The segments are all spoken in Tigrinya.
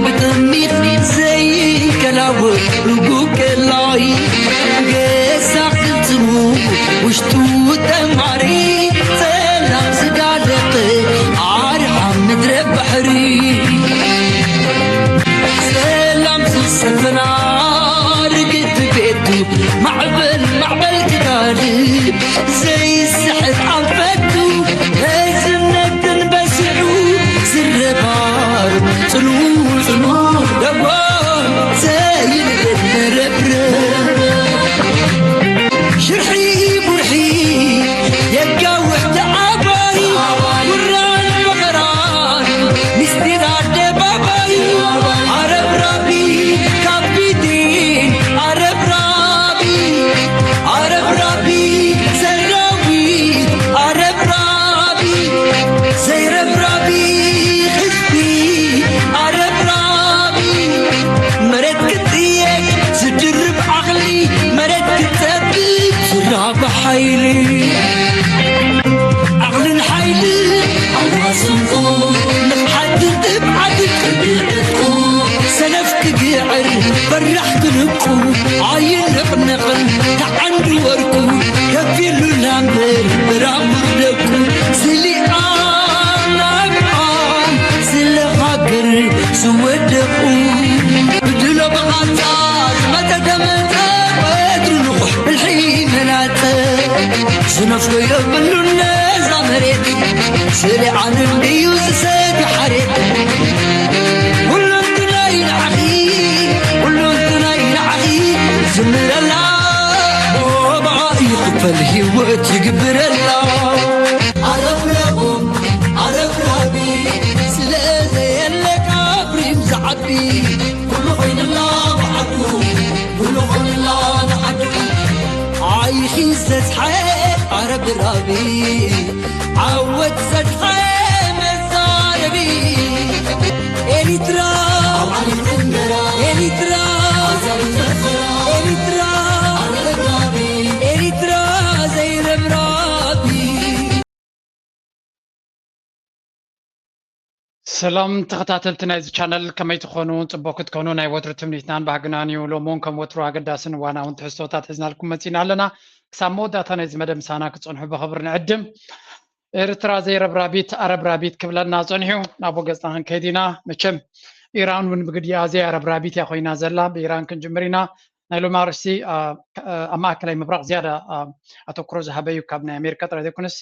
ብጥሚት ዘይከላወ ርጉቅ ቀላይ ገዛ ክልትሙ ውሽጡ ጠማሪ ሰላም ዝዳለቀ ኣርሓም ምድረ ባሕሪ ሰላም ዝሰፈና ርግእቲ ቤቱ ማዕበል ማዕበል ክዳድ ዘይስሕት ኣንፈቱ ህዝነትን በስዑ ዝረባር ጽልው ጽልው ደጓ ዘይንገድ መረብረ ሽርሒ ቡርሒ የጋውሕ ተዓባይ ውራን መኸራን ምስጢር ኣደባባይ ኣረብራቢ ካፒቴን ኣረብራቢ ኣረብራቢ ሰራዊት ኣረብራቢ ዘይረብራቢ ህዝቢ ኣረብራቢ መሬት ክጥየቅ ዝድርብ ዓቕሊ መሬት ክጸብብ ዝራብ ሓይሊ ዓቕልን ሓይሊ ኣዋስንቁ ንፍሓትን ትብዓትን ክብዕጥቁ ሰነፍ ክግዕር ፈራሕ ክንቁ ኣይንቕንቕን ተዓንዱ ወርቁ ከፊሉ ላምበር ብራቑ ደቁ ስሊኣ ናብኣ ስለ ሃገር ዝወደቑ ብድሎ ብቓንጻ ዝመተ ተመንጸ ወትሩ ንቑሕ ብልሒ መላጸ ዝነፍጎ የብሉን ነዛ መሬት ስለ ዓለም ድዩ ዝሰቲ ሓሬት ሁለንትናይ ንዓኺ ሁለንትናይ ንዓኺ ዝምረላ ብኣ ይኽፈል ህይወት ይግብረላ ኣረብረቡ ኣረብራቢ ስለ ዘየለ ካብሪም ዝዓቢ ኩሉ ኮይንላ ብዓዱ ኩሉ ኮይንላ ብዓዱ ዓይኺ ዘዝሓ ኣረብራቢ ዓወት ዘዝሓ መዛረቢ ኤሪትራ ኤሪትራ ኤሪትራ ኤሪትራ ዘይረብራቢ ሰላም ተኸታተልቲ ናይዚ ቻነል ከመይ ትኾኑ? ጽቡቕ ክትኮኑ ናይ ወትሩ ትምኒትናን ባህግናን እዩ። ሎሚ እውን ከም ወትሩ ኣገዳስን እዋናውን ትሕዝቶታት ሒዝናልኩም መጺና ኣለና። ክሳብ መወዳእታ ናይዚ መደብ ምሳና ክትጸንሑ ብኽብሪ ንዕድም። ኤርትራ ዘይረብራቢት ኣረብራቢት ክብለና ጸኒሑ ናብ ወገጽና ክንከይድ ኢና። መቸም ኢራን እውን ብግዲኣ ዘይኣረብራቢት እያ ኮይና ዘላ። ብኢራን ክንጅምር ኢና። ናይ ሎሚ ኣርእስቲ ኣብ ማእከላይ ምብራቕ ዝያዳ ኣተኩሮ ዝሃበ እዩ። ካብ ናይ ኣሜሪካ ጥራይ ዘይኮነስ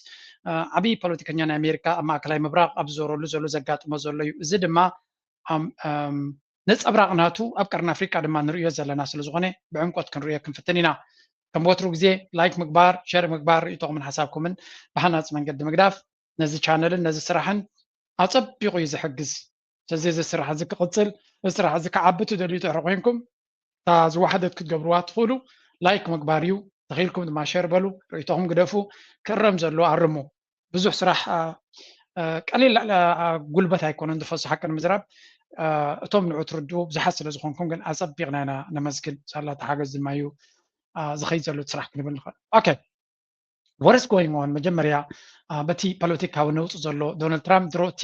ዓብዪ ፖለቲከኛ ናይ ኣሜሪካ ኣብ ማእከላይ ምብራቕ ኣብ ዝዞረሉ ዘሎ ዘጋጥሞ ዘሎ እዩ። እዚ ድማ ነፀብራቕ ናቱ ኣብ ቀርኒ ኣፍሪቃ ድማ ንርእዮ ዘለና ስለ ዝኾነ ብዕምቆት ክንርእዮ ክንፍትን ኢና። ከም ወትሩ ግዜ ላይክ ምግባር፣ ሸር ምግባር፣ ርእይቶኹምን ሓሳብኩምን ብሃናፂ መንገዲ ምግዳፍ ነዚ ቻነልን ነዚ ስራሕን ኣፀቢቑ እዩ ዝሕግዝ። ስለዚ እዚ ስራሕ እዚ ክቕፅል፣ እዚ ስራሕ እዚ ክዓቢ ትደልዩ ድሕሪ ኮይንኩም እታ ዝወሓደት ክትገብርዋ ትኽእሉ ላይክ ምግባር እዩ። ተኽኢልኩም ድማ ሸር በሉ፣ ርእይቶኹም ግደፉ፣ ክእረም ዘለዎ ኣርሙ። ብዙሕ ስራሕ ቀሊል ጉልበት ኣይኮነን ዝፈሱ ሓቂ ንምዝራብ። እቶም ንዑ ትርድኡ ብዙሓት ስለ ዝኾንኩም ግን ኣጸቢቕና ኢና ነመስግን። ሳላ ተሓገዝ ድማ እዩ ዝኸይድ ዘሎ ስራሕ ክንብል ንኽእል። ኦኬ what is going on መጀመርያ በቲ ፖለቲካዊ ነውፂ ዘሎ ዶናልድ ትራምፕ ድሮ እቲ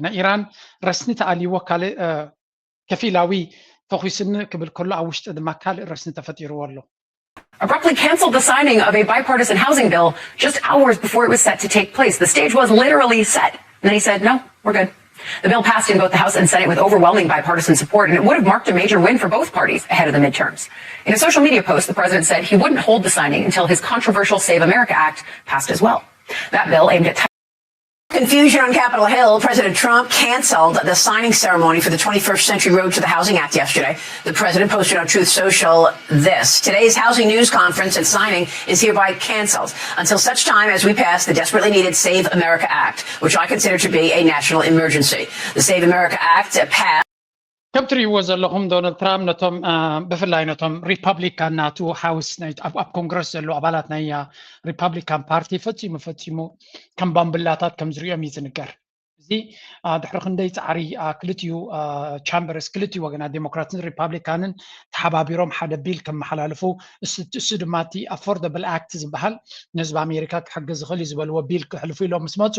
ናይ ኢራን ረስኒ ተኣልይዎ ካልእ ከፊላዊ ተኹስኒ ክብል ከሎ ኣብ ውሽጢ ድማ ካልእ ረስኒ ተፈጢርዎ ኣሎ። abruptly canceled the signing of a bipartisan housing bill just hours before it was set to take place. The stage was literally set. And then he said, no, we're good. The bill passed in both the House and Senate with overwhelming bipartisan support, and it would have marked a major win for both parties ahead of the midterms. In a social media post, the president said he wouldn't hold the signing until his controversial Save America Act passed as well. That bill aimed at confusion on Capitol Hill, President Trump canceled the signing ceremony for the twenty-first Century Road to the Housing Act yesterday. The president posted on Truth Social this. Today's housing news conference and signing is hereby canceled until such time as we pass the desperately needed Save America Act, which I consider to be a national emergency. The Save America Act passed. ከም ትርእይዎ ዘለኹም ዶናልድ ትራምፕ ነቶም ብፍላይ ነቶም ሪፓብሊካን ናቱ ሃውስ ኣብ ኮንግረስ ዘለዉ ኣባላት ናይ ሪፓብሊካን ፓርቲ ፈፂሙ ፈፂሙ ከም ባምብላታት ከም ዝርእዮም እዩ ዝንገር። እዚ ድሕሪ ክንደይ ፃዕሪ ክልቲኡ ቻምበርስ ክልቲኡ ወገናት ዴሞክራትን ሪፓብሊካንን ተሓባቢሮም ሓደ ቢል ከመሓላልፉ እሱ ድማ እቲ ኣፎርደብል ኣክት ዝበሃል ንህዝቢ ኣሜሪካ ክሕግዝ ዝኽእል እዩ ዝበልዎ ቢል ክሕልፉ ኢሎም ምስ መፁ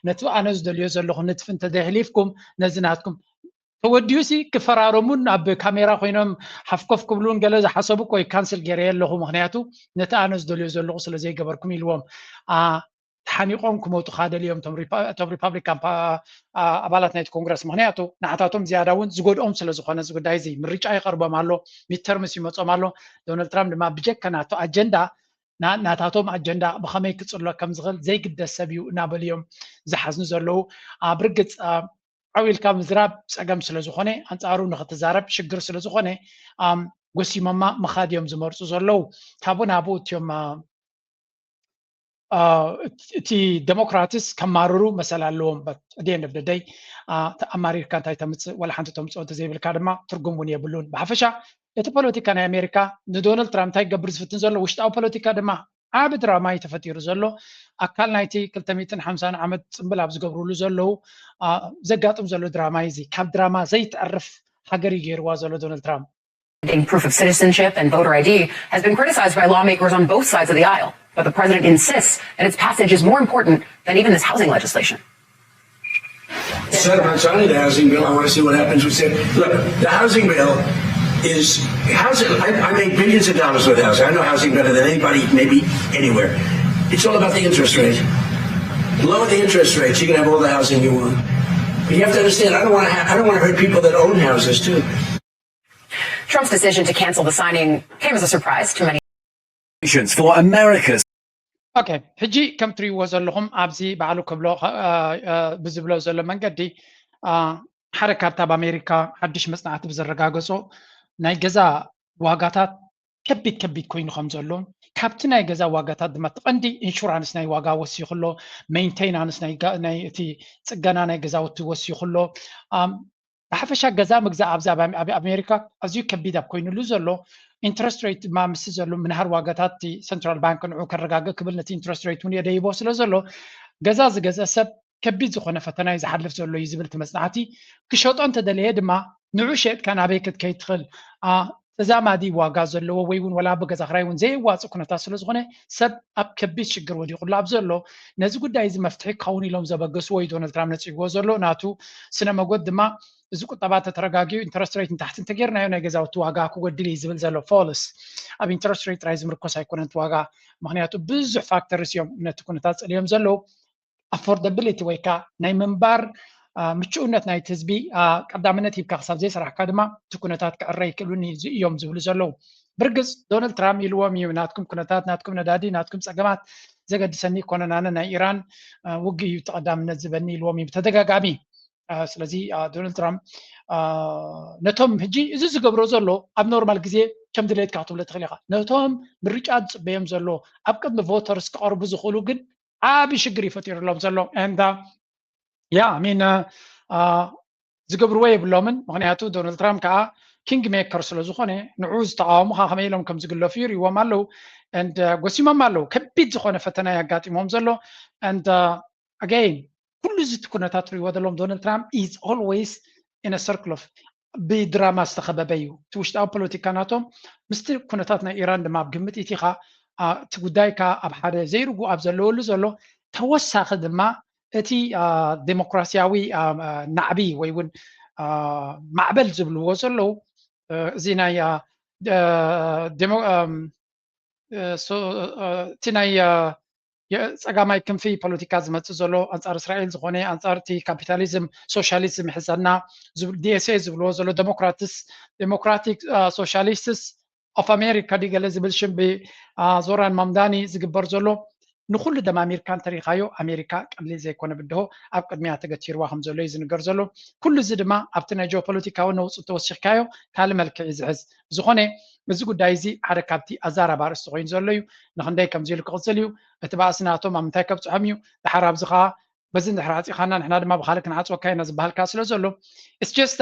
ነቲ ኣነ ዝደልዮ ዘለኹ ንጥፊ እንተዘይሕሊፍኩም ነዚ ናትኩም ተወዲኡ ሲ ክፈራረሙን ኣብ ካሜራ ኮይኖም ሓፍኮፍ ክብሉን ገለ ዝሓሰቡ እኮ ካንስል ገይረ ኣለኹ፣ ምክንያቱ ነቲ ኣነ ዝደልዮ ዘለኹ ስለ ዘይገበርኩም ኢልዎም። ተሓኒቆም ክሞቱ ካደልዮም እቶም ሪፓብሊካን ኣባላት ናይቲ ኮንግረስ፣ ምክንያቱ ንዓታቶም ዝያዳ እውን ዝጎድኦም ስለዝኮነ እዚ ጉዳይ እዚ ምርጫ ይቀርቦም ኣሎ፣ ሚድተርምስ ይመፆም ኣሎ። ዶናልድ ትራምፕ ድማ ብጀካ ናቶ ኣጀንዳ ናታቶም ኣጀንዳ ብከመይ ክፅሎ ከም ዝኽእል ዘይግደስ ሰብ እዩ እናበሉ እዮም ዝሓዝኑ ዘለዉ። ብርግፅ ዓው ኢልካ ምዝራብ ፀገም ስለዝኾነ፣ ኣንፃሩ ንክትዛረብ ሽግር ስለዝኾነ ጎሲሞማ ምኻድ እዮም ዝመርፁ ዘለዉ። ካብኡ ናብኡ እትዮም እቲ ዴሞክራትስ ከማርሩ መሰል ኣለዎም። በት ደይ ኣማሪርካ እንታይ ተምፅእ ወላ ሓንቲ ተምፅኦ እንተዘይብልካ ድማ ትርጉም እውን የብሉን። ብሓፈሻ እቲ ፖለቲካ ናይ ኣሜሪካ ንዶናልድ ትራምፕ እንታይ ክገብር ዝፍትን ዘሎ ውሽጣዊ ፖለቲካ ድማ ዓቢ ድራማ እዩ ተፈጢሩ ዘሎ። ኣካል ናይቲ ክልተ ሚእትን ሓምሳን ዓመት ፅምብል ኣብ ዝገብርሉ ዘለዉ ዘጋጥም ዘሎ ድራማ እዩ። እዚ ካብ ድራማ ዘይትዕርፍ ሃገር እዩ ገይርዋ ዘሎ ዶናልድ ትራምፕ። Proof of citizenship and voter I D has been criticized by lawmakers on both sides of the aisle, but the president insists that its passage is more important than even this housing legislation. Said about signing the housing bill, I want to see what happens. We said, look, the housing bill is housing. I, I made billions of dollars with housing. I know housing better than anybody, maybe anywhere. It's all about the interest rate. Lower the interest rates, you can have all the housing you want. But you have to understand, I don't want to. Ha- I don't want to hurt people that own houses too. Trump's decision to cancel the signing came as a surprise to many. Patience for America's. ኦኬ፣ ሕጂ ከም ትሪእዎ ዘለኹም ኣብዚ ባዕሉ ክብሎ ብዝብሎ ዘሎ መንገዲ ሓደ ካብቲ ኣብ ኣሜሪካ ሓድሽ መፅናዕቲ ብዘረጋገፆ ናይ ገዛ ዋጋታት ከቢድ ከቢድ ኮይኑ ከም ዘሎ፣ ካብቲ ናይ ገዛ ዋጋታት ድማ እቲ ቀንዲ ኢንሹራንስ ናይ ዋጋ ወሲኹ ኣሎ፣ ሜንቴናንስ ናይ እቲ ፅገና ናይ ገዛውቲ ወሲኹ ኣሎ። ብሓፈሻ ገዛ ምግዛእ ኣብዚ ኣብ ኣሜሪካ ኣዝዩ ከቢድ ኣብ ኮይኑሉ ዘሎ ኢንትረስት ሬት ድማ ምስ ዘሎ ምንሃር ዋጋታት እቲ ሰንትራል ባንክ ንዑ ከረጋግእ ክብል ነቲ ኢንትረስት ሬት እውን የደይቦ ስለ ዘሎ ገዛ ዝገዝአ ሰብ ከቢድ ዝኾነ ፈተና እዩ ዝሓልፍ ዘሎ እዩ ዝብል እቲ መፅናዕቲ። ክሸጦ እንተደለየ ድማ ንዑ ሸጥካ ናበይ ክትከይድ ትኽእል ተዛማዲ ዋጋ ዘለዎ ወይ እውን ወላ ብገዛ ክራይ እውን ዘየዋፅእ ኩነታት ስለዝኾነ ሰብ ኣብ ከቢድ ሽግር ወዲቑ ኣሎ ኣብዚ ዘሎ ነዚ ጉዳይ እዚ መፍትሒ ክኸውን ኢሎም ዘበገስዎ እዩ ዶናልድ ትራምፕ ነፂግዎ ዘሎ ናቱ ስነ መጎት ድማ እዚ ቁጠባ ተተረጋጊኡ ኢንተረስት ሬት ንታሕቲ እንተጌርናዮ ናይ ገዛውቲ ዋጋ ክጎድል እዩ ዝብል ዘሎ ፎልስ ኣብ ኢንተረስት ሬት ጥራይ ዝምርኮስ ኣይኮነን እቲ ዋጋ ምክንያቱ ብዙሕ ፋክተርስ እዮም ነቲ ኩነታት ፀልዮም ዘለዉ ኣፎርደብሊቲ ወይ ከዓ ናይ ምንባር ምችኡነት ናይቲ ህዝቢ ቀዳምነት ሂብካ ክሳብ ዘይሰራሕካ ድማ እቲ ኩነታት ክዕረ ይክእሉኒ እዮም ዝብሉ ዘለዉ ብርግፅ ዶናልድ ትራምፕ ኢልዎም እዩ ናትኩም ኩነታት ናትኩም ነዳዲ ናትኩም ፀገማት ዘገድሰኒ ይኮነን ኣነ ናይ ኢራን ውግእ እዩ ተቀዳምነት ዝበኒ ኢልዎም እዩ ብተደጋጋሚ ስለዚ ዶናልድ ትራምፕ ነቶም ሕጂ እዚ ዝገብሮ ዘሎ ኣብ ኖርማል ግዜ ከም ድሌትካ ክትብሎ ትኽእል ኢኻ ነቶም ምርጫ ዝፅበዮም ዘሎ ኣብ ቅድሚ ቮተርስ ክቐርቡ ዝኽእሉ ግን ዓቢ ሽግር ይፈጢሩሎም ዘሎ and yeah I mean ዝገብርዎ የብሎምን ምክንያቱ ዶናልድ ትራምፕ ከዓ ኪንግ ሜከር ስለ ዝኾነ ንዑ ዝተቃወሙ ከዓ ከመይ ኢሎም ከም ዝግለፉ ይርእዎም ኣለዉ and ጎሲሞም ኣለዉ ከቢድ ዝኾነ ፈተና የጋጢሞም ዘሎ and again ኩሉ እዚ እቲ ኩነታት ትርእይዎ ዘለዎም ዶናልድ ትራምፕ is always in a circle of ብድራማ ዝተኸበበ እዩ እቲ ውሽጣዊ ፖለቲካ ናቶም ምስቲ ኩነታት ናይ ኢራን ድማ ኣብ ግምት ኢቲኻ እቲ ጉዳይ ከ ኣብ ሓደ ዘይርጉ ኣብ ዘለወሉ ዘሎ ተወሳኺ ድማ እቲ ዴሞክራሲያዊ ናዕቢ ወይ እውን ማዕበል ዝብልዎ ዘለዉ እዚ ናይ እቲ ናይ ጸጋማይ ክንፊ ፖለቲካ ዝመፅእ ዘሎ ኣንፃር እስራኤል ዝኾነ ኣንፃር እቲ ካፒታሊዝም ሶሻሊዝም ይሕዘና ዲኤስኤ ዝብልዎ ዘሎ ዴሞክራትስ ዴሞክራቲክ ሶሻሊስትስ ኦፍ ኣሜሪካ ድዩ ገለ ዝብል ሽም ብዞራን ማምዳኒ ዝግበር ዘሎ ንኩሉ ደማሚርካ እንተሪኢኻዮ ኣሜሪካ ቀሊል ዘይኮነ ብድሆ ኣብ ቅድሚያ ተገቲርዋ ከም ዘሎ እዩ ዝንገር ዘሎ ኩሉ እዚ ድማ ኣብቲ ናይ ጂኦፖለቲካዊ ነውፂ ተወሲኽካዮ ካልእ መልክዕ እዩ ዝሕዝ ዝኾነ እዚ ጉዳይ እዚ ሓደ ካብቲ ኣዛራቢ ኣርእስቲ ኮይኑ ዘሎ እዩ ንክንደይ ከምዚ ኢሉ ክቕፅል እዩ እቲ ባእሲ ናቶም ኣብ ምንታይ ከብፅሖም እዩ ድሓር ኣብዚ ከዓ በዚ እንድሕር ዓፂኻና ንሕና ድማ ብካልእ ክንዓፅወካ ኢና ዝበሃል ከዓ ስለ ዘሎ it's just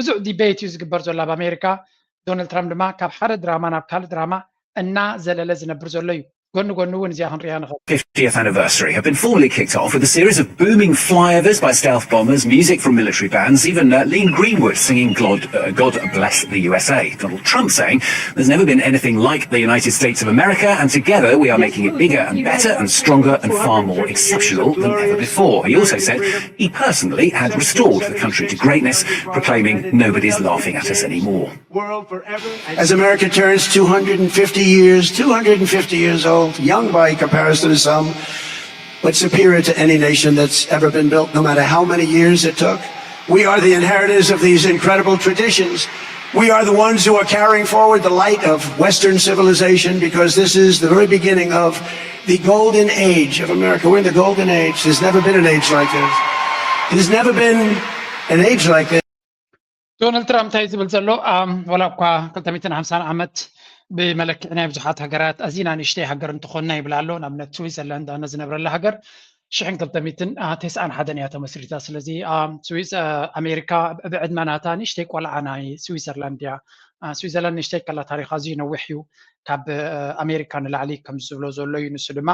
ብዙሕ ዲቤት እዩ ዝግበር ዘሎ ኣብ ኣሜሪካ ዶናልድ ትራምፕ ድማ ካብ ሓደ ድራማ ናብ ካልእ ድራማ እናዘለለ ዝነብር ዘሎ እዩ ጎኒ ጎኒ እውን እዚኣ ክንሪኣ ንኽእል። fiftieth anniversary have been formally kicked off with a series of booming flyovers by stealth bombers, music from military bands, even uh, Lee Greenwood singing God, uh, God Bless the U S A. Donald Trump saying there's never been anything like the United States of America, and together we are making it bigger and better and stronger and far more exceptional than ever before. He also said he personally had restored the country to greatness, proclaiming nobody's laughing at us anymore. As America turns two hundred fifty years, two hundred fifty years old, young by comparison to some, but superior to any nation that's ever been built, no matter how many years it took. We are the inheritors of these incredible traditions. We are the ones who are carrying forward the light of Western civilization, because this is the very beginning of the golden age of America. We're in the golden age. There's never been an age like this. There's never been an age like this. ዶናልድ ትራምፕ እንታይ ዝብል ዘሎ? ዋላ እኳ ክልተ ሚእትን ሓምሳን ዓመት ብመለክዒ ናይ ብዙሓት ሃገራት ኣዚና ንእሽተይ ሃገር እንተኾንና ይብል ኣሎ። ንኣብነት ስዊዘርላንድ ኣነ ዝነብረላ ሃገር ሽሕን ክልተ ሚእትን ተስዓን ሓደን እያ ተመስሪታ። ስለዚ ስዊዝ ኣሜሪካ ብዕድመ ናታ ንእሽተይ ቆልዓ ናይ ስዊዘርላንድ እያ። ስዊዘርላንድ ንእሽተይ ከላ ታሪኻ ኣዝዩ ነዊሕ እዩ፣ ካብ ኣሜሪካ ንላዕሊ ከም ዝብሎ ዘሎ እዩ። ንሱ ድማ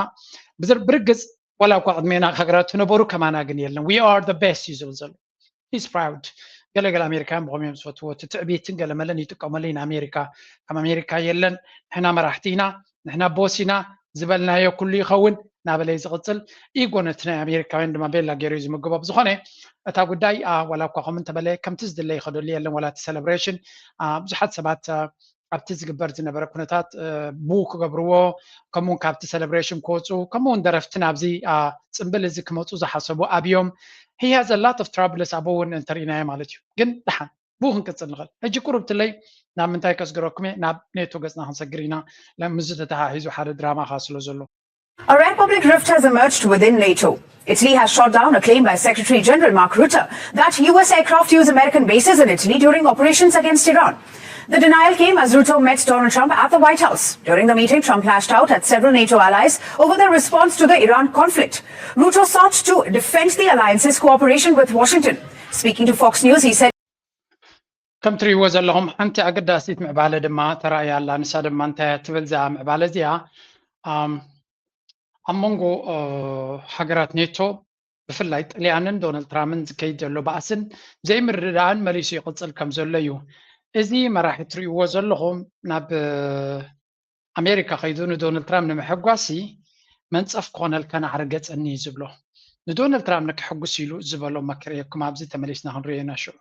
ብርግፅ ዋላ እኳ ቅድሜና ሃገራት ትነበሩ ከማና ግን የለን። We are the best እዩ ዝብል ዘሎ። He's proud። ገለገለ ኣሜሪካውያን ብኸም እዮም ዝፈትዎ፣ እቲ ትዕቢትን ገለመለን ይጥቀመሉ ኢና። ኣሜሪካ ከም ኣሜሪካ የለን፣ ንሕና መራሕቲ ኢና፣ ንሕና ቦስ ኢና፣ ዝበልናዮ ኩሉ ይኸውን ናበለ እዩ ዝቕፅል። ኢጎ ነቲ ናይ ኣሜሪካውያን ድማ ቤላ ገይሩ እዩ ዝምግቦ። ብዝኾነ እታ ጉዳይ ዋላ እኳ ከምኡ እንተበለ ከምቲ ዝድለ ይኸደሉ የለን። ዋላ እቲ ሰለብሬሽን ብዙሓት ሰባት ኣብቲ ዝግበር ዝነበረ ኩነታት ቡ ክገብርዎ፣ ከምኡውን ካብቲ ሰለብሬሽን ክወፁ፣ ከምኡውን ደረፍቲ ናብዚ ፅምብል እዚ ክመፁ ዝሓሰቡ ኣብዮም። He has a lot of troubles ኣብኡ እውን እንተርኢናዮ ማለት እዩ። ግን ደሓን ብኡ ክንቅፅል ንኽእል። ሕጂ ቁሩብ ትለይ ናብ ምንታይ ከስግረኩም እየ፣ ናብ ኔቶ ገፅና ክንሰግር ኢና። ምስዚ ተተሓሒዙ ሓደ ድራማ ከዓ ስለ ዘሎ። A Red Public rift has emerged within NATO. Italy has shot down a claim by Secretary General Mark Rutte that U S aircraft use American bases in Italy during operations against Iran. The denial came as Rutte met Donald Trump at the White House. During the meeting, Trump lashed out at several NATO allies over their response to the Iran conflict. Rutte sought to defend the alliance's cooperation with Washington. Speaking to Fox News, he said, ከም ትሪእዎ ዘለኹም ሓንቲ ኣገዳሲት ምዕባለ ድማ ተራእያ ኣላ። ንሳ ድማ እንታይ እያ ትብል? እዛ ምዕባለ እዚኣ ኣብ መንጎ ሃገራት ኔቶ ብፍላይ ጥልያንን ዶናልድ ትራምፕን ዝከይድ ዘሎ ባእስን ዘይምርድዳእን መሊሱ ይቕፅል ከም ዘሎ እዩ። እዚ መራሒ ትሪእዎ ዘለኹም ናብ ኣሜሪካ ከይዱ ንዶናልድ ትራምፕ ንምሕጓሲ መንፀፍ ክኾነልካ ናዕሪ ገፀኒ እዩ ዝብሎ። ንዶናልድ ትራምፕ ንክሕጉስ ኢሉ ዝበሎ መክርየኩም ኣብዚ ተመሊስና ክንሪኦ ኢና ሽዑ።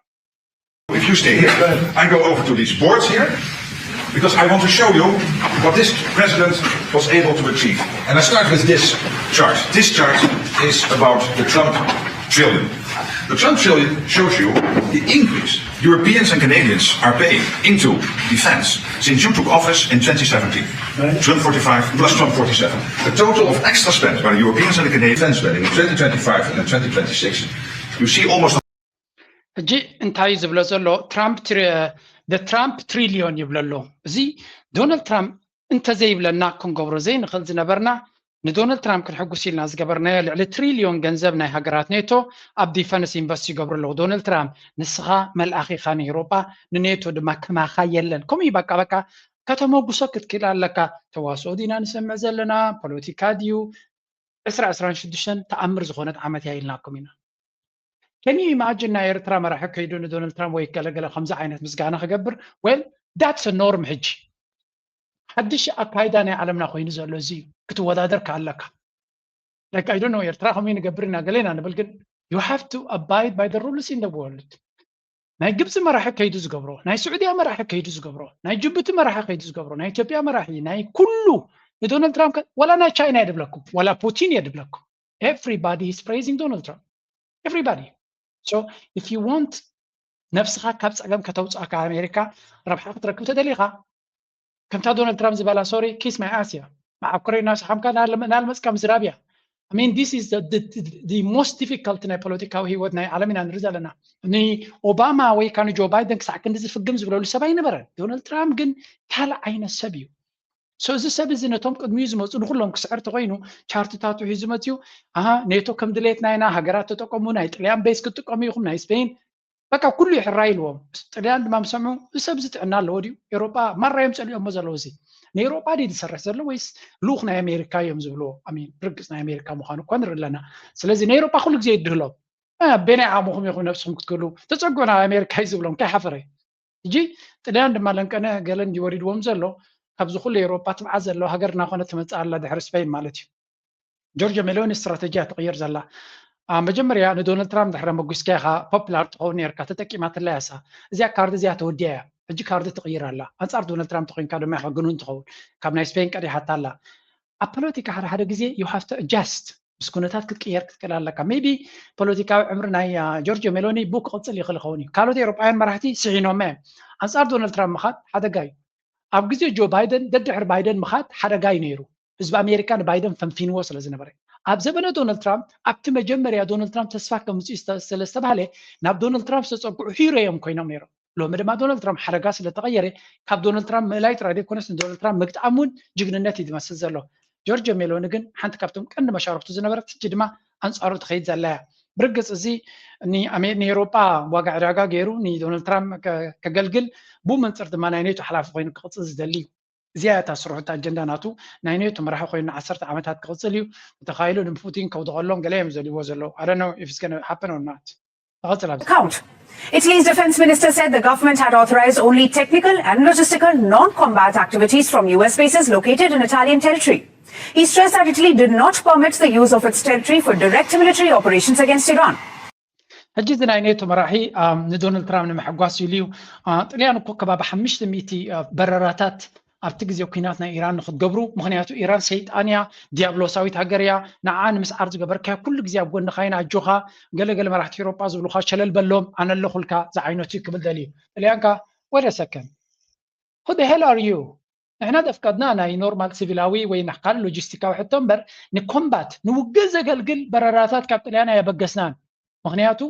If you stay here, I go over to these boards here because I want to show you what this president was able to achieve. And I start with this chart. This chart is about the Trump trillion. The Trump trillion shows you the increase Europeans and Canadians are paying into defense since you took office in twenty seventeen. Trump forty-five plus Trump forty-seven. The total of extra spend by the Europeans and the Canadians spending in twenty twenty-five and in twenty twenty-six, you see almost ሕጂ እንታይ እዩ ዝብሎ ዘሎ? ትራምፕ ትሪ- the Trump trillion ይብሎ ኣሎ። እዚ ዶናልድ ትራምፕ እንተዘይብለና ክንገብሮ ዘይንኽእል ዝነበርና ንዶናልድ ትራምፕ ክንሕጉስ ኢልና ዝገበርናዮ ልዕሊ ትሪልዮን ገንዘብ ናይ ሃገራት ኔቶ ኣብ ዲፈንስ ኢንቨስት ይገብሩ ኣለዉ። ዶናልድ ትራምፕ ንስኻ መልኣኽ ኢኻ ንኤውሮጳ፣ ንኔቶ ድማ ከማኻ የለን። ከምኡ እዩ በቃ በቃ ከተመጉሶ ክትክእል ኣለካ። ተዋስኦ ዲና ንሰምዕ ዘለና ፖለቲካ ድዩ? ዕስራ ዕስራን ሽዱሽተን ተኣምር ዝኾነት ዓመት እያ ኢልናኩም ኢና። Can you imagine ናይ ኤርትራ መራሒ ከይዱ ንዶናልድ ትራምፕ ወይ ገለገለ ከምዚ ዓይነት ምስጋና ክገብር? Well, that's a norm ሕጂ። ሓድሽ ኣካይዳ ናይ ዓለምና ኮይኑ ዘሎ እዚ እዩ። ክትወዳደር ከኣለካ like I don't know ኤርትራ ከምኡ ንገብር ኢና ገሌና ንብል ግን you have to abide by the rules in the world። ናይ ግብፂ መራሒ ከይዱ ዝገብሮ፣ ናይ ስዑድያ መራሒ ከይዱ ዝገብሮ፣ ናይ ጅቡቲ መራሒ ከይዱ ዝገብሮ፣ ናይ ኢትዮጵያ መራሒ፣ ናይ ኩሉ ንዶናልድ ትራምፕ ከ- ዋላ ናይ ቻይና የድብለኩም ዋላ ፑቲን የድብለኩም። Everybody is praising Donald Trump. Everybody. So if you want ነብስኻ ካብ ፀገም ከተውፅኣካ ኣሜሪካ ረብሓ ክትረክብ ተደሊኻ ከምታ ዶናልድ ትራምፕ ዝበላ sorry kiss my ass እያ። መዓብ ኮረይ እናሰሓምካ ናልመፅካ ምዝራብ እያ። I mean this is the, the, the most difficult ናይ ፖለቲካዊ ህይወት ናይ ዓለም ኢና ንርኢ ዘለና። ንኦባማ ወይ ከዓ ንጆ ባይደን ክሳዕ ክንዲ ዝፍግም ዝበለሉ ሰብ ኣይነበረን። ዶናልድ ትራምፕ ግን ካልእ ዓይነት ሰብ እዩ። So እዚ ሰብ እዚ ነቶም ቅድሚኡ ዝመፁ ንኩሎም ክስዕር ተኮይኑ ቻርትታቱ ሒዙ መፅዩ። ኣሃ ኔቶ ከም ድሌትና ኢና፣ ሃገራት ተጠቀሙ፣ ናይ ጥልያን ቤዝ ክትጥቀሙ ኢኹም፣ ናይ ስፔን በቃ ኩሉ ይሕራይ ኢልዎም። ጥልያን ድማ ምስ ሰምዑ፣ "እዚ ሰብ እዚ ጥዕና ኣለዎ ድዩ? ኤውሮጳ ማራ እዮም ጸሊኦሞ ዘለዉ፣ እዚ ንኤውሮጳ ድዩ ዝሰርሕ ዘሎ ወይስ ልኡኽ ናይ ኣሜሪካ እዮም ዝብልዎ?" ኣሚን፣ ብርግጽ ናይ ኣሜሪካ ምዃኑ እኳ ንርኢ ኣለና። ስለዚ ንኤውሮጳ ኩሉ ግዜ ይድህሎም። "እ፣ ኣበየናይ ዓቕምኹም ኢኹም ነብስኹም ክትክእሉ? ተጸግዑ፣ ናብ ኣሜሪካ እዩ ዝብሎም፣ ከይሓፈረ። ሕጂ ጥልያን ድማ ለንቀነ ገለ እንድዩ ወሪድዎም ዘሎ፣ ካብዚ ኩሉ ኤውሮጳ ትብዓት ዘለዋ ሃገር እናኾነት ትመጽእ ኣላ፣ ድሕሪ ስፔን ማለት እዩ። ጆርጆ ሜሎኒ ስትራተጂያ ትቕይር ዘላ። ኣ፣ መጀመርያ ንዶናልድ ትራምፕ ድሕሪ መጒስካ ኢኻ ፖፕላር ትኸውን ነርካ፣ ተጠቂማትላ እያ እሳ። እዚኣ ካርድ እዚኣ ተወዲኣ እያ። ሕጂ ካርድ ትቕይር ኣላ። ኣንጻር ዶናልድ ትራምፕ ተኾይንካ ድማ ኢኻ ግኑን ትኸውን። ካብ ናይ ስፔን ቀዲሓታ ኣላ። ኣብ ፖለቲካ ሓደ ሓደ ግዜ you have to adjust፣ ምስ ኩነታት ክትቅየር ክትክእል ኣለካ። ሜቢ ፖለቲካዊ ዕምሪ ናይ፣ ኣ፣ ጆርጆ ሜሎኒ ቡ ክቕጽል ይኽእል ይኸውን እዩ። ካልኦት ኤውሮጳውያን መራሕቲ ስሒኖማ እዮም። ኣንጻር ዶናልድ ትራምፕ ምኻድ ሓደጋ እዩ። ኣብ ግዜ ጆ ባይደን ደድሕሪ ባይደን ምኻድ ሓደጋ እዩ ነይሩ። ህዝቢ ኣሜሪካ ንባይደን ፈንፊንዎ ስለ ዝነበረ። ኣብ ዘበነ ዶናልድ ትራምፕ፣ ኣብቲ መጀመርያ ዶናልድ ትራምፕ ተስፋ ከምጽኡ ስለ ዝተባህለ፣ ናብ ዶናልድ ትራምፕ ዝተጸግዑ ሂሮ እዮም ኮይኖም ነይሮም። ሎሚ ድማ ዶናልድ ትራምፕ ሓደጋ ስለ ተቐየረ፣ ካብ ዶናልድ ትራምፕ ምእላይ ጥራይ ዘይኮነስ ንዶናልድ ትራምፕ ምግጣም እውን ጅግንነት እዩ ዝመስል ዘሎ። ጆርጆ ሜሎኒ ግን ሓንቲ ካብቶም ቀንዲ መሻርክቱ ዝነበረት፣ ሕጂ ድማ ኣንጻሩ ትኸይድ ዘላ እያ። ብርግጽ እዚ ንኣሜ-፣ ንኤውሮጳ ዋጋ ዕዳጋ ገይሩ ንዶናልድ ትራምፕ ከ-፣ ከገልግል፣ ብኡ መንጽር ድማ ናይ ኔቶ ሓላፊ ኮይኑ ክቕጽል ዝደሊ እዩ። እዚኣ እያ እታ ስርሑት ኣጀንዳ ናቱ። ናይ ኔቶ መራሒ ኮይኑ ንዓሰርተ ዓመታት ክቕጽል እዩ። እንተኻኢሉ ንፑቲን ከውድቐሎም ገለ እዮም ዝደልይዎ ዘለዉ። I don't know if it's gonna happen or not። ንቐጽል ኣብዚ። Account. Italy's defense minister said the government had authorized only technical and logistical non-combat activities from U S bases located in Italian territory. He stressed that Italy did not permit the use of its territory for direct military operations against Iran. ሕጂ እዚ ናይ ኔቶ መራሒ፣ ኣ፣ ንዶናልድ ትራምፕ ንምሕጓስ ኢሉ እዩ። ኣ፣ ጥልያን እኮ ከባቢ ሓሙሽተ ሚእቲ፣ ኣ፣ በረራታት ኣብቲ ግዜ ኲናት ናይ ኢራን ንክትገብሩ፣ ምኽንያቱ ኢራን ሰይጣን እያ፣ ዲያብሎሳዊት ሃገር እያ፣ ንዓ ንምስዓር ዝገበርካዮ ኩሉ ግዜ ኣብ ጎንኻ ኢና፣ ኣጆኻ፣ ገለ ገለ መራሕቲ ኤውሮጳ ዝብሉኻ ሸለል በሎም፣ ኣነ ኣለኹልካ ዝዓይነቱ እዩ ክብል ደልዩ። ጥልያን ከኣ፣ "Wait a second, who the hell are you?" ንሕና ዘፍቀድና ናይ ኖርማል ሲቪላዊ ወይ ናይ ካልእ ሎጂስቲካዊ ሕቶ እምበር፣ ንኮምባት፣ ንውግእ ዘገልግል በረራታት ካብ ጥልያን ኣየበገስናን። ምኽንያቱ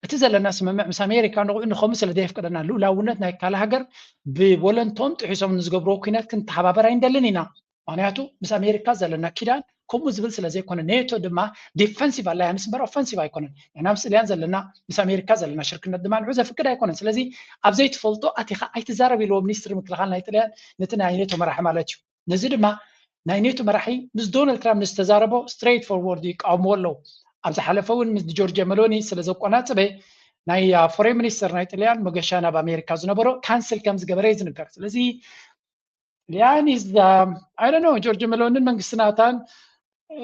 እቲ ዘለና ስምምዕ ምስ ኣሜሪካ ንቑ-፣ ንኸምኡ ስለ ዘየፍቅደና፣ ልኡላውነት ናይ ካልእ ሃገር ብቮለንቶም ጥሒሶም ንዝገብርዎ ኲናት ክንተሓባበር ኣይንደልን ኢና። ምኽንያቱ ምስ ኣሜሪካ ዘለና ኪዳን ከምኡ ዝብል ስለ ዘይኮነ፣ ኔቶ ድማ ዲፈንሲቭ ኣላያንስ እምበር ኦፈንሲቭ ኣይኮነን። ንሕና ምስ ጥልያን ዘለና፣ ምስ ኣሜሪካ ዘለና ሽርክነት ድማ ንዑ ዘፍቅድ ኣይኮነን። ስለዚ ኣብ ዘይትፈልጦ ኣቲኻ ኣይትዛረብ ኢልዎ ሚኒስትሪ ምክልኻል ናይ ጥልያን ነቲ ናይ ኔቶ መራሒ ማለት እዩ። ነዚ ድማ ናይ ኔቶ መራሒ ምስ ዶናልድ ትራምፕ ንዝተዛረቦ ስትሬት ፎርወርድ ይቃወምዎ ኣለዉ። ኣብ ዝሓለፈ እውን ምስ ጆርጅ ሜሎኒ ስለ ዘቆናጽበ ናይ፣ አ፣ ፎሬን ሚኒስተር ናይ ጥልያን መገሻ ናብ ኣሜሪካ ዝነበሮ ካንስል ከም ዝገበረ እዩ ዝንገር። ስለዚ ጥልያን is the, I don't know፣ ጆርጅ ሜሎንን መንግስቲ ናታን፣ እ፣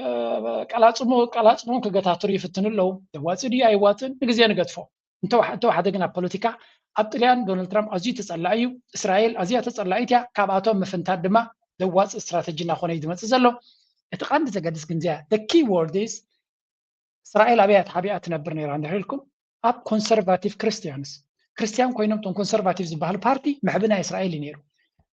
ቀላጽሞ-፣ ቀላጽሞም ክገታትሩ ይፍትኑ ኣለዉ። የዋጽእ ድዩ ኣይዋጽእን ንግዜ ንገድፎ። እንተወሓ-፣ እንተወሓደ ግን ኣብ ፖለቲካ ኣብ ጥልያን ዶናልድ ትራምፕ ኣዝዩ ተጸላኢ እዩ። እስራኤል ኣዝያ ተጸላኢት እያ። ካብኣቶም ምፍንታት ድማ ዘዋጽእ ስትራተጂ እናኾነ እዩ ዝመጽእ ዘሎ። እቲ ቀንዲ ዘገድስ ግን እዚኣ፣ the key word is፣ እስራኤል ኣበይ እያ ተሓቢኣ ትነብር ነይራ እንድሕር ኢልኩም፣ ኣብ ኮንሰርቫቲቭ ክርስቲያንስ፣ ክርስቲያን ኮይኖም እቶም ኮንሰርቫቲቭ ዝበሃሉ ፓርቲ መሕቢ ናይ እስራኤል እዩ ነይሩ።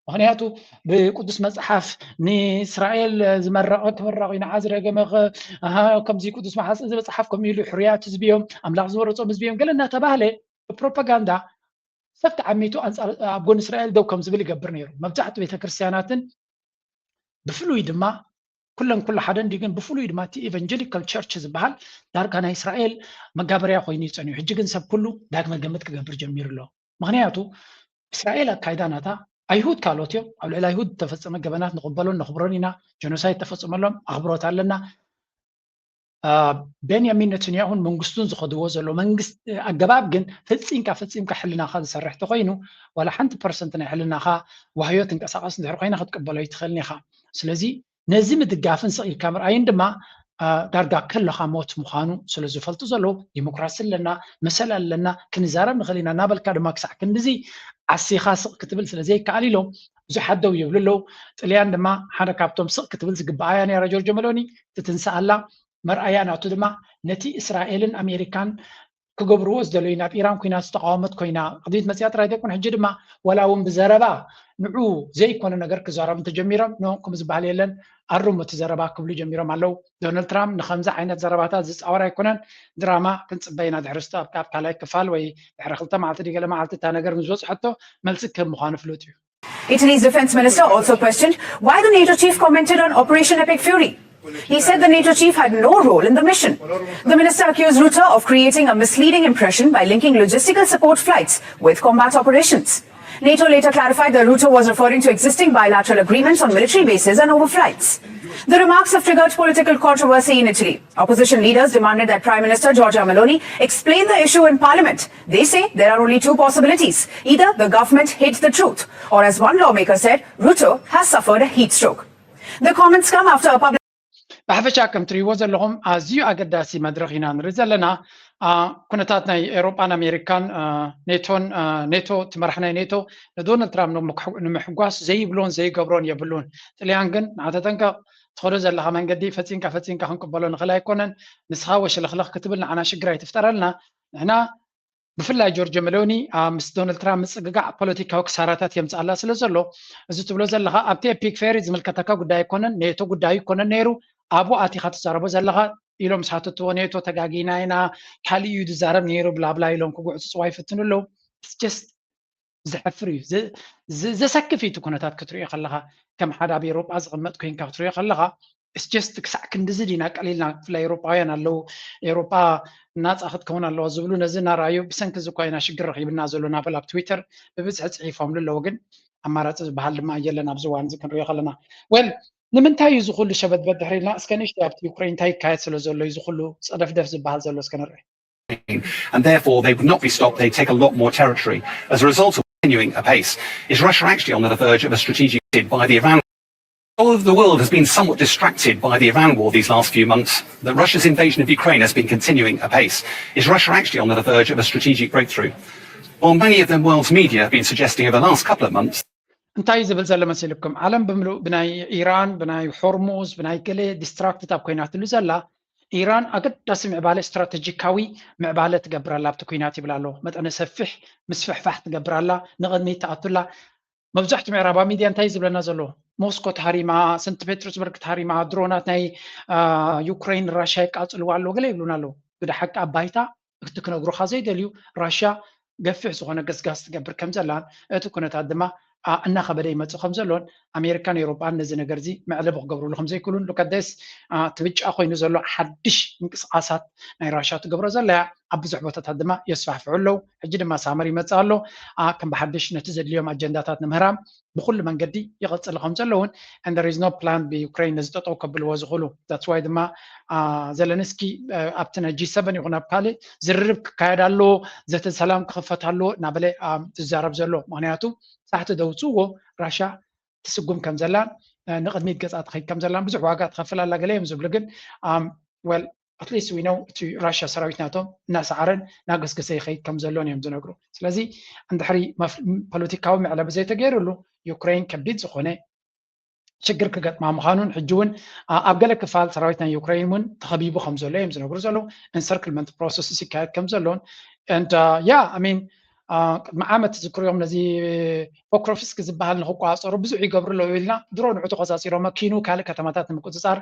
ምኽንያቱ ብቅዱስ መጽሓፍ ንእስራኤል ዝመረቐ ክምረቕ እዩ፣ ንዓ ዝረገመ ኸ-፣ ኣሃ፣ ከምዚ ቅዱስ መሓጽ-፣ እዚ መጽሓፍ ከምኡ ኢሉ፣ ሕሩያት ህዝቢ እዮም፣ ኣምላኽ ዝመረጾም ህዝቢ እዮም፣ ገለ እናተባህለ ብፕሮፓጋንዳ ሰብ ተዓሚቱ ኣንጻር፣ ኣብ ጎኒ እስራኤል ደው ከም ዝብል ይገብር ነይሩ። መብዛሕትኡ ቤተክርስትያናትን ብፍሉይ ድማ፣ ኩለን ኩሉ ሓደ እንድዩ፣ ግን ብፍሉይ ድማ እቲ ኢቨንጀሊካል ቸርች ዝበሃል ዳርጋ ናይ እስራኤል መጋበርያ ኮይኑ እዩ ጸኒሑ። ሕጂ ግን ሰብ ኩሉ ዳግመ ግምት ክገብር ጀሚሩ ኣሎ። ምኽንያቱ እስራኤል ኣካይዳ ናታ፣ ኣይሁድ ካልኦት እዮም፣ ኣብ ልዕሊ ኣይሁድ ዝተፈጸመ ገበናት ንቕበሎን ነኽብሮን ኢና፣ ጀኖሳይድ ተፈጸመሎም፣ ኣኽብሮት ኣለና። አ፣ ቤንያሚን ነተንያሁን መንግስቱን ዝኸድዎ ዘሎ መንግስት-፣ ኣገባብ ግን ፈጺምካ፣ ፈጺምካ ሕልናኻ ዝሰርሕ ተኾይኑ፣ ዋላ ሓንቲ ፐርሰንት ናይ ሕልናኻ ዋህዮ ትንቀሳቐስ እንድሕር ኮይና ክትቅበሎ ኣይትኽእልን ኢኻ። ስለዚ ነዚ ምድጋፍን ስቕ ኢልካ ምርኣይን ድማ፣ አ፣ ዳርጋ ከለኻ ሞት ምዃኑ ስለ ዝፈልጡ ዘለዉ፣ ዲሞክራሲ ኣለና፣ መሰል ኣለና፣ ክንዛረብ ንኽእል ኢና እናበልካ ድማ ክሳዕ ክንድዚ ዓሲኻ ስቕ ክትብል ስለ ዘይከኣል ኢሎም ብዙሓት ደው ይብሉ ኣለዉ። ጥልያን ድማ ሓደ ካብቶም ስቕ ክትብል ዝግብኣያ ነይራ ጆርጆ ሜሎኒ፣ ትትንስእ ኣላ። መርኣያ ናቱ ድማ ነቲ እስራኤልን ኣሜሪካን ክገብርዎ ዝደለዩ፣ ናብ ኢራን ኲናት ዝተቓወመት ኮይና ቅድሚት መጺኣ ጥራይ ዘይኮነ፣ ሕጂ ድማ ዋላ እውን ብዘረባ ንዑ ዘይኮነ ነገር ክዛረቡ እንተጀሚሮም፣ ኖ፣ ከምኡ ዝበሃል የለን፣ ኣርሙ እቲ ዘረባ ክብሉ ጀሚሮም ኣለዉ። ዶናልድ ትራምፕ ንኸምዚ ዓይነት ዘረባታት ዝጻወር ኣይኮነን፣ ድራማ ክንጽበ ኢና። ድሕሪ ስተ-፣ ኣብ፣ ኣብ ካልኣይ ክፋል ወይ ድሕሪ ክልተ መዓልቲ ድዩ ገለ መዓልቲ እታ ነገር ምስ በጽሐቶ መልሲ ክህብ ምዃኑ ፍሉጥ እዩ። Italy's defense minister also questioned why the NATO chief commented on Operation Epic Fury. He said the NATO chief had no role in the mission. The minister accused Rutte of creating a misleading impression by linking logistical support flights with combat operations. NATO later clarified that Rutte was referring to existing bilateral agreements on military bases and overflights. The remarks have triggered political controversy in Italy. Opposition leaders demanded that Prime Minister Giorgia Meloni explain the issue in parliament. They say there are only two possibilities. Either the government hid the truth, or as one lawmaker said, Rutte has suffered a heat stroke. The comments come after a public ብሓፈሻ ከም ትሪእዎ ዘለኹም ኣዝዩ ኣገዳሲ መድረኽ ኢና ንርኢ ዘለና። ኩነታት ናይ ኤውሮጳን ኣሜሪካን፣ ኔቶን፣ ኔቶ፣ እቲ መራሕ ናይ ኔቶ ንዶናልድ ትራምፕ ንምሕጓስ ዘይብሎን ዘይገብሮን የብሉን። ጥልያን ግን ንዓ ተጠንቀቕ፣ ትኸዶ ዘለኻ መንገዲ ፈጺምካ ፈጺምካ ክንቅበሎ ንኽእል ኣይኮነን። ንስኻ ወሽለኽለኽ ክትብል ንዓና ሽግር ኣይትፍጠረልና። ንሕና ብፍላይ ጆርጆ መሎኒ ምስ ዶናልድ ትራምፕ ምጽግጋዕ ፖለቲካዊ ክሳራታት የምጽኣላ ስለ ዘሎ፣ እዚ ትብሎ ዘለኻ ኣብቲ ኤፒክ ፌሪ ዝምልከተካ ጉዳይ ኣይኮነን፣ ኔቶ ጉዳይ ኣይኮነን ነይሩ። ኣብኡ ኣቲኻ ትዛረቦ ዘለኻ ኢሎም ምስ ሓተትዎ፣ ኔቶ ተጋጊና ኢና፣ ካልእ እዩ ዝዛረብ ነይሩ፣ ብላብላ ኢሎም ክጉዕጽጽዋ ይፍትኑ ኣለዉ። ጀስት ዘሕፍር እዩ። ዘሰክፍ እዩ እቲ ኩነታት ክትሪኦ ከለኻ፣ ከም ሓደ ኣብ ኤውሮጳ ዝቕመጥ ኮይንካ ክትሪኦ ከለኻ፣ ጀስት ክሳዕ ክንድዚ ዲና ቀሊልና? ብፍላይ ኤውሮጳውያን ኣለዉ፣ ኤውሮጳ ናፃ ክትከውን ኣለዋ ዝብሉ፣ ነዚ እናረኣዩ ብሰንኪ እዚ እኳ ኢና ሽግር ረኺብና ዘሎ ናበል ኣብ ትዊተር ብብዝሒ ፅሒፎምሉ ኣለዉ። ግን ኣማራፂ ዝበሃል ድማ የለን ኣብዚ እዋን እዚ ክንሪኦ ከለና። ወል ንምንታይ እዩ ዝኩሉ ሸበድበድ ድሕር ኢልና? እስከ ንእሽተይ ኣብቲ ዩክሬን እንታይ ይካየድ ስለ ዘሎ እዩ ዝኩሉ ፀደፍደፍ ዝበሃል ዘሎ እስከ ንርኢ። And therefore they would not be stopped, they'd take a lot more territory. As a result of continuing apace, is Russia actually on the verge of a strategic by the Iran? All of the world has been somewhat distracted by the Iran war these last few months, that Russia's invasion of Ukraine has been continuing apace. Is Russia actually on the verge of a strategic breakthrough? While many of the world's media have been suggesting over the last couple of months, እንታይ እዩ ዝብል ዘሎ መሲልኩም? ዓለም ብምሉእ ብናይ ኢራን፣ ብናይ ሆርሙዝ፣ ብናይ ገለ ዲስትራክትድ ኣብ ኮይናትሉ ዘላ፣ ኢራን ኣገዳሲ ምዕባለ፣ ስትራተጂካዊ ምዕባለ ትገብር ኣላ ኣብቲ ኩናት ይብል ኣሎ። መጠነ ሰፊሕ ምስፍሕፋሕ ትገብር ኣላ፣ ንቕድሚት ትኣቱ ኣላ። መብዛሕትኡ ምዕራባዊ ሚድያ እንታይ ዝብለና ዘሎ? ሞስኮ ተሃሪማ፣ ሰንት ፔትርስበርግ ተሃሪማ፣ ድሮናት ናይ ዩክሬን ራሽያ ይቃፅልዋ ኣለዉ ገለ ይብሉና ኣለዉ። ብደሓቂ ኣብ ባይታ እቲ ክነግሩኻ ዘይደልዩ፣ ራሽያ ገፊሕ ዝኾነ ገስጋስ ትገብር ከም ዘላን እቲ ኩነታት ድማ እናኸበደ ይመፅእ ከም ዘሎን ኣሜሪካን ኤውሮጳን ነዚ ነገር እዚ መዕለቢ ክገብርሉ ከም ዘይክእሉን፣ ሉከደስ እቲ ብጫ ኮይኑ ዘሎ ሓድሽ ምንቅስቃሳት ናይ ራሽያ ትገብሮ ዘላ እያ። ኣብ ብዙሕ ቦታታት ድማ የስፋሕፍሑ ኣለዉ። ሕጂ ድማ ሳመር ይመፅእ ኣሎ። ከም ብሓድሽ ነቲ ዘድልዮም ኣጀንዳታት ንምህራም ብኩሉ መንገዲ ይቐፅሉ ከም ዘለውን፣ and there is no plan ብዩክሬን ነዚ ጠጠው ከብልዎ ዝኽእሉ። That's why ድማ ዘለንስኪ ኣብቲ ናይ ጂ ሰቨን ይኹን ኣብ ካልእ ዝርርብ ክካየድ ኣለዎ፣ ዘተ ሰላም ክኽፈት ኣለዎ እናበለ ዝዛረብ ዘሎ። ምክንያቱ ሳሕቲ ደውፅዎ ራሽያ ትስጉም ከም ዘላን ንቕድሚት ገፃ ትኸይድ ከም ዘላን ብዙሕ ዋጋ ትኸፍል ኣላ ገለ እዮም ዝብሉ። ግን well at least we know እቲ ራሽያ ሰራዊት ናቶም እናሰዓረን እናገስገሰ ይኸይድ ከም ዘሎን እዮም ዝነግሩ። ስለዚ እንድሕሪ ፖለቲካዊ መዕለቢ ዘይተገይሩሉ ዩክሬን ከቢድ ዝኾነ ሽግር ክገጥማ ምዃኑን ሕጂ እውን ኣብ ገለ ክፋል ሰራዊት ናይ ዩክሬን እውን ተኸቢቡ ከም ዘሎ እዮም ዝነግሩ ዘለዉ። ኢንሰርክልመንት ፕሮሰስ ይካየድ ከም ዘሎን and yeah I mean ቅድሚ ዓመት ዝክርዮም ነዚ ፖክሮፍስክ ዝበሃል ንክቋፀሩ ብዙሕ ይገብሩ ኣለዉ ኢልና ድሮ ንዑ ተቆፃፂሮሞ ኪኑ ካልእ ከተማታት ንምቁፅፃር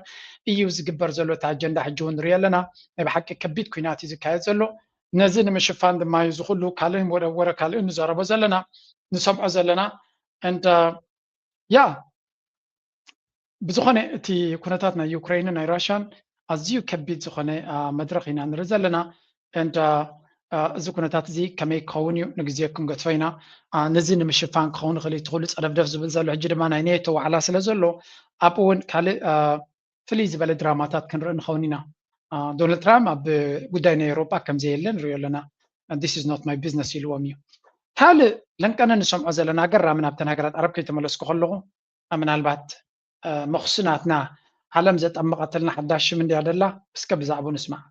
እዩ ዝግበር ዘሎ እቲ ኣጀንዳ። ሕጂ እውን ንሪኦ ኣለና። ናይ ብሓቂ ከቢድ ኩናት እዩ ዝካየድ ዘሎ። ነዚ ንምሽፋን ድማ እዩ ዝኩሉ ካልእ ወረ ካልእ ንዛረቦ ዘለና ንሰምዖ ዘለና and yeah ብዝኾነ እቲ ኩነታት ናይ ዩክሬንን ናይ ራሽያን ኣዝዩ ከቢድ ዝኾነ መድረኽ ኢና ንርኢ ዘለና። እዚ ኩነታት እዚ ከመይ ክኸውን እዩ ንግዜ ክንገትፎ ኢና። ነዚ ንምሽፋን ክኸውን ይኽእል እቲ ኩሉ ፀደፍደፍ ዝብል ዘሎ ሕጂ ድማ ናይ ኔቶ ዋዕላ ስለ ዘሎ ኣብኡ እውን ካልእ ፍልይ ዝበለ ድራማታት ክንርኢ ንኸውን ኢና። ዶናልድ ትራምፕ ኣብ ጉዳይ ናይ ኤውሮጳ ከምዘየለ ንሪኦ ኣለና። This is not my business ኢልዎም እዩ። ካልእ ለንቀነ ንሰምዖ ዘለና ኣገራምን ኣብተን ሃገራት ዓረብ ከይተመለስኩ ከለኹ ምናልባት መኽሱ ናትና ዓለም ዘጠመቐትልና ሓዳሽ ሽም እንድያ ደላ እስከ ብዛዕባኡ ንስማዕ።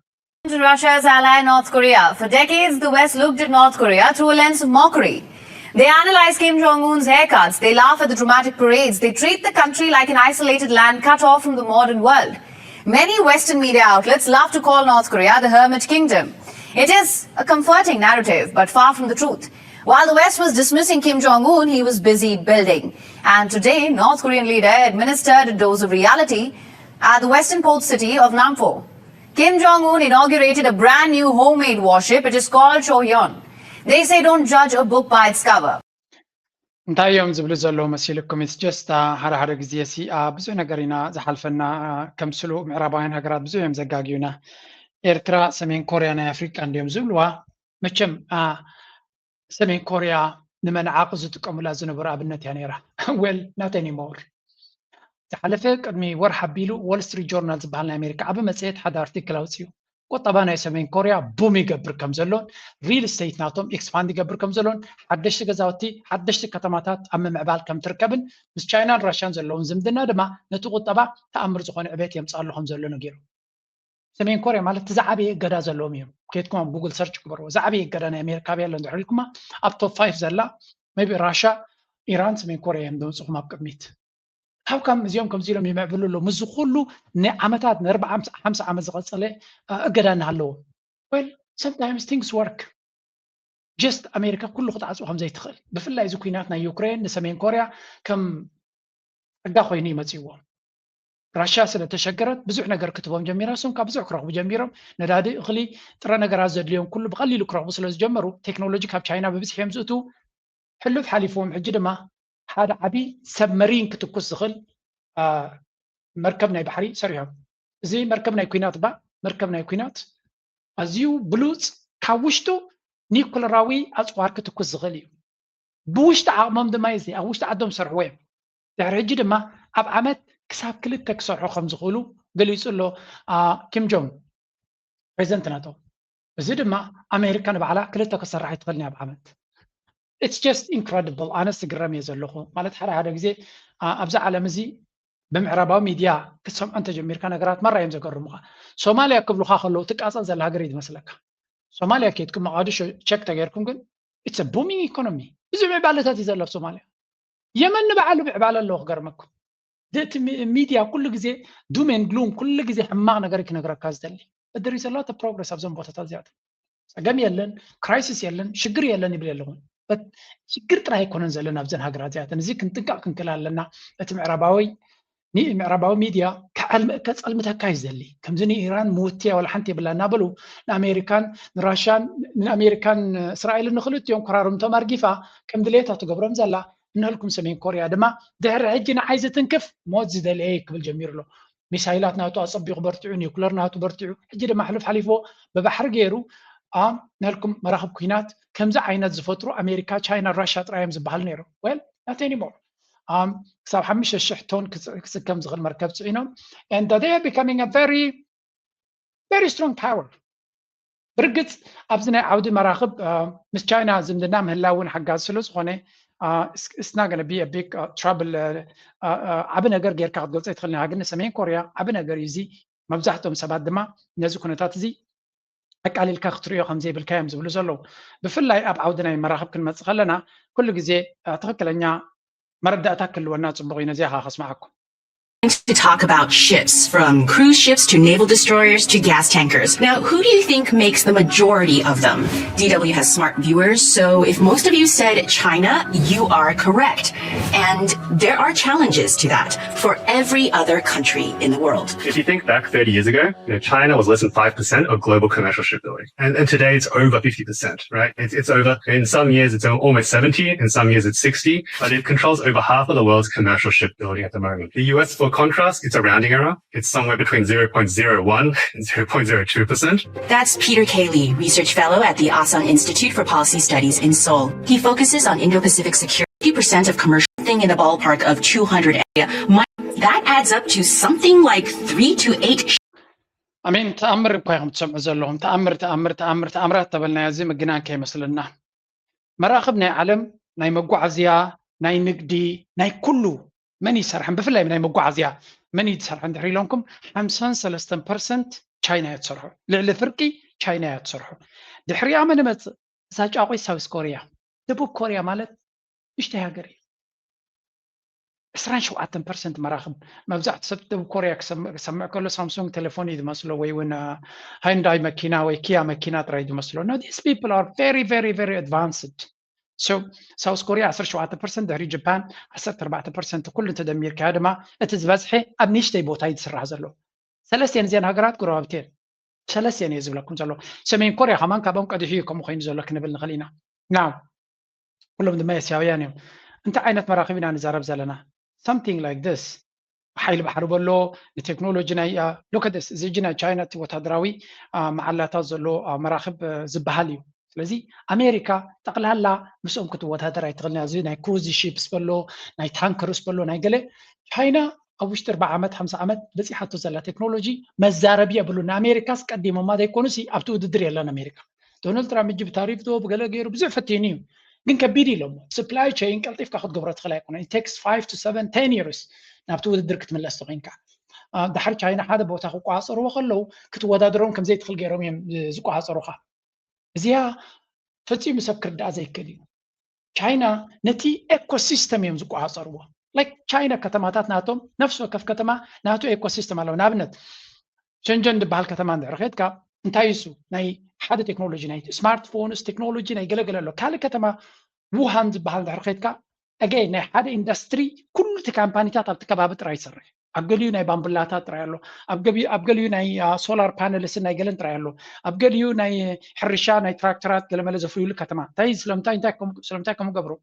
Russia's ally North Korea. For decades, the West looked at North Korea through a lens of mockery. They analyze Kim Jong un's haircuts, they laugh at the dramatic parades, they treat the country like an isolated land cut off from the modern world. Many Western media outlets love to call North Korea the hermit kingdom. It is a comforting narrative, but far from the truth. While the West was dismissing Kim Jong un, he was busy building. And today, North Korean leader administered a dose of reality at the western port city of Nampo. Kim Jong un inaugurated a brand new homemade warship. It is called Chohyon. They say don't judge a book by its cover. እንታይ እዮም ዝብሉ ዘለዉ መሲልኩም? It's just ሓደ ሓደ ግዜ ሲ ብዙሕ ነገር ኢና ዝሓልፈና። ከም ስሉ ምዕራባውያን ሃገራት ብዙሕ እዮም ዘጋግዩና። ኤርትራ ሰሜን ኮርያ ናይ ኣፍሪቃ እንዲዮም ዝብልዋ። መቸም ሰሜን ኮርያ ንመንዓቕ ዝጥቀሙላ ዝነበሩ ኣብነት እያ ነይራ። Well, not anymore። ዝሓለፈ ቅድሚ ወርሒ ኣቢሉ ዎል ስትሪት ጆርናል ዝበሃል ናይ ኣሜሪካ ዓቢ መጽሔት ሓደ ኣርቲክል ኣውፅዩ። ቁጠባ ናይ ሰሜን ኮርያ ቡም ይገብር ከም ዘሎን፣ ሪል ስቴት ናቶም ኤክስፓንድ ይገብር ከም ዘሎን፣ ሓደሽቲ ገዛውቲ፣ ሓደሽቲ ከተማታት ኣብ ምምዕባል ከም ትርከብን ምስ ቻይናን ራሽያን ዘለዎም ዝምድና ድማ ነቲ ቁጠባ ተኣምር ዝኾነ ዕቤት የምፅኣሉ ከም ዘሎ ነጊሩ። ሰሜን ኮርያ ማለት እቲ ዝዓበየ እገዳ ዘለዎም እዮም። ከድኩም ኣብ ጉግል ሰርች ግበርዎ። ዝዓበየ እገዳ ናይ ኣሜሪካ ኣበይ ኣሎ እንድሕር ኢልኩማ፣ ኣብ ቶፕ ፋይቭ ዘላ ሜቢ ራሻ፣ ኢራን፣ ሰሜን ኮርያ እዮም ዘምፅኹም ኣብ ቅድሚት። How come እዚኦም ከምዚ ኢሎም ይምዕብሉ ኣለዉ? ምስዚ ኩሉ ንዓመታት ንኣርብዓ ሓምሳ ዓመት ዝቐጸለ እገዳ እናሃለዎ። Well, sometimes things work. Just ኣሜሪካ ኩሉ ክትዓጽዎ ከም ዘይትኽእል፣ ብፍላይ እዚ ኩናት ናይ ዩክሬን ንሰሜን ኮርያ ከም ጸጋ ኮይኑ እዩ መጺእዎም። ራሽያ ስለ ተሸገረት ብዙሕ ነገር ክትቦም ጀሚራ። እሶም ካብ ብዙሕ ክረኽቡ ጀሚሮም። ነዳዲ፣ እኽሊ፣ ጥረ ነገራት ዘድልዮም ኩሉ ብቐሊሉ ክረኽቡ ስለ ዝጀመሩ፣ ቴክኖሎጂ ካብ ቻይና ብብዝሒ እዮም ዝእትዉ። ሕሉፍ ሓሊፍዎም። ሕጂ ድማ ሓደ ዓቢ ሰብመሪን ክትኩስ ዝኽእል መርከብ ናይ ባሕሪ ሰሪሖም። እዚ መርከብ ናይ ኩናት ባ መርከብ ናይ ኩናት ኣዝዩ ብሉጽ፣ ካብ ውሽጡ ኒኩለራዊ ኣጽዋር ክትኩስ ዝኽእል እዩ። ብውሽጢ ዓቕሞም ድማ እዚ ኣብ ውሽጢ ዓዶም ዝሰርሕዎ እዮም። ድሕሪ ሕጂ ድማ ኣብ ዓመት ክሳብ ክልተ ክሰርሑ ከም ዝኽእሉ ገሊጹ ኣሎ ኪም ጆንግ፣ ፕሬዚደንት ናቶ። እዚ ድማ ኣሜሪካ ንባዕላ ክልተ ክሰርሕ ኣይትኽእልን እያ ኣብ ዓመት። It's just incredible። ኣነስ ዝግረም እየ ዘለኹ። ማለት ሓደ ሓደ ግዜ ኣብዚ ዓለም እዚ ብምዕራባዊ ሚድያ ክትሰምዖ እንተጀሚርካ ነገራት መራ እዮም ዘገርሙኻ። ሶማልያ ክብሉኻ ከለዉ ትቃጸል ዘላ ሃገር እዩ ዝመስለካ። ሶማልያ ከድኩም መቓድሾ ቸክ ተገይርኩም ግን it's a booming economy። ብዙሕ ምዕባለታት እዩ ዘሎ ኣብ ሶማልያ። የመን ንባዕሉ ምዕባለ ኣለዎ ክገርመኩም። እቲ ሚድያ ኩሉ ግዜ doom and gloom፣ ኩሉ ግዜ ሕማቕ ነገር ክነግረካ ዝደሊ። But there is a lot of progress ኣብዞም ቦታታት እዚኣቶም። ጸገም የለን፣ ክራይሲስ የለን፣ ሽግር የለን ይብል የለኹን። But ሽግር ጥራይ ኣይኮነን ዘለና ኣብዘን ሃገራት እዚኣተን። እዚ ክንጥንቀቕ ክንክእል ኣለና። እቲ ምዕራባዊ ምዕራባዊ ሚድያ ከጸልምተካ እዩ ዝደሊ። ከምዚ ንኢራን ምውትያ ዋላ ሓንቲ የብላ እናበሉ ንኣሜሪካን ንራሽያን ንኣሜሪካን እስራኤልን ንክልቲኦም ኮራርምቶም ኣርጊፋ ከም ድሌታ ትገብሮም ዘላ። እንህልኩም ሰሜን ኮርያ ድማ ድሕሪ ሕጂ ንዓይ ዝትንክፍ ሞት ዝደለየ ክብል ጀሚሩ ኣሎ። ሚሳይላት ናቱ ኣጸቢቑ በርቲዑ፣ ኒውክለር ናቱ በርቲዑ፣ ሕጂ ድማ ሕሉፍ ሓሊፍዎ ብባሕሪ ገይሩ ኣም ነልኩም መራኽብ ኩናት ከምዚ ዓይነት ዝፈጥሩ ኣሜሪካ፣ ቻይና፣ ራሽያ ጥራይ እዮም ዝበሃሉ ነይሮም። Well, not anymore። ኣም ክሳብ ሓሙሽተ ሽሕ ቶን ክስከም ዝኽእል መርከብ ጽዒኖም and they are becoming a very very strong power። ብርግጽ ኣብዚ ናይ ዓውዲ መራኽብ ምስ ቻይና ዝምድና ምህላው እውን ሓጋዚ ስለ ዝኾነ it's not gonna be a big trouble። ዓቢ ነገር ጌርካ ክትገልጾ ኣይትኽእልን ኢኻ፣ ግን ንሰሜን ኮርያ ዓቢ ነገር እዩ እዚ። መብዛሕትኦም ሰባት ድማ ነዚ ኩነታት እዚ ኣቃሊልካ ክትርእዮ ከም ዘይብልካ እዮም ዝብሉ ዘለዉ። ብፍላይ ኣብ ዓውዲ ናይ መራኽብ ክንመጽእ ከለና ኩሉ ግዜ ትኽክለኛ መረዳእታ ክህልወና ጽቡቕ እዩ። ነዚኣ ከስምዓኩም። To talk about ships, from cruise ships to naval destroyers to gas tankers. Now, who do you think makes the majority of them? D W has smart viewers, so if most of you said China, you are correct. And there are challenges to that for every other country in the world. If you think back thirty years ago, you know, China was less than five percent of global commercial shipbuilding. And, and today it's over fifty percent, right? It's, it's over, in some years it's almost seventy, in some years it's sixty, but it controls over half of the world's commercial shipbuilding at the moment. The U S, for contrast, it's a rounding error. It's somewhere between zero point zero one and zero point zero two percent. That's Peter K. Lee, research fellow at the Asan Institute for Policy Studies in Seoul. He focuses on Indo-Pacific security. Fifty percent of commercial thing in the ballpark of two hundred. That adds up to something like three to eight. I mean, ተኣምር እኳ ኢኹም ትሰምዑ ዘለኹም። ተኣምር፣ ተኣምር፣ ተኣምር፣ ተኣምራት ተበልናዮ፣ እዚ ምግናን ከይመስለና። መራኽብ ናይ ዓለም ናይ መጓዓዝያ፣ ናይ ንግዲ፣ ናይ ኩሉ መን ይሰርሐን፣ ብፍላይ ናይ መጓዓዝያ መን እዩ ዝሰርሐን እንድሕር ኢሎምኩም፣ ሓምሳን ሰለስተን ፐርሰንት ቻይና እያ ትሰርሖ። ልዕሊ ፍርቂ ቻይና እያ ትሰርሖ። ድሕሪኣ መን ይመጽእ? እዛ ጫቑይ ሳውዝ ኮርያ። ደቡብ ኮርያ ማለት ንእሽተይ ሃገር እዩ። ዕስራን ሸውዓተን ፐርሰንት መራኽብ። መብዛሕትኡ ሰብ ደቡብ ኮርያ ክሰምዕ ከሎ ሳምሱንግ ቴሌፎን እዩ ዝመስሎ፣ ወይ እውን ሃይንዳይ መኪና ወይ ኪያ መኪና ጥራይ እዩ ዝመስሎ። No, these people are very, very, very advanced. So ሳውዝ ኮርያ ዓሰርተ ሸውዓተ ፐርሰንት፣ ድሕሪ ጃፓን ዓሰርተ ኣርባዕተ ፐርሰንት፣ ኩሉ እንተደሚርካዮ ድማ እቲ ዝበዝሐ ኣብ ንእሽተይ ቦታ እዩ ዝስራሕ ዘሎ። ሰለስቲኤን እዚአን ሃገራት ጎረባብቲ እየን። ሰለስቲኤን እየ ዝብለኩም ዘሎ። ሰሜን ኮርያ ከማን ካብኦም ቀዲሑ እዩ ከምኡ ኮይኑ ዘሎ ክንብል ንኽእል ኢና። ናው ኩሎም ድማ ኤስያውያን እዮም። እንታይ ዓይነት መራኽብ ኢና ንዛረብ ዘለና? Something like this። ሓይሊ ባሕሪ በሎ፣ ንቴክኖሎጂ ናይ ሎከደስ እዚ እጂ ናይ ቻይና እቲ ወታደራዊ መዓላታት ዘሎ መራኽብ ዝበሃል እዩ። ስለዚ ኣሜሪካ ጠቕላላ ምስኦም ክትወዳደር ኣይትኽእልን። እዚ ናይ ክሩዝ ሺፕስ በሎ፣ ናይ ታንከርስ በሎ፣ ናይ ገለ ቻይና ኣብ ውሽጢ ኣርባዓ ዓመት ሓምሳ ዓመት በፂሓቶ ዘላ ቴክኖሎጂ መዛረቢ የብሉ። ንኣሜሪካስ ቀዲሞማ ዘይኮኑሲ ኣብቲ ውድድር የለን ኣሜሪካ። ዶናልድ ትራምፕ እጂ ብታሪፍ ዶ ብገለ ገይሩ ብዙሕ ፈቲኑ እዩ፣ ግን ከቢድ ኢሎሞ። ስፕላይ ቸይን ቀልጢፍካ ክትገብሮ ትኽእል ኣይኮነ። It takes five to seven, ten years ናብቲ ውድድር ክትምለስ ተኮይንካ። ድሓር ቻይና ሓደ ቦታ ክቆፃፀርዎ ከለዉ ክትወዳደሮም ከምዘይትኽእል ገይሮም እዮም ዝቆፃፀሩካ። እዚኣ ፈፂሙ ሰብ ክርዳኣ ዘይክእል እዩ። ቻይና ነቲ ኤኮሲስተም እዮም ዝቆፃፀርዎ። ላይክ ቻይና ከተማታት ናቶም ነፍሲ ወከፍ ከተማ ናቱ ኤኮሲስተም ኣለዎ። ንኣብነት ሸንጀን ዝበሃል ከተማ እንድሕር ከድካ እንታይ እሱ ናይ ሓደ ቴክኖሎጂ ናይ ስማርትፎንስ ቴክኖሎጂ ናይ ገለገለ ኣሎ። ካልእ ከተማ ውሃን ዝበሃል እንድሕር ከድካ ኣገይ ናይ ሓደ ኢንዱስትሪ ኩሉ እቲ ካምፓኒታት ኣብቲ ከባቢ ጥራይ ይሰርሕ። ኣብ ገሊኡ ናይ ባምቡላታት ጥራይ ኣሎ፣ ኣብ ገሊኡ ናይ ሶላር ፓነልስን ናይ ገለን ጥራይ ኣሎ፣ ኣብ ገሊኡ ናይ ሕርሻ ናይ ትራክተራት ገለመለ ዘፍርዩሉ ከተማ። እንታይ ስለምንታይ እንታይ ስለምንታይ ከምኡ ገብሩ?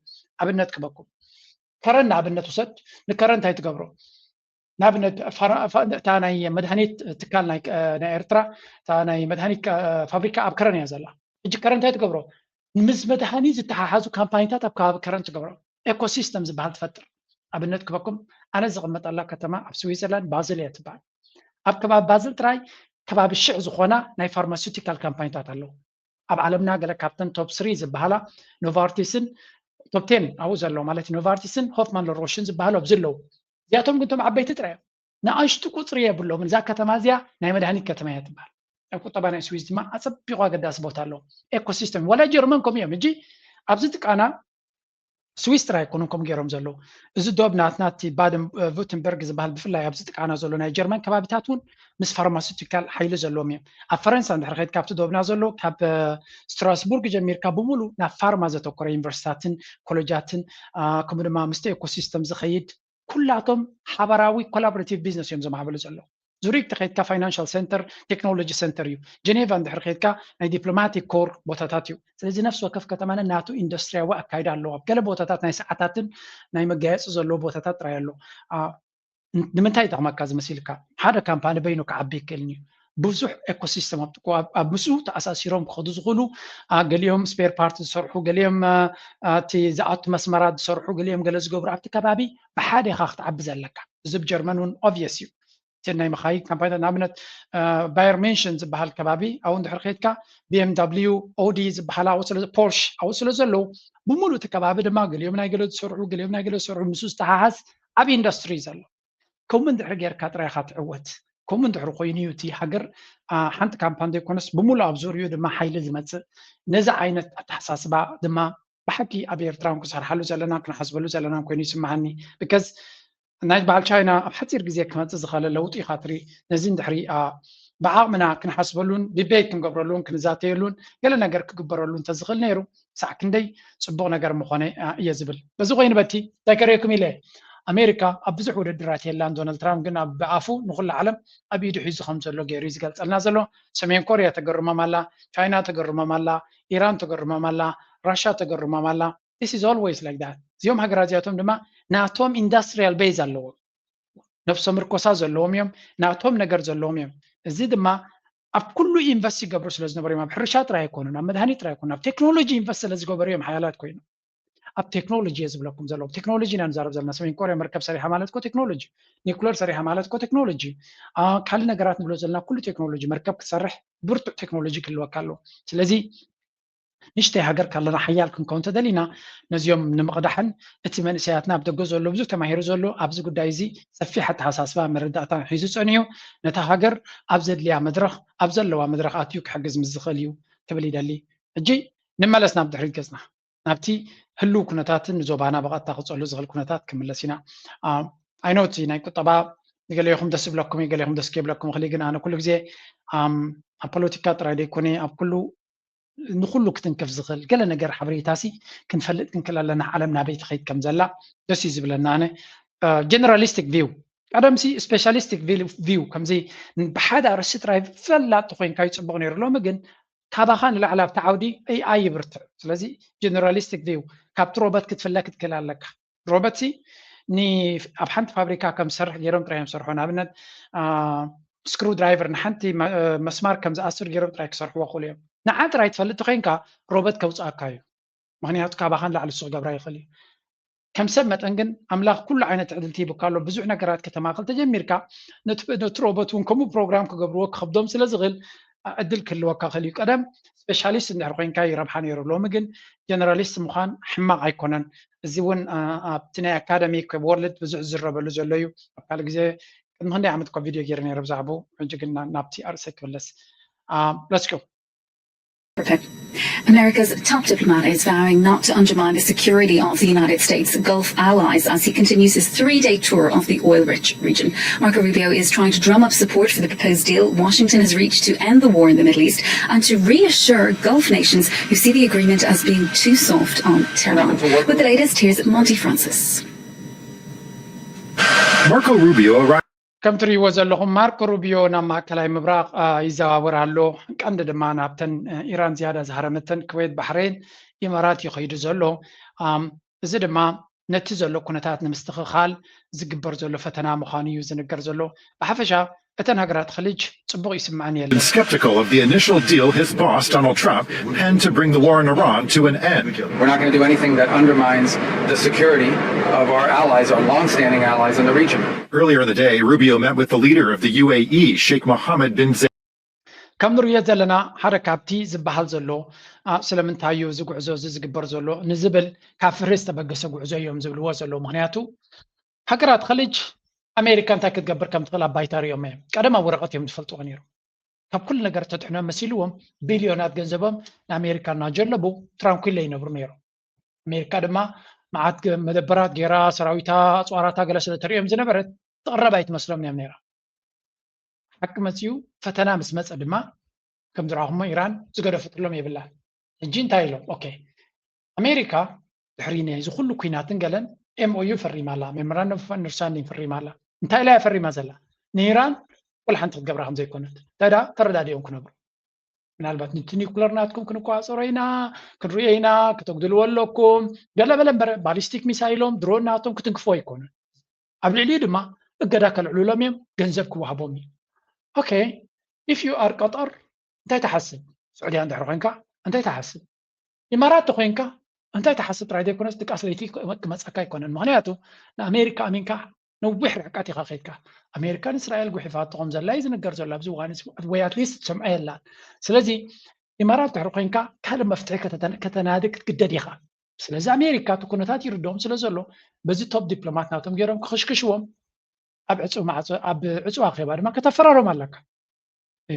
ኣብነት ክበኩም ከረን ንኣብነት ውሰድ። ንከረን እንታይ ትገብሮ? ንኣብነት እታ ናይ መድሃኒት ትካል ናይ ኤርትራ እታ ናይ መድሃኒት ፋብሪካ ኣብ ከረን እያ ዘላ። ሕጂ ከረን እንታይ ትገብሮ? ምስ መድሃኒት ዝተሓሓዙ ካምፓኒታት ኣብ ከባቢ ከረን ትገብሮ። ኤኮሲስተም ዝበሃል ትፈጥር። ኣብነት ክበኩም ኣነ ዝቕመጠላ ከተማ ኣብ ስዊዘርላንድ ባዝል እያ ትበሃል። ኣብ ከባቢ ባዝል ጥራይ ከባቢ ሽሕ ዝኾና ናይ ፋርማሲውቲካል ካምፓኒታት ኣለዉ። ኣብ ዓለምና ገለ ካብተን ቶፕ ስሪ ዝበሃላ ኖቫርቲስን ቶፕ ቴን ኣብኡ ዘለዉ ማለት ኖቫርቲስን ሆፍማን ሮሽን ዝበሃሉ ኣብዚ ኣለዉ። እዚኣቶም ግን እቶም ዓበይቲ ጥራይ እዮም። ንኣሽቱ ቁፅሪ የብሎምን። እዛ ከተማ እዚኣ ናይ መድሃኒት ከተማ እያ ትበሃል። ኣብ ቁጠባ ናይ ስዊስ ድማ ኣፀቢቑ ኣገዳሲ ቦታ ኣለዎ። ኤኮሲስተም ዋላ ጀርመን ከምኡ እዮም። ሕጂ ኣብዚ ጥቃና ስዊስ ጥራይ ኣይኮኑን ከምኡ ገይሮም ዘለዉ። እዚ ዶብ ናትና እቲ ባደን ቡተንበርግ ዝበሃል ብፍላይ ኣብዚ ጥቃና ዘሎ ናይ ጀርመን ከባቢታት እውን ምስ ፋርማሲውቲካል ሓይሊ ዘለዎም እዮም። ኣብ ፈረንሳ እንድሕር ከይድ ካብቲ ዶብና ዘሎ ካብ ስትራስቡርግ ጀሚርካ ብምሉ ናብ ፋርማ ዘተኮረ ዩኒቨርሲታትን ኮሌጃትን ከምኡ ድማ ምስቲ ኤኮሲስተም ዝኸይድ ኩላቶም ሓባራዊ ኮላቦሬቲቭ ቢዝነስ እዮም ዘማዕብሉ ዘለዉ። ዙሪክ ተኸይድካ ፋይናንሻል ሴንተር ቴክኖሎጂ ሴንተር እዩ። ጀኔቫ እንድሕር ከይድካ ናይ ዲፕሎማቲክ ኮር ቦታታት እዩ። ስለዚ ነፍሲ ወከፍ ከተማና ናቱ ኢንዱስትሪያዊ ኣካይዳ ኣለዎ። ኣብ ገለ ቦታታት ናይ ሰዓታትን ናይ መጋየፂ ዘለዎ ቦታታት ጥራይ ኣሎ። ንምንታይ ይጠቕመካ ዝመሲልካ? ሓደ ካምፓኒ በይኑ ክዓቢ ይክእልን እዩ። ብዙሕ ኤኮሲስተም ኣብ ምስኡ ተኣሳሲሮም ክኸዱ ዝኽእሉ ገሊኦም ስፔር ፓርት ዝሰርሑ፣ ገሊኦም እቲ ዝኣቱ መስመራት ዝሰርሑ፣ ገሊኦም ገለ ዝገብሩ ኣብቲ ከባቢ ብሓደ ኢኻ ክትዓቢ ዘለካ። እዚ ብ ጀርመን እውን ኦብቪየስ እዩ። እቲ ናይ መኻይን ካምፓኒታት ንኣብነት ባየር ሚንሽን ዝበሃል ከባቢ ኣብኡ እንድሕር ከይድካ ቢ ኤም ደብሊዩ፣ ኦዲ ዝበሃል ኣብኡ ስለ ፖርሽ ኣብኡ ስለ ዘለዉ ብምሉእ እቲ ከባቢ ድማ ገሊኦም ናይ ገለ ዝሰርሑ ገሊኦም ናይ ገለ ዝሰርሑ ምስኡ ዝተሓሓዝ ዓብዪ ኢንዱስትሪ እዩ ዘሎ። ከምኡ እንድሕር ጌርካ ጥራይ ኢኻ ትዕወት። ከምኡ እንድሕር ኮይኑ እዩ እቲ ሃገር ሓንቲ ካምፓኒ ዘይኮነስ ብምሉእ ኣብ ዙሪኡ ድማ ሓይሊ ዝመፅእ። ነዚ ዓይነት ኣተሓሳስባ ድማ ብሓቂ ኣብ ኤርትራ እውን ክሰርሓሉ ዘለናን ክንሓስበሉ ዘለናን ኮይኑ ይስምዓኒ። ብከዝ ናይ በዓል ቻይና ኣብ ሓፂር ግዜ ክመፅእ ዝኽእለ ለውጢ ኢኻ ትርኢ። ነዚ እንድሕሪ ብዓቕምና ክንሓስበሉን ዲቤት ክንገብረሉን ክንዛተየሉን ገለ ነገር ክግበረሉ እንተዝኽእል ነይሩ ክሳዕ ክንደይ ፅቡቕ ነገር ምኾነ እየ ዝብል። በዚ ኮይኑ በቲ እንታይ ከርእየኩም ኢለ ኣሜሪካ ኣብ ብዙሕ ውድድራት የላን። ዶናልድ ትራምፕ ግን ኣብ ኣፉ ንኹሉ ዓለም ኣብ ኢዱ ሒዙ ከም ዘሎ ገይሩ እዩ ዝገልፀልና ዘሎ። ሰሜን ኮርያ ተገርሞም ኣላ፣ ቻይና ተገርሞም ኣላ፣ ኢራን ተገርሞም ኣላ፣ ራሻ ተገርሞም ኣላ። This is always like that። እዚኦም ሃገራት እዚኣቶም ድማ ናቶም ኢንዳስትሪያል ቤዝ ኣለዎም። ነብሶም ምርኮሳ ዘለዎም እዮም፣ ናቶም ነገር ዘለዎም እዮም። እዚ ድማ ኣብ ኩሉ ኢንቨስት ይገብሩ ስለ ዝነበሩ እዮም። ኣብ ሕርሻ ጥራይ ኣይኮኑን፣ ኣብ መድሃኒት ጥራይ ኣይኮኑን፣ ኣብ ቴክኖሎጂ ኢንቨስት ስለ ዝገበሩ እዮም ሓያላት ኮይኖም። ኣብ ቴክኖሎጂ እየ ዝብለኩም ዘለኹ። ቴክኖሎጂ ኢና ንዛረብ ዘለና። ሰሜን ኮርያ መርከብ ሰሪሓ ማለት እኮ ቴክኖሎጂ፣ ኒኩለር ሰሪሓ ማለት እኮ ቴክኖሎጂ፣ ካልእ ነገራት ንብሎ ዘለና ኩሉ ቴክኖሎጂ። መርከብ ክትሰርሕ ብርቱዕ ቴክኖሎጂ ክህልወካ ኣለዎ። ስለዚ ንእሽተይ ሃገር ካለና ሓያል ክንከውን ተደሊና ነዚኦም ንምቕዳሕን እቲ መንእሰያትና ኣብ ደገ ዘሎ ብዙሕ ተማሂሩ ዘሎ ኣብዚ ጉዳይ እዚ ሰፊሕ ኣተሓሳስባ መረዳእታ ሒዙ ፀኒሑ ነታ ሃገር ኣብ ዘድልያ መድረኽ ኣብ ዘለዋ መድረኽ ኣትዩ ክሕግዝ ምስ ዝኽእል እዩ ክብል ይደሊ። ሕጂ ንመለስ ናብ ድሕሪት ገፅና ናብቲ ህልው ኩነታትን ንዞባና ብቐጥታ ክፀሉ ዝኽእል ኩነታት ክምለስ ኢና። ኣይኖ እቲ ናይ ቁጠባ ገሌኹም ደስ ይብለኩም እዩ፣ ገሌኹም ደስ ከይብለኩም ይኽእል እዩ። ግን ኣነ ኩሉ ግዜ ኣብ ፖለቲካ ጥራይ ዘይኮነ ኣብ ኩሉ ንኩሉ ክትንክፍ ዝኽእል ገለ ነገር ሓበሬታሲ ክንፈልጥ ክንክእል ኣለና። ዓለም ናበይ ትኸይድ ከም ዘላ ደስ እዩ ዝብለና። ኣነ ጀነራሊስቲክ ቪው ቀደምሲ ስፔሻሊስቲክ ቪው ከምዚ ብሓደ ኣርእስቲ ጥራይ ፈላጥ ኮይንካ ይፅቡቕ ነይሩ። ሎሚ ግን ካባኻ ንላዕሊ ኣብቲ ዓውዲ ኤኣይ ይብርትዕ። ስለዚ ጀነራሊስቲክ ቪው ካብቲ ሮበት ክትፍለ ክትክእል ኣለካ። ሮበት ሲ ኣብ ሓንቲ ፋብሪካ ከም ዝሰርሕ ገይሮም ጥራይ እዮም ዝሰርሑ። ንኣብነት ስክሩ ድራይቨር ንሓንቲ መስማር ከም ዝኣስር ገይሮም ጥራይ ክሰርሕዎ ክእሉ እዮም። ንዓ ጥራይ ትፈልጥ ኮይንካ ሮበት ከውፅኣካ እዩ። ምክንያቱ ካባኻን ላዕሊ እሱ ክገብራ ይኽእል እዩ። ከም ሰብ መጠን ግን ኣምላኽ ኩሉ ዓይነት ዕድልቲ ይቡካ ኣሎ። ብዙሕ ነገራት ከተማኽል ተጀሚርካ ነቲ ሮቦት እውን ከምኡ ፕሮግራም ክገብርዎ ክኸብዶም ስለ ዝኽእል ዕድል ክህልወካ ክእል እዩ። ቀደም ስፔሻሊስት እንድሕር ኮይንካ ይረብሓ ነይሩ። ሎሚ ግን ጀነራሊስት ምዃን ሕማቕ ኣይኮነን። እዚ እውን ኣብቲ ናይ ኣካደሚክ ወርልድ ብዙሕ ዝዝረበሉ ዘሎ እዩ። ኣብ ካልእ ግዜ ቅድሚ ክንደይ ዓመት እኳ ቪድዮ ገይረ ነይረ ብዛዕባኡ። ሕጂ ግን ናብቲ ኣርእሰይ ክምለስ። ለስኪ America's top diplomat is vowing not to undermine the security of the United States Gulf allies as he continues his three day tour of the oil rich region. Marco Rubio is trying to drum up support for the proposed deal Washington has reached to end the war in the Middle East and to reassure Gulf nations who see the agreement as being too soft on Tehran. With the latest, here's Monty Francis. Marco Rubio arrived. ከም ትርእይዎ ዘለኹም ማርኮ ሩቢዮ ናብ ማእከላይ ምብራቕ ይዘዋወር ኣሎ። ቀንዲ ድማ ናብተን ኢራን ዝያዳ ዝሃረመተን ኩዌት፣ ባሕሬን፣ ኢማራት እዩ ከይዱ ዘሎ። እዚ ድማ ነቲ ዘሎ ኩነታት ንምስትኽኻል ዝግበር ዘሎ ፈተና ምዃኑ እዩ ዝንገር ዘሎ። ብሓፈሻ እተን ሃገራት ኸሊጅ ጽቡቕ ይስምዐን የለን። Skeptical of the initial deal his boss, Donald Trump, penned to bring the war in Iran to an end. We're not going to do anything that undermines the security of our allies, our long-standing allies in the region. Earlier in the day, Rubio met with the leader of the U A E, Sheikh Mohammed bin Zayed. ከም ንርእዮ ዘለና ሓደ ካብቲ ዝበሃል ዘሎ ስለምንታይ እዩ እዚ ጉዕዞ እዚ ዝግበር ዘሎ ንዝብል ካብ ፍርሂ ዝተበገሰ ጉዕዞ እዮም ዝብልዎ ዘለዉ። ምክንያቱ ሃገራት ኸሊጅ ኣሜሪካ እንታይ ክትገብር ከም ትኽእል ኣብ ባይታ ሪኦም እዮም። ቀደም ኣብ ወረቐት እዮም ዝፈልጥዎ ነይሮም። ካብ ኩሉ ነገር ተድሕኖም መሲልዎም ቢልዮናት ገንዘቦም ንኣሜሪካ እናጀለቡ ትራንኩለ ይነብሩ ነይሮም። ኣሜሪካ ድማ መዓት መደበራት ገይራ ሰራዊታ ኣፅዋራታ ገለ ስለ ተሪኦም ዝነበረት ትቕረብ ኣይትመስሎም እዮም ነይራ። ሓቂ መፅዩ ፈተና ምስ መፀ ድማ ከም ዝረኣኹሞ ኢራን ዝገደፈትሎም የብላን። ሕጂ እንታይ ኢሎም? ኦኬ ኣሜሪካ ድሕሪ ነዚ ኩሉ ኩናትን ገለን ኤምኦዩ ፈሪማ ኣላ፣ ሜሞራንደም ኦፍ ኣንደርስታንዲንግ ፈሪማ ኣላ። እንታይ ኢላ እያ ፈሪማ ዘላ? ንኢራን ወላ ሓንቲ ክትገብራ ከም ዘይኮነት እንታይ ደኣ ተረዳዲኦም ክነብሩ። ምናልባት ነቲ ኒኩለር ናትኩም ክንቆፃፀሮ ኢና፣ ክንርእዮ ኢና፣ ክተጉድልዎ ኣለኩም ገለ በለ እምበር ባሊስቲክ ሚሳይሎም ድሮን ናቶም ክትንክፎ ኣይኮኑን። ኣብ ልዕሊኡ ድማ እገዳ ከልዕሉሎም እዮም፣ ገንዘብ ክወሃቦም እዩ። ኦኬ if you are ቀጠር እንታይ ትሓስብ? ስዑድያ እንድሕር ኮይንካ እንታይ ትሓስብ? ኢማራት ተኮይንካ እንታይ ትሓስብ ጥራይ ዘይኮነስ ድቃስ ለይቲ ክመፀካ ኣይኮነን። ምክንያቱ ንኣሜሪካ ኣሚንካ ነዊሕ ርሕቀት ኢካ ከይድካ። ኣሜሪካን እስራኤል ጉሒፋቶ ከም ዘላ እዩ ዝንገር ዘሎ ኣብዚ እዋን ወይ ኣትሊስት ትሰምዖ የላን። ስለዚ ኢማራት ድሕሪ ኮይንካ ካልእ መፍትሒ ከተናዲ ክትግደድ ኢካ። ስለዚ ኣሜሪካ እቲ ኩነታት ይርድኦም ስለ ዘሎ በዚ ቶፕ ዲፕሎማት ናቶም ገይሮም ክኽሽክሽዎም ኣብ ዕፁ ማዕፆ ኣብ ዕፁ ኣኼባ ድማ ከተፈራሮም ኣለካ።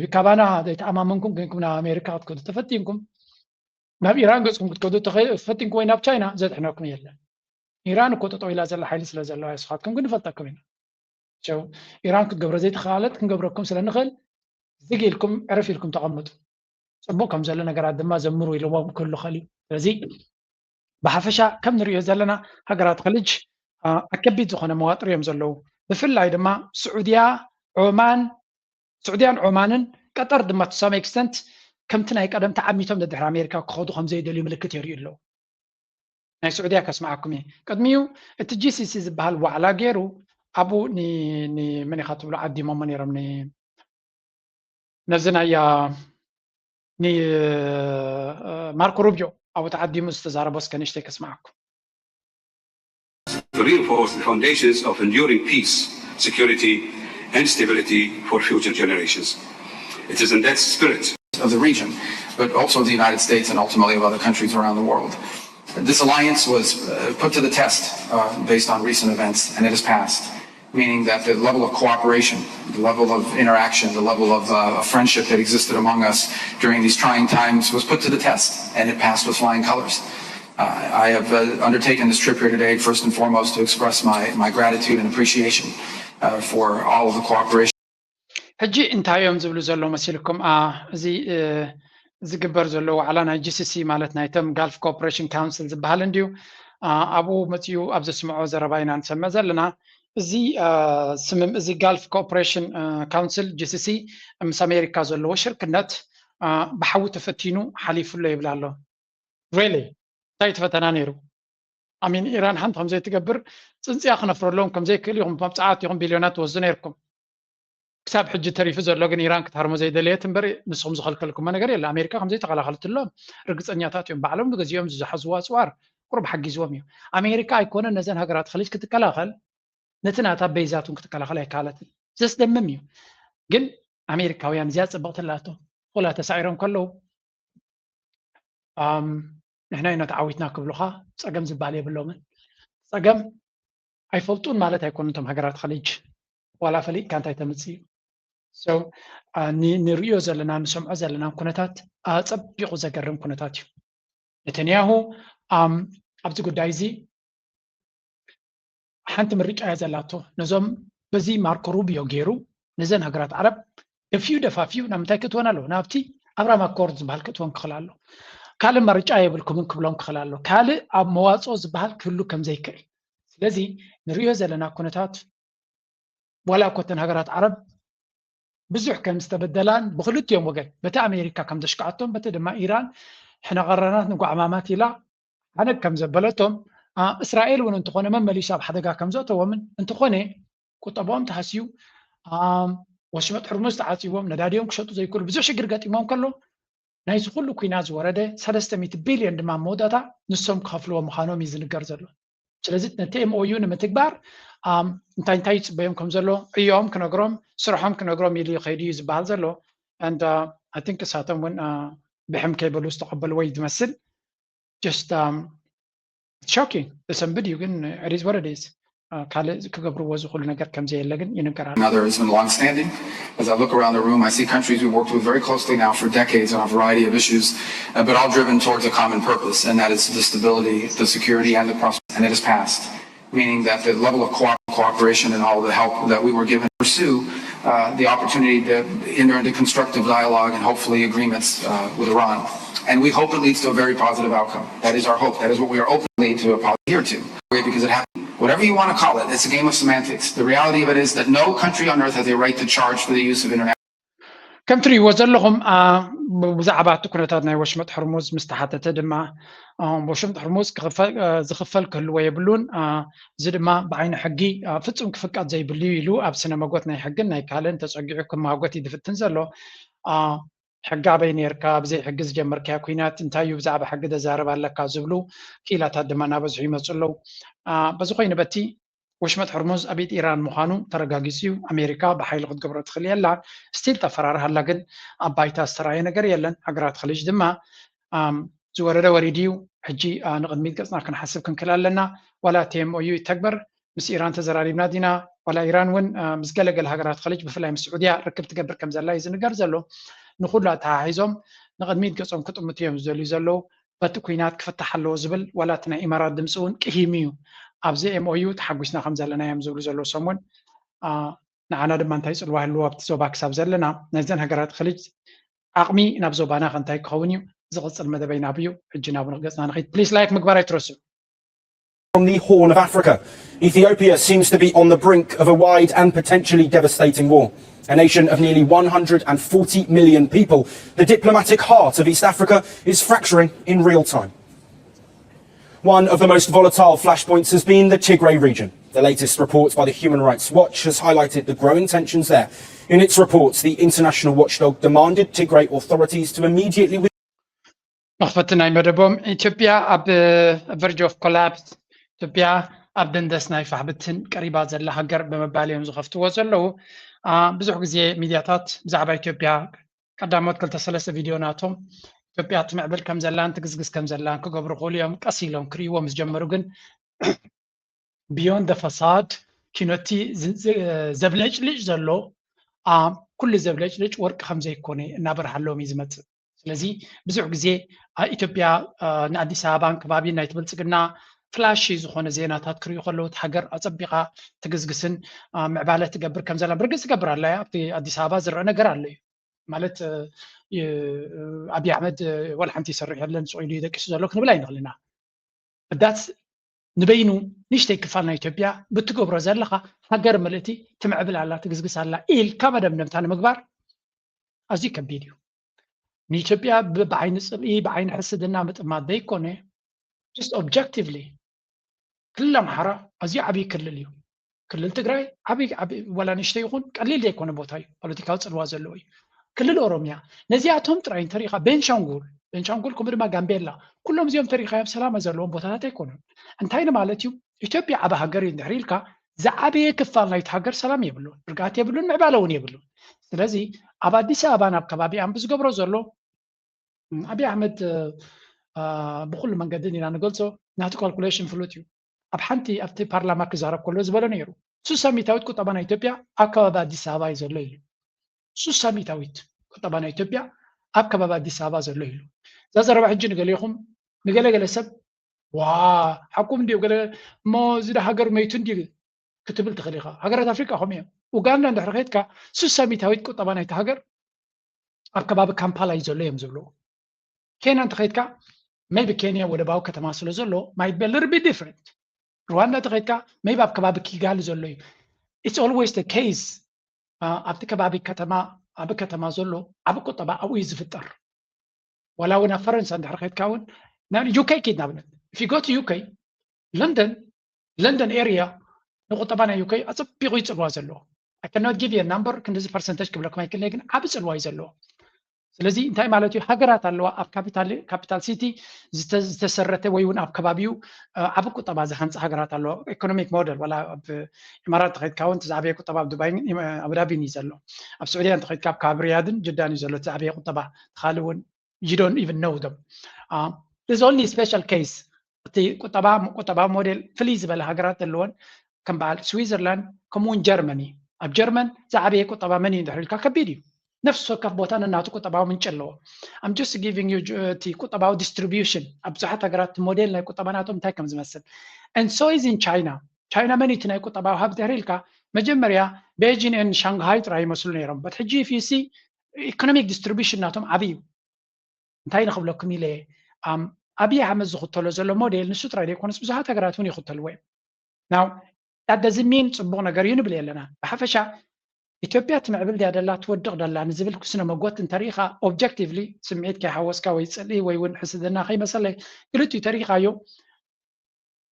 ቢ ካባና ዘይተኣማመንኩም ኮይንኩም ናብ ኣሜሪካ ክትከዱ ተፈቲንኩም ናብ ኢራን ገፅኩም ክትከዱ ተፈቲንኩም ወይ ናብ ቻይና ዘድሕነኩም የለን። ኢራን እኮ ጠጠው ኢላ ዘላ ሓይሊ ስለ ዘለዋ ንስኻትኩም ግን ንፈልጠኩም ኢና። ኢራን ክትገብሮ ዘይተኻለት ክንገብረኩም ስለ ንኽእል ዝግ ኢልኩም ዕርፍ ኢልኩም ተቐምጡ። ፅቡቅ ከም ዘሎ ነገራት ድማ ዘምሩ ኢልዎም ክህሉ ኸእል እዩ። ስለዚ ብሓፈሻ ከም ንሪኦ ዘለና ሃገራት ኸልጅ ኣከቢድ ዝኾነ መዋጥር እዮም ዘለዉ። ብፍላይ ድማ ስዑድያ፣ ዖማን፣ ስዑድያን ዖማንን ቀጠር ድማ to some extent ከምቲ ናይ ቀደም ተዓሚቶም ደድሕሪ ኣሜሪካ ክኸዱ ከም ዘይደልዩ ምልክት የርእዩ ኣለዉ። ናይ ስዑድያ ከስምዓኩም እየ። ቅድሚኡ እቲ ጂሲሲ ዝበሃል ዋዕላ ገይሩ ኣብኡ ንመን ኢኻ ትብሎ ዓዲሞሞ ነይሮም ነዚ ናይ ንማርኮ ሩቢዮ ኣብኡ ተዓዲሙ ዝተዛረቦ እስከ ንእሽተይ ከስምዓኩም። to reinforce the foundations of enduring peace, security, and stability for future generations. It is in that spirit of the region, but also the United States and ultimately of other countries around the world. This alliance was uh, put to the test uh, based on recent events, and it has passed, meaning that the level of cooperation, the level of interaction, the level of uh, friendship that existed among us during these trying times was put to the test, and it passed with flying colors. Uh, I have uh, undertaken this trip here today first and foremost to express my, my gratitude and appreciation uh, for all of the cooperation. ሕጂ እንታይ እዮም ዝብሉ ዘለዉ መሲልኩም? እዚ ዝግበር ዘሎ ዋዕላ ናይ ጂሲሲ ማለት ናይቶም ጋልፍ ኮኦፕሬሽን ካውንስል ዝበሃል እንድዩ። ኣብኡ መፅኡ ኣብ ዘስምዖ ዘረባ ኢና ንሰምዕ ዘለና። እዚ ስምም እዚ ጋልፍ ኮኦፕሬሽን ካውንስል ጂሲሲ ምስ ኣሜሪካ ዘለዎ ሽርክነት ብሓዊ ተፈቲኑ ሓሊፉ ኣሎ ይብል ኣሎ። ሪሊ እንታይ ተፈተና ነይሩ? ኣሚን ኢራን ሓንቲ ከምዘይትገብር ጽንጽያ ክነፍረሎም ከምዘይክእል ኢኹም መብጻዓት ኢኹም ቢልዮናት ትወስዱ ነይርኩም። ክሳብ ሕጂ ተሪፉ ዘሎ ግን ኢራን ክትሃርሞ ዘይደለየት እምበር ንስኹም ዝኸልከልኩሞ ነገር የለ። ኣሜሪካ ከምዘይተኸላኸልትሎም ርግጸኛታት እዮም። ባዕሎም ንገዚኦም ዝሓዝዎ ኣጽዋር ቁሩብ ሓጊዝዎም እዩ። ኣሜሪካ ኣይኮነን ነዘን ሃገራት ኸሊጅ ክትከላኸል፣ ነቲ ናታ በይዛቱን ክትከላኸል ኣይከኣለትን። ዘስደምም እዩ። ግን ኣሜሪካውያን እዚኣ ጽብቕቲ ኣላቶ። ኹላ ተሳዒሮም ከለዉ ንሕና ኢና ተዓዊትና ክብሉኻ ጸገም ዝበሃል የብሎምን። ጸገም ኣይፈልጡን ማለት ኣይኮኑን እቶም ሃገራት ኸሊጅ። ዋላ ፈሊጥካ እንታይ ተምጽእ እዩ። ንርእዮ ዘለና ንሰምዖ ዘለናን ኩነታት ኣጸቢቑ ዘገርም ኩነታት እዩ። ነተንያሁ ኣብዚ ጉዳይ እዚ ሓንቲ ምርጫ እያ ዘላቶ። ነዞም በዚ ማርኮ ሩቢዮ ገይሩ ነዘን ሃገራት ዓረብ ደፊኡ ደፋፊኡ ናብ ምንታይ ክእትወን ኣለዎ? ናብቲ ኣብራም ኣኮርድ ዝበሃል ክእትወን ክኽእል ኣሎ። ካልእ ምርጫ የብልኩምን ክብሎም ክኽእል ኣሎ። ካልእ ኣብ መዋፅኦ ዝበሃል ክህሉ ከም ዘይክእል። ስለዚ ንሪኦ ዘለና ኩነታት ዋላ እኮ እተን ሃገራት ዓረብ ብዙሕ ከም ዝተበደላን ብክልቲኦም ወገን በቲ ኣሜሪካ ከም ዘሽክዓቶም በቲ ድማ ኢራን ሕነ ቀረናት ንጓዕማማት ኢላ ሓነግ ከም ዘበለቶም እስራኤል እውን እንተኾነ መመሊሱ ኣብ ሓደጋ ከም ዘእተዎምን እንተኾነ ቁጠባኦም ተሃስዩ ወሽመጥ ሕርሙዝ ተዓፂዎም ነዳዲኦም ክሸጡ ዘይክእሉ ብዙሕ ሽግር ገጢሞም ከሎ ናይዚ ኩሉ ኩናት ዝወረደ ሰለስተ ሚእቲ ቢልዮን ድማ መወዳእታ ንሶም ክኸፍልዎ ምዃኖም እዩ ዝንገር ዘሎ። ስለዚ ነቲ ኤምኦዩ ንምትግባር እንታይ እንታይ ይፅበዮም ከም ዘሎ ዕዮኦም ክነግሮም ስርሖም ክነግሮም ኢሉ ይኸይዱ እዩ ዝበሃል ዘሎ። And I think እሳቶም እውን ብሕም ከይበሉ ዝተቐበልዎ እዩ ዝመስል። Just shocking። ዘሰንብድ እዩ ግን it is what it is። ካልእ ክገብርዎ ዝኽእሉ ነገር ከም ዘየለ ግን ይንገር ኣሎ። Another has been long-standing. As I look around the room, I see countries we've worked with very closely now for decades on a variety of issues, uh, but all driven towards a common purpose, and that is the stability, the security, and the prosperity. And it has passed, meaning that the level of co- cooperation and all the help that we were given to pursue uh, the opportunity to enter into constructive dialogue and hopefully agreements uh, with Iran. And we hope it leads to a very positive outcome. That is our hope. That is what we are openly to apologize here to. Because it happened. Whatever you want to call it, it's a game of semantics. The reality of it is that no country on earth has a right to charge for the use of international. ከም ትርእይዎ ዘለኹም ብዛዕባ እቲ ኩነታት ናይ ወሽመጥ ሕርሙዝ ምስ ተሓተተ ድማ ወሽመጥ ሕርሙዝ ዝኽፈል ክህልዎ የብሉን። እዚ ድማ ብዓይኒ ሕጊ ፍጹም ክፍቀድ ዘይብሉ ኢሉ ኣብ ስነ መጎት ናይ ሕግን ናይ ካልእን ተጸጊዑ ክማጎት እዩ ዝፍትን ዘሎ። ሕጊ ኣበይ ነርካ፣ ብዘይ ሕጊ ዝጀመርካዮ ኩናት እንታይ እዩ፣ ብዛዕባ ሕጊ ተዛረብ ኣለካ ዝብሉ ክኢላታት ድማ እናበዝሑ ይመፁ ኣለዉ። በዚ ኮይኑ በቲ ወሽመጥ ሕርሙዝ ኣብ ኢድ ኢራን ምዃኑ ተረጋጊፁ እዩ። ኣሜሪካ ብሓይሊ ክትገብሮ ትኽእል የላን። ስቲል ተፈራርሃ ኣላ፣ ግን ኣብ ባይታ ዝተረኣየ ነገር የለን። ሃገራት ኸሊጅ ድማ ዝወረደ ወሪዱ እዩ። ሕጂ ንቕድሚት ገፅና ክንሓስብ ክንክእል ኣለና። ዋላ እቲ ኤምኦዩ ይተግበር ምስ ኢራን ተዘራሪብና ዲና ዋላ ኢራን እውን ምስ ገለገለ ሃገራት ኸሊጅ ብፍላይ ምስ ስዑድያ ርክብ ትገብር ከም ዘላ እዩ ዝንገር ዘሎ። ንኹሉ ኣተሓሒዞም ንቕድሚት ገፆም ክጥምቱ እዮም ዝደልዩ ዘለዉ። በቲ ኩናት ክፍታሕ ኣለዎ ዝብል ዋላ እቲ ናይ ኢማራት ድምፂ እውን ቅሂሙ እዩ። ኣብዚ ኤምኦዩ ተሓጒስና ከም ዘለና እዮም ዝብሉ ዘለዉ ሰሙን ንዓና ድማ እንታይ ፅልዋ ህልዎ ኣብቲ ዞባ ክሳብ ዘለና ናይዘን ሃገራት ኸሊጅ ዓቕሚ ናብ ዞባና ከ እንታይ ክኸውን እዩ? ዝቕፅል መደበይ ናብ እዩ። ሕጂ ናብኡ ገፅና ንኸይድ። ፕሊስ ላይክ ምግባር ኣይትረስዑ። On the Horn of Africa, Ethiopia seems to be on the brink of a wide and potentially devastating war. A nation of nearly one hundred and forty million people, the diplomatic heart of East Africa is fracturing in real time. One of the most volatile flashpoints has been the Tigray region. The latest report by the Human Rights Watch has highlighted the growing tensions there. In its report, the international watchdog demanded Tigray authorities to immediately መኽፈቲ ናይ መደቦም ኢትዮጵያ ኣብ verge of collapse፣ ኢትዮጵያ ኣብ ደንደስ ናይ ፋሕብትን ቀሪባ ዘላ ሃገር ብምባል እዮም ዝኸፍትዎ ዘለዉ። ብዙሕ ግዜ ሚድያታት ብዛዕባ ኢትዮጵያ ቀዳሞት ክልተ ሰለስተ ቪድዮ ናቶም ኢትዮጵያ ትምዕብል ከም ዘላን ትግዝግዝ ከም ዘላን ክገብሩ ክእሉ እዮም። ቀስ ኢሎም ክርእይዎ ምስ ጀመሩ ግን beyond the facade ኪኖቲ ዘብለጭልጭ ዘሎ ኩሉ ዘብለጭልጭ ወርቂ ከም ዘይኮነ እናበርሃሎም እዩ ዝመፅእ። ስለዚ ብዙሕ ግዜ ኢትዮጵያ ንኣዲስ ኣበባን ከባቢን ናይቲ ብልፅግና ፍላሺ ዝኾነ ዜናታት ክርእዩ ከለዉ እቲ ሃገር ኣፀቢቓ ትግዝግስን ምዕባለ ትገብር ከም ዘላ ብርግፅ ትገብር ኣላ። ኣብቲ ኣዲስ ኣበባ ዝረአ ነገር ኣሎ እዩ ማለት ኣብይ ኣሕመድ ዋላ ሓንቲ ይሰርሕ የለን ስቕ ኢሉ እዩ ደቂሱ ዘሎ ክንብል ኣይንኽእል ኢና። ዳት ንበይኑ ንእሽተይ ክፋል ናይ ኢትዮጵያ ብትገብሮ ዘለኻ ሃገር ምልእቲ ትምዕብል ኣላ ትግዝግስ ኣላ ኢልካ መደምደምታ ንምግባር ኣዝዩ ከቢድ እዩ። ንኢትዮጵያ ብዓይኒ ፅልኢ ብዓይኒ ሕስድና ምጥማት ዘይኮነ just objectively ክልል ኣምሓራ ኣዝዩ ዓብዪ ክልል እዩ። ክልል ትግራይ ዓብዪ ዓብዪ ዋላ ንእሽተይ ይኹን ቀሊል ዘይኮነ ቦታ እዩ፣ ፖለቲካዊ ፅልዋ ዘለዎ እዩ። ክልል ኦሮሚያ ነዚኣቶም ጥራይ እንተሪኢኻ፣ ቤንሻንጉል ቤንሻንጉል ከምኡ ድማ ጋምቤላ፣ ኩሎም እዚኦም ተሪኢኻዮም ሰላም ዘለዎም ቦታታት ኣይኮኑን። እንታይ ንማለት እዩ? ኢትዮጵያ ዓቢ ሃገር እዩ እንድሕር ኢልካ፣ ዝዓበየ ክፋል ናይቲ ሃገር ሰላም የብሉን፣ ርግኣት የብሉን፣ ምዕባለ እውን የብሉን። ስለዚ ኣብ ኣዲስ ኣበባን ኣብ ከባቢኣን ብዝገብሮ ዘሎ ኣብይ ኣሕመድ ብኩሉ መንገዲ ኢና ንገልፆ፣ ናቱ ካልኩሌሽን ፍሉጥ እዩ። ኣብ ሓንቲ ኣብቲ ፓርላማ ክዛረብ ከሎ ዝበሎ ነይሩ፣ ሱሳ ሚታዊት ቁጠባ ናይ ኢትዮጵያ ኣብ ከባቢ ኣዲስ ኣበባ እዩ ዘሎ ኢሉ። ሱሳ ሚታዊት ቁጠባ ናይ ኢትዮጵያ ኣብ ከባቢ ኣዲስ ኣበባ ዘሎ ኢሉ። እዛ ዘረባ ሕጂ ንገሌኹም ንገለገለ ሰብ ዋ ሓቁ እንዲዩ ገለ እሞ እዚ ሃገር መይቱ እንዲዩ ክትብል ትኽእል ኢኻ። ሃገራት ኣፍሪቃ ከምኡ እዮም። ኡጋንዳ እንድሕር ከይድካ ሱሳ ሚታዊት ቁጠባ ናይቲ ሃገር ኣብ ከባቢ ካምፓላ እዩ ዘሎ እዮም ዝብልዎ። ኬንያ እንተኸይድካ maybe ኬንያ ወደባዊ ከተማ ስለ ዘሎ might be a little bit different። ሩዋንዳ እንተኸይድካ maybe ኣብ ከባቢ ኪጋሊ ዘሎ እዩ። It's always the case። ኣብቲ ከባቢ ከተማ ኣብ ከተማ ዘሎ ዓቢ ቁጠባ ኣብኡ እዩ ዝፍጠር። ዋላ እውን ኣብ ፈረንሳ እንድሕር ከይድካ እውን ናብ ዩኬ ኪድ ንኣብነት if you go to UK London London area ንቁጠባ ናይ ዩኬ ኣጸቢቑ ይጽልዋ ዘለዎ። I cannot give you a number ክንዲዚ ፐርሰንተጅ ክብለኩም ኣይክእልን ግን ዓቢ ጽልዋ እዩ ዘለዎ። ስለዚ እንታይ ማለት እዩ? ሃገራት ኣለዋ ኣብ ካፒታል ሲቲ ዝተሰረተ ወይ እውን ኣብ ከባቢኡ ዓቢ ቁጠባ ዝሃንፀ ሃገራት ኣለዋ። ኢኮኖሚክ ሞደል ዋላ ኣብ ኢማራት ተኸይድካ እውን ዝዓበየ ቁጠባ ኣብ ዱባይን ኣቡዳቢን እዩ ዘሎ። ኣብ ስዑድያ እንተኸይድካ ኣብ ከባቢ ሪያድን ጅዳን እዩ ዘሎ ዝዓበየ ቁጠባ። ትኻሊ እውን you don't even know them. There's only special case እቲ ቁጠባ ቁጠባዊ ሞዴል ፍልይ ዝበለ ሃገራት ዘለዎን ከም በዓል ስዊዘርላንድ ከምኡውን ጀርመን እዩ። ኣብ ጀርመን ዝዓበየ ቁጠባ መን እዩ እንድሕር ኢልካ ከቢድ እዩ። ነፍሲ ወከፍ ቦታ ነናቱ ቁጠባዊ ምንጭ ኣለዎ። I'm just giving you እቲ ቁጠባዊ ዲስትሪቢዩሽን ኣብ ብዙሓት ሃገራት ሞዴል ናይ ቁጠባ ናቶም እንታይ ከም ዝመስል and so is in China. ቻይና መን እቲ ናይ ቁጠባዊ ሃብ ድሕር ኢልካ መጀመርያ ቤጂን ን ሻንግሃይ ጥራይ ይመስሉ ነይሮም but ሕጂ if you see ኢኮኖሚክ ዲስትሪቢዩሽን ናቶም ዓብይ እዩ። እንታይ ንኽብለኩም ኢለ ኣብይ ኣሕመድ ዝኽተሎ ዘሎ ሞዴል ንሱ ጥራይ ዘይኮነስ ብዙሓት ሃገራት እውን ይኽተልዎ እዮም። ናው that doesn't mean ፅቡቕ ነገር እዩ ንብል የለና። ብሓፈሻ ኢትዮጵያ ትምዕብል ድያ ደላ ትወድቕ ደላ ንዝብል ስነ መጎት እንተሪኢኻ ኦብጀክቲቭሊ ስምዒት ከይሓወስካ ወይ ፅልኢ ወይ እውን ሕስድና ከይመሰለ ክልቲኡ ተሪኢኻዮ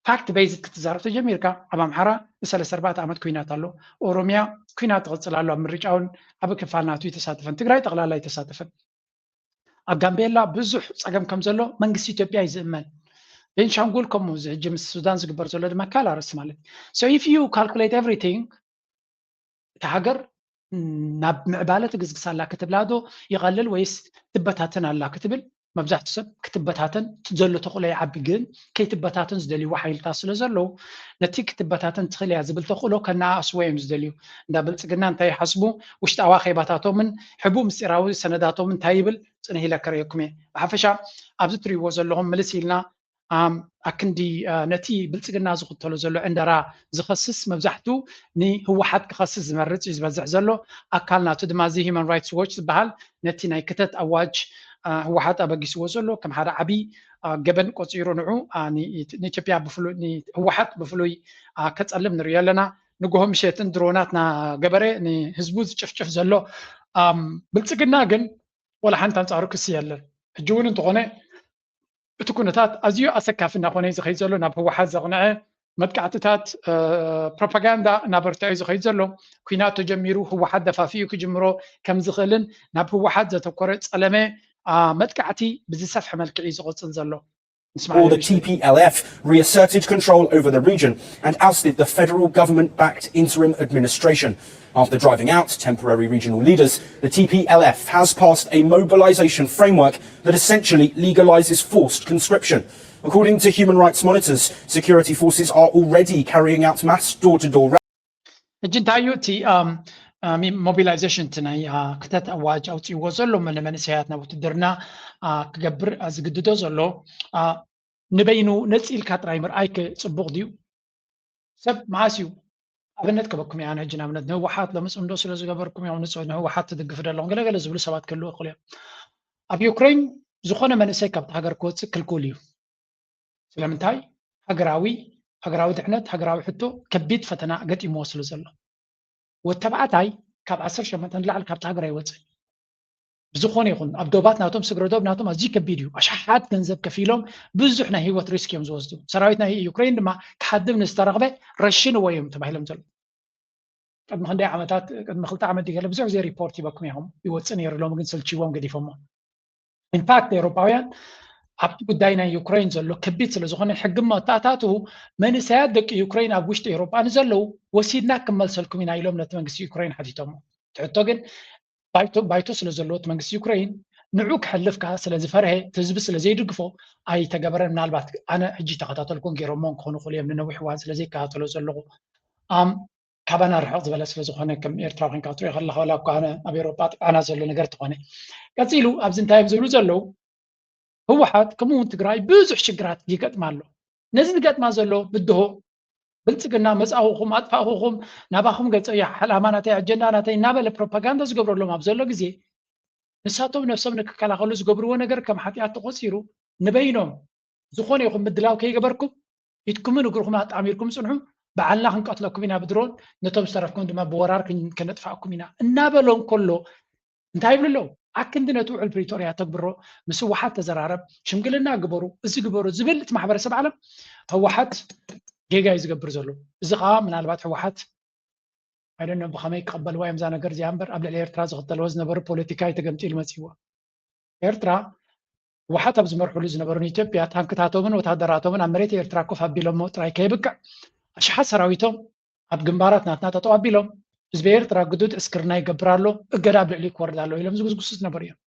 ፋክት ቤዝድ ክትዛረብ ተጀሚርካ ኣብ ኣምሓራ ንሰለስተ ኣርባዕተ ዓመት ኩናት ኣሎ። ኦሮሚያ ኩናት ትቕፅል ኣሎ። ኣብ ምርጫ እውን ዓቢ ክፋል ናቱ ኣይተሳተፈን። ትግራይ ጠቕላላ ኣይተሳተፈን። ኣብ ጋምቤላ ብዙሕ ፀገም ከም ዘሎ መንግስቲ ኢትዮጵያ እዩ ዝእመን። ቤንሻንጉል ከምኡ እዚ ሕጂ ምስ ሱዳን ዝግበር ዘሎ ድማ ካልእ ኣርእስቲ ማለት እዩ። So if you calculate everything እታ ሃገር ናብ ምዕባለ ትግስግስ ኣላ ክትብላ ዶ ይቐልል ወይስ ትበታተን ኣላ ክትብል መብዛሕትኡ ሰብ ክትበታተን ዘሎ ተኽእሎ ይዓቢ ግን ከይትበታተን ዝደልይዎ ሓይልታት ስለ ዘለዉ ነቲ ክትበታተን ትኽእል እያ ዝብል ተኽእሎ ከነኣእስዎ እዮም ዝደልዩ። እንዳ ብልፅግና እንታይ ይሓስቡ ውሽጣዊ ኣኼባታቶምን ሕቡእ ምስጢራዊ ሰነዳቶምን እንታይ ይብል ፅንሕ ኢለ ከርእየኩም እየ። ብሓፈሻ ኣብዚ ትሪእዎ ዘለኹም ምልስ ኢልና ኣክንዲ ነቲ ብልፅግና ዝኽተሎ ዘሎ ዕንደራ ዝኸስስ መብዛሕቱ ንህወሓት ክኸስስ ዝመርፅ እዩ ዝበዝሕ ዘሎ ኣካል ናቱ ድማ እዚ ሂማን ራይትስ ዎች ዝበሃል ነቲ ናይ ክተት ኣዋጅ ህወሓት ኣበጊስዎ ዘሎ ከም ሓደ ዓብዪ ገበን ቆፂሩ ንዑ ንኢትዮጵያ ህወሓት ብፍሉይ ከፀልም ንሪኦ ኣለና። ንግሆ ምሸትን ድሮናት ናገበረ ንህዝቡ ዝጭፍጭፍ ዘሎ ብልፅግና ግን ወላ ሓንቲ ኣንፃሩ ክሲ የለን። ሕጂ እውን እንተኾነ እቲ ኩነታት ኣዝዩ ኣሰካፊ እናኾነ እዩ ዝኸይድ ዘሎ። ናብ ህወሓት ዘቕንዐ መጥቃዕትታት ፕሮፓጋንዳ እናበርትዐ እዩ ዝኸይድ ዘሎ። ኩናት ተጀሚሩ ህወሓት ደፋፊኡ ክጅምሮ ከም ዝኽእልን ናብ ህወሓት ዘተኮረ ጸለመ መጥቃዕቲ ብዝሰፍሐ መልክዕ እዩ ዝቕጽል ዘሎ። Or the T P L F reasserted control over the region and ousted the federal government-backed interim administration. After driving out temporary regional leaders, the T P L F has passed a mobilization framework that essentially legalizes forced conscription. According to Human Rights Monitors, security forces are already carrying out mass door-to-door ሕጂ እንታይ እዩ እቲ ሞቢላይዜሽን እቲ ናይ ክተት ኣዋጅ ኣውፅእዎ ዘሎ ንመንእሰያት ናብ ውትድርና ክገብር ዝግድዶ ዘሎ ንበይኑ ነፂ ኢልካ ጥራይ ምርኣይ ክፅቡቕ ድዩ? ሰብ መዓስ እዩ ኣብነት ከበኩም እያ ሕጂ ንኣብነት ንህወሓት ሎሚ ፅምዶ ስለ ዝገበርኩም እዮም ንህወሓት ትድግፍ ዘለኹም ገለገለ ዝብሉ ሰባት ክህልው ይኽእሉ እዮም። ኣብ ዩክሬን ዝኾነ መንእሰይ ካብቲ ሃገር ክወፅእ ክልኩል እዩ። ስለምንታይ? ሃገራዊ ሃገራዊ ድሕነት ሃገራዊ ሕቶ ከቢድ ፈተና ገጢምዎ ስለ ዘሎ ወተባዕታይ ካብ ዓሰርተ ሸሞንተ ንላዕሊ ካብቲ ሃገር ኣይወፅእን። ብዝኾነ ይኹን ኣብ ዶባት ናቶም፣ ስግረ ዶብ ናቶም ኣዝዩ ከቢድ እዩ። ኣሽሓት ገንዘብ ከፊሎም ብዙሕ ናይ ህይወት ሪስክ እዮም ዝወስዱ። ሰራዊት ናይ ዩክሬን ድማ ክሓድም ንዝተረኽበ ረሽንዎ እዮም ተባሂሎም ዘለዉ። ቅድሚ ክንደይ ዓመታት፣ ቅድሚ ክልተ ዓመት ድገለ ብዙሕ ግዜ ሪፖርት ሂበኩም ኢኹም፣ ይወፅእ ነይሩ፣ ሎሚ ግን ስልችዎም ገዲፎሞ። ኢንፋክት ኤውሮጳውያን ኣብቲ ጉዳይ ናይ ዩክሬን ዘሎ ከቢድ ስለ ዝኾነ ሕጊ መተኣታትኡ መንእሰያት ደቂ ዩክሬን ኣብ ውሽጢ ኤውሮጳ ንዘለዉ ወሲድና ክመልሰልኩም ኢና ኢሎም ነቲ መንግስቲ ዩክሬን ሓቲቶሞ። ትሕቶ ግን ባይቶ ባይቶ ስለ ዘለዎ እቲ መንግስቲ ዩክሬን ንዑ ክሕልፍ ከዓ ስለ ዝፈርሀ እቲ ህዝቢ ስለ ዘይድግፎ ኣይተገበረን። ምናልባት ኣነ ሕጂ ተኸታተልኩም ገይሮሞ ክኾኑ ክእሉ እዮም፣ ንነዊሕ እዋን ስለ ዘይከታተሎ ዘለኹ። ኣም ካባና ርሕቕ ዝበለ ስለ ዝኾነ ከም ኤርትራ ኮንካ ክትሪኦ ከለኻ ዋላ እኳ ኣነ ኣብ ኤውሮጳ ጥቃና ዘሎ ነገር ተኾነ። ቀፂሉ ኣብዚ እንታይ እዮም ዝብሉ ዘለዉ? ህወሓት ከምኡ እውን ትግራይ ብዙሕ ሽግራት ይገጥማ ኣሎ። ነዚ ዝገጥማ ዘሎ ብድሆ ብልፅግና መፃእኹኹም ኣጥፋእኹኹም ናባኹም ገፀ ዓላማ ናተይ ኣጀንዳ ናተይ እናበለ ፕሮፓጋንዳ ዝገብረሎም ኣብ ዘሎ ግዜ ንሳቶም ነብሶም ንክከላኸሉ ዝገብርዎ ነገር ከም ሓጢኣት ተቆፂሩ ንበይኖም ዝኾነ ይኹን ምድላው ከይገበርኩም ኢድኩምን እግርኩም ኣጣሚርኩም ፅንሑ። በዓልና ክንቀትለኩም ኢና ብድሮን ነቶም ዝተረፍኩም ድማ ብወራር ክን- ከነጥፋእኩም ኢና እናበሎም ከሎ እንታይ ይብሉ ኣለዉ? ኣክንዲ ነቲ ውዕል ፕሪቶርያ ተግብሮ፣ ምስ ህወሓት ተዘራረብ፣ ሽምግልና ግበሩ፣ እዚ ግበሩ ዝብል እቲ ማሕበረሰብ ዓለም ህወሓት ጌጋ እዩ ዝገብር ዘሎ። እዚ ከዓ ምናልባት ህወሓት ኣይደነ ብኸመይ ክቐበልዋ እዮም እዛ ነገር እዚኣ እምበር ኣብ ልዕሊ ኤርትራ ዝኽተልዎ ዝነበሩ ፖለቲካ እዩ ተገምጢሉ መፅይዎ። ኤርትራ ህወሓት ኣብ ዝመርሕሉ ዝነበሩ ንኢትዮጵያ ታንክታቶምን ወታደራቶምን ኣብ መሬት ኤርትራ ኮፍ ኣቢሎሞ ጥራይ ከይብቅዕ ኣሽሓት ሰራዊቶም ኣብ ግንባራት ናትና ጠጠው ኣቢሎም ህዝቢ ኤርትራ ግዱድ ዕስክርና ይገብር ኣሎ፣ እገዳ ኣብ ልዕሊኡ ክወርድ ኣለዎ ኢሎም ዝጉስጉሱ ዝነበሩ እዮም።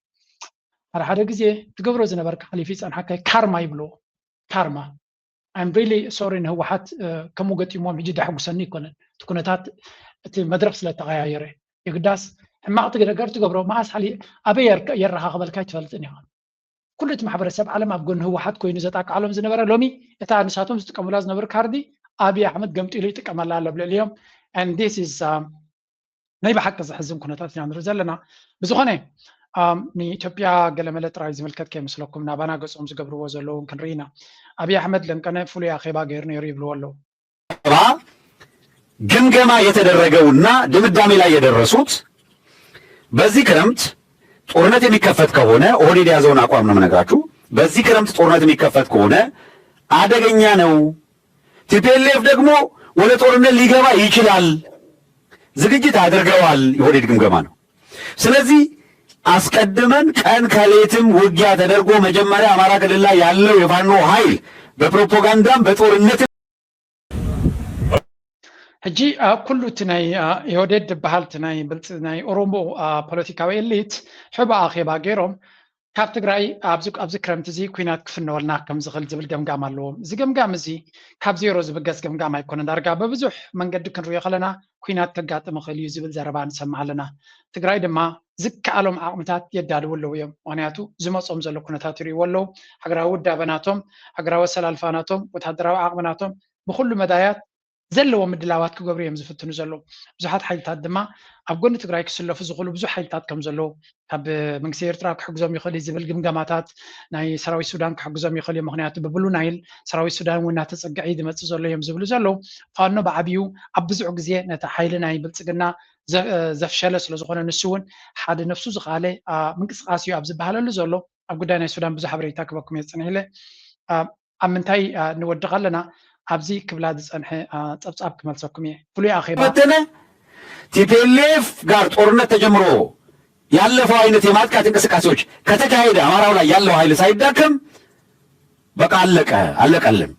ሓደ ሓደ ግዜ ትገብሮ ዝነበርካ ሓሊፉ ይፀንሓካ እዩ፣ ካርማ ይብልዎ። ካርማ። I'm really sorry ንህወሓት ከምኡ ገጢሞም ሕጂ ዳሕጉሰኒ ኣይኮነን። እቲ ኩነታት እቲ መድረኽ ስለ ተቐያየረ የግዳስ ሕማቕ ነገር ትገብሮ መዓስ ሓሊ ኣበይ የራኻኸበልካ ኣይትፈልጥን ኢኻ። ኩሉ እቲ ማሕበረሰብ ዓለም ኣብ ጎኒ ህወሓት ኮይኑ ዘጣቃዕሎም ዝነበረ ሎሚ እታ ንሳቶም ዝጥቀሙላ ዝነበሩ ካርዲ ኣብይ ኣሕመድ ገምጢሉ ይጥቀመላ ኣሎ ኣብ ልዕሊኦም። And this is ናይ ብሓቂ ዘሕዝን ኩነታት ኢና ንርኢ ዘለና። ብዝኾነ ንኢትዮጵያ ገለመለ ጥራይ ዝምልከት ከይመስለኩም ናባና ገጾም ዝገብርዎ ዘለዉ እውን ክንርኢ ኢና። ኣብይ ኣሕመድ ለንቀነ ፍሉይ ኣኼባ ገይሩ ነይሩ ይብልዎ ኣለዉ። ግምገማ የተደረገውና ድምዳሜ ላይ የደረሱት በዚህ ክረምት ጦርነት የሚከፈት ከሆነ ኦህዴድ የያዘውን አቋም ነው የምነግራችሁ። በዚህ ክረምት ጦርነት የሚከፈት ከሆነ አደገኛ ነው። ቲፒኤልኤፍ ደግሞ ወደ ጦርነት ሊገባ ይችላል። ዝግጅት አድርገዋል። የኦህዴድ ግምገማ ነው። ስለዚህ አስቀድመን ቀን ከሌትም ውጊያ ተደርጎ መጀመሪያ አማራ ክልል ላይ ያለው የፋኖ ኃይል በፕሮፓጋንዳም በጦርነት ሕጂ ኩሉ እቲ ናይ ኢህወዴድ ዝበሃል እቲ ናይ ብልፅ ናይ ኦሮሞ ፖለቲካዊ ኤሊት ሕቦ ኣኼባ ገይሮም ካብ ትግራይ ኣብዚ ኣብዚ ክረምቲ እዚ ኩናት ክፍነወልና ከም ዝኽእል ዝብል ገምጋም ኣለዎም። እዚ ገምጋም እዚ ካብ ዜሮ ዝብገስ ገምጋም ኣይኮነን። ዳርጋ ብብዙሕ መንገዲ ክንሪኦ ከለና ኩናት ከጋጥም ይኽእል እዩ ዝብል ዘረባ ንሰምዕ ኣለና። ትግራይ ድማ ዝከኣሎም ዓቕምታት የዳልዉ ኣለዉ እዮም። ምክንያቱ ዝመፆም ዘሎ ኩነታት ይርእይዎ ኣለዉ። ሃገራዊ ውዳበ ናቶም፣ ሃገራዊ ኣሰላልፋ ናቶም፣ ወታደራዊ ዓቕሚ ናቶም ብኩሉ መዳያት ዘለዎ ምድላዋት ክገብሩ እዮም ዝፍትኑ ዘለዉ። ብዙሓት ሓይልታት ድማ ኣብ ጎኒ ትግራይ ክስለፉ ዝኽእሉ ብዙሕ ሓይልታት ከም ዘለዉ ካብ መንግስቲ ኤርትራ ክሕግዞም ይኽእል እዩ ዝብል ግምገማታት ናይ ሰራዊት ሱዳን ክሕግዞም ይኽእል እዩ። ምክንያቱ ብብሉ ናይል ሰራዊት ሱዳን እውን እናተፀግዐ እዩ ዝመፅእ ዘሎ እዮም ዝብሉ ዘለዉ። ፋኖ ብዓብዩ ኣብ ብዙሕ ግዜ ነቲ ሓይሊ ናይ ብልፅግና ዘፍሸለ ስለ ዝኾነ ንሱ እውን ሓደ ነፍሱ ዝኸኣለ ምንቅስቃስ እዩ ኣብ ዝበሃለሉ ዘሎ ኣብ ጉዳይ ናይ ሱዳን ብዙሕ ሓበሬታ ክበኩም እየ ዝፅንሕ ኢለ ኣብ ምንታይ ንወድቕ ኣለና ኣብዚ ክብላ ዝፀንሐ ፀብፃብ ክመልሰኩም እየ። ፍሉይ ኣኼባ ፈተነ ቲፒኤልኤፍ ጋር ጦርነት ተጀምሮ ያለፈው አይነት የማጥቃት እንቅስቃሴዎች ከተካሄደ አማራው ላይ ያለው ኃይል ሳይዳከም በቃ አለቀ አለቀልን።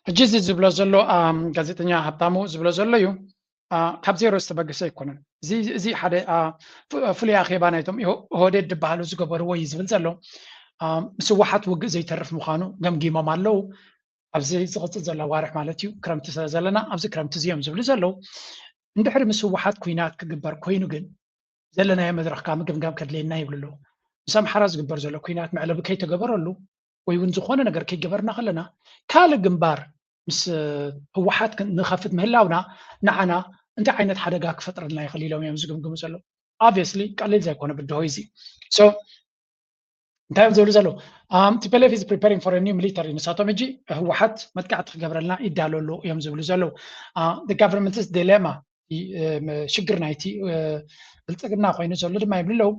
ሕጂ እዚ ዝብሎ ዘሎ ጋዜጠኛ ሃብታሙ ዝብሎ ዘሎ እዩ። ካብ ዜሮ ዝተበገሰ ኣይኮነን። እዚ ሓደ ፍሉይ ኣኼባ ናይቶም ኦህዴድ ዝበሃሉ ዝገበርዎ እዩ ዝብል ዘሎ። ምስ ህወሓት ውግእ ዘይተርፍ ምዃኑ ገምጊሞም ኣለዉ። ኣብዚ ዝቕፅል ዘሎ ኣዋርሕ ማለት እዩ ክረምቲ ስለ ዘለና ኣብዚ ክረምቲ እዚ እዮም ዝብሉ ዘለዉ። እንድሕሪ ምስ ህወሓት ኩናት ክግበር ኮይኑ ግን ዘለናዮ መድረኽ ከዓ ምግምጋም ከድልየና ይብሉ ኣለዉ። ምስ ኣምሓራ ዝግበር ዘሎ ኩናት መዕለቢ ከይተገበረሉ ወይ እውን ዝኾነ ነገር ከይገበርና ከለና ካልእ ግንባር ምስ ህወሓት ንኸፍት ምህላውና ንዓና እንታይ ዓይነት ሓደጋ ክፈጥረልና ይኽእል ኢሎም እዮም ዝግምግሙ ዘለዉ። Obviously ቀሊል ዘይኮነ ብድሆ እዚ። So እንታይ እዮም ዝብሉ ዘለዉ? TPLF is preparing for a new military። ንሳቶም ሕጂ ህወሓት መጥቃዕቲ ክገብረልና ይዳለሉ እዮም ዝብሉ ዘለዉ። The government's dilemma ሽግር ናይቲ ብልፅግና ኮይኑ ዘሎ ድማ ይብሉ ኣለዉ።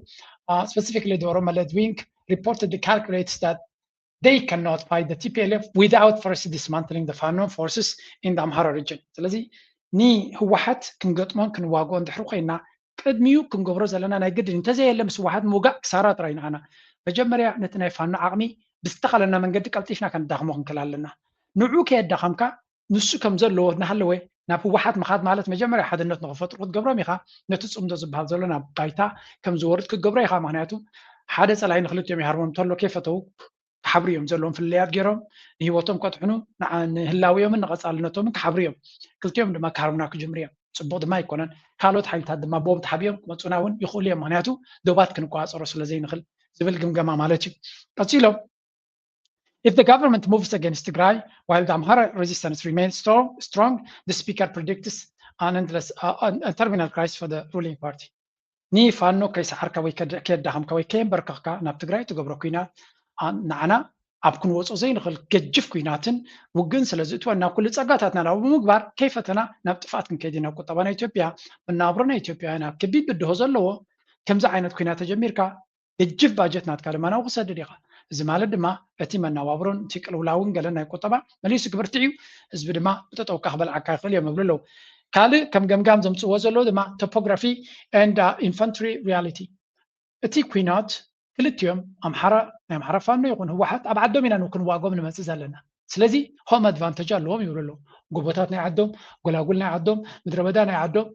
Specifically the Oromo led wing reportedly calculates that they cannot fight the T P L F without first dismantling the Fano forces in the Amhara region። ስለዚ ንህወሓት ክንገጥሞን ክንዋግኦ እንድሕሪ ኮይና ቅድሚኡ ክንገብሮ ዘለና ናይ ግድን እንተዘየለ ምስ ህወሓት ምውጋእ ክሳራ ጥራይ ንዓና። መጀመርያ ነቲ ናይ ፋኖ ዓቕሚ ብዝተኻለና መንገዲ ቀልጢፍና ከነዳኽሞ ክንክእል ኣለና። ንዑ ከየዳኸምካ ንሱ ከም ዘለዎ እናሃለወ ናብ ህወሓት ምኻድ ማለት መጀመርያ ሓድነት ንኽፈጥሩ ክትገብሮም ኢኻ። ነቲ ፅምዶ ዝበሃል ዘሎ ናብ ባይታ ከም ዝወርድ ክትገብሮ ኢኻ። ምክንያቱ ሓደ ፀላኢ ንክልቲኦም ይሃርሞም እንተሎ ከይፈተው ክሓብሩ እዮም ዘለዎም ፍልልያት ገይሮም ንህይወቶም ከጥሕኑ ንህላውዮምን ንቐፃልነቶምን ክሓብሩ እዮም። ክልቲኦም ድማ ክሃርሙና ክጅምሩ እዮም። ፅቡቅ ድማ ኣይኮነን። ካልኦት ሓይልታት ድማ ብኦም ተሓቢኦም ክመፁና እውን ይኽእሉ እዮም። ምክንያቱ ዶባት ክንቆፃፀሮ ስለዘይንኽእል ዝብል ግምገማ ማለት እዩ። ቀፂሎም If the government moves against Tigray while the Amhara resistance remains strong, strong, the speaker predicts an endless, uh, an, a terminal crisis for the ruling party. ንፋኖ ከይሰዓርካ ወይ ከየዳኸምካ ወይ ከየንበርከኽካ ናብ ትግራይ ትገብሮ ኩናት ንዓና ኣብ ክንወፆ ዘይንኽእል ገጅፍ ኩናትን ውግእን ስለ ዝእትወና ኩሉ ፀጋታትና ናብ ብምግባር ከይፈተና ናብ ጥፍኣት ክንከይድ ኢና። ቁጠባ ናይ ኢትዮጵያ፣ መነባብሮ ናይ ኢትዮጵያውያን ኣብ ከቢድ ብድሆ ዘለዎ ከምዚ ዓይነት ኩናት ተጀሚርካ ገጅፍ ባጀት ናትካ ድማ ናብኡ ክሰድድ ኢኻ። እዚ ማለት ድማ እቲ መነባብሮን እቲ ቅልውላውን ገለን ናይ ቁጠባ መሊሱ ክብርትዕ እዩ። ህዝቢ ድማ ብጠጠውካ ክበልዓካ ይኽእል እዮም ይብሉ ኣለዉ። ካልእ ከም ገምጋም ዘምፅዎ ዘለዉ ድማ topography and infantry reality። እቲ ኩናት ክልቲኦም ኣምሓራ ናይ ኣምሓራ ፋኖ ይኹን ህወሓት ኣብ ዓዶም ኢና ክንዋግኦም ንመፅእ ዘለና። ስለዚ home advantage ኣለዎም ይብሉ ኣለዉ። ጎቦታት ናይ ዓዶም፣ ጎላጉል ናይ ዓዶም፣ ምድረ በዳ ናይ ዓዶም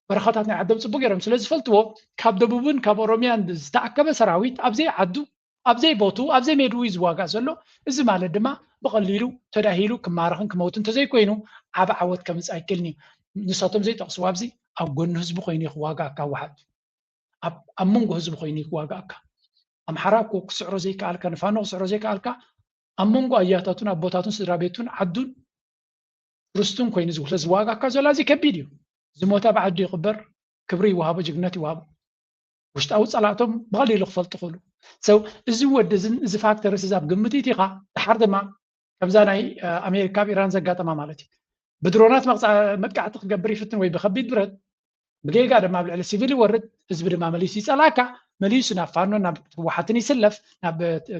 በረኻታት ናይ ዓዶም ፅቡቅ ገይሮም ስለ ዝፈልጥዎ ካብ ደቡብን ካብ ኦሮሚያን ዝተኣከበ ሰራዊት ኣብዘይ ዓዱ ኣብዘይ ቦቱ ኣብዘይ ሜድኡ እዩ ዝዋጋእ ዘሎ። እዚ ማለት ድማ ብቐሊሉ ተዳሂሉ ክማረኽን ክመውት እንተዘይኮይኑ ዓብ ዓወት ከምፅእ ኣይክእልን እዩ። ንሳቶም ዘይጠቕስዎ ኣብዚ ኣብ ጎኒ ህዝቢ ኮይኑ እዩ ክዋጋእካ ህወሓት ኣብ መንጎ ህዝቢ ኮይኑ እዩ ክዋጋእካ። ኣምሓራ እኮ ክስዕሮ ዘይከኣልካ ንፋኖ ክስዕሮ ዘይከኣልካ ኣብ መንጎ ኣያታቱን ኣቦታቱን ስድራ ቤቱን ዓዱን ርስቱን ኮይኑ ዝውለ ዝዋጋካ ዘሎ ኣዝዩ ከቢድ እዩ። ዝሞተ ኣብ ዓዱ ይቕበር፣ ክብሪ ይወሃቦ፣ ጅግነት ይወሃቦ። ውሽጣዊ ጸላእቶም ብቐሊሉ ክፈልጡ ክእሉ። So እዚ ወዲ እዝን እዚ ፋክተርስ እዚ ኣብ ግምት ኢኻ ድሓር ድማ ከምዛ ናይ ኣሜሪካ ኣብ ኢራን ዘጋጠማ ማለት እዩ። ብድሮናት መጥቃዕቲ ክገብር ይፍትን ወይ ብከቢድ ብረት ብጌጋ ድማ ኣብ ልዕሊ ሲቪል ይወርድ፣ ህዝቢ ድማ መሊሱ ይጸላእካ፣ መሊሱ ናብ ፋኖን ናብ ህወሓትን ይስለፍ፣ ናብ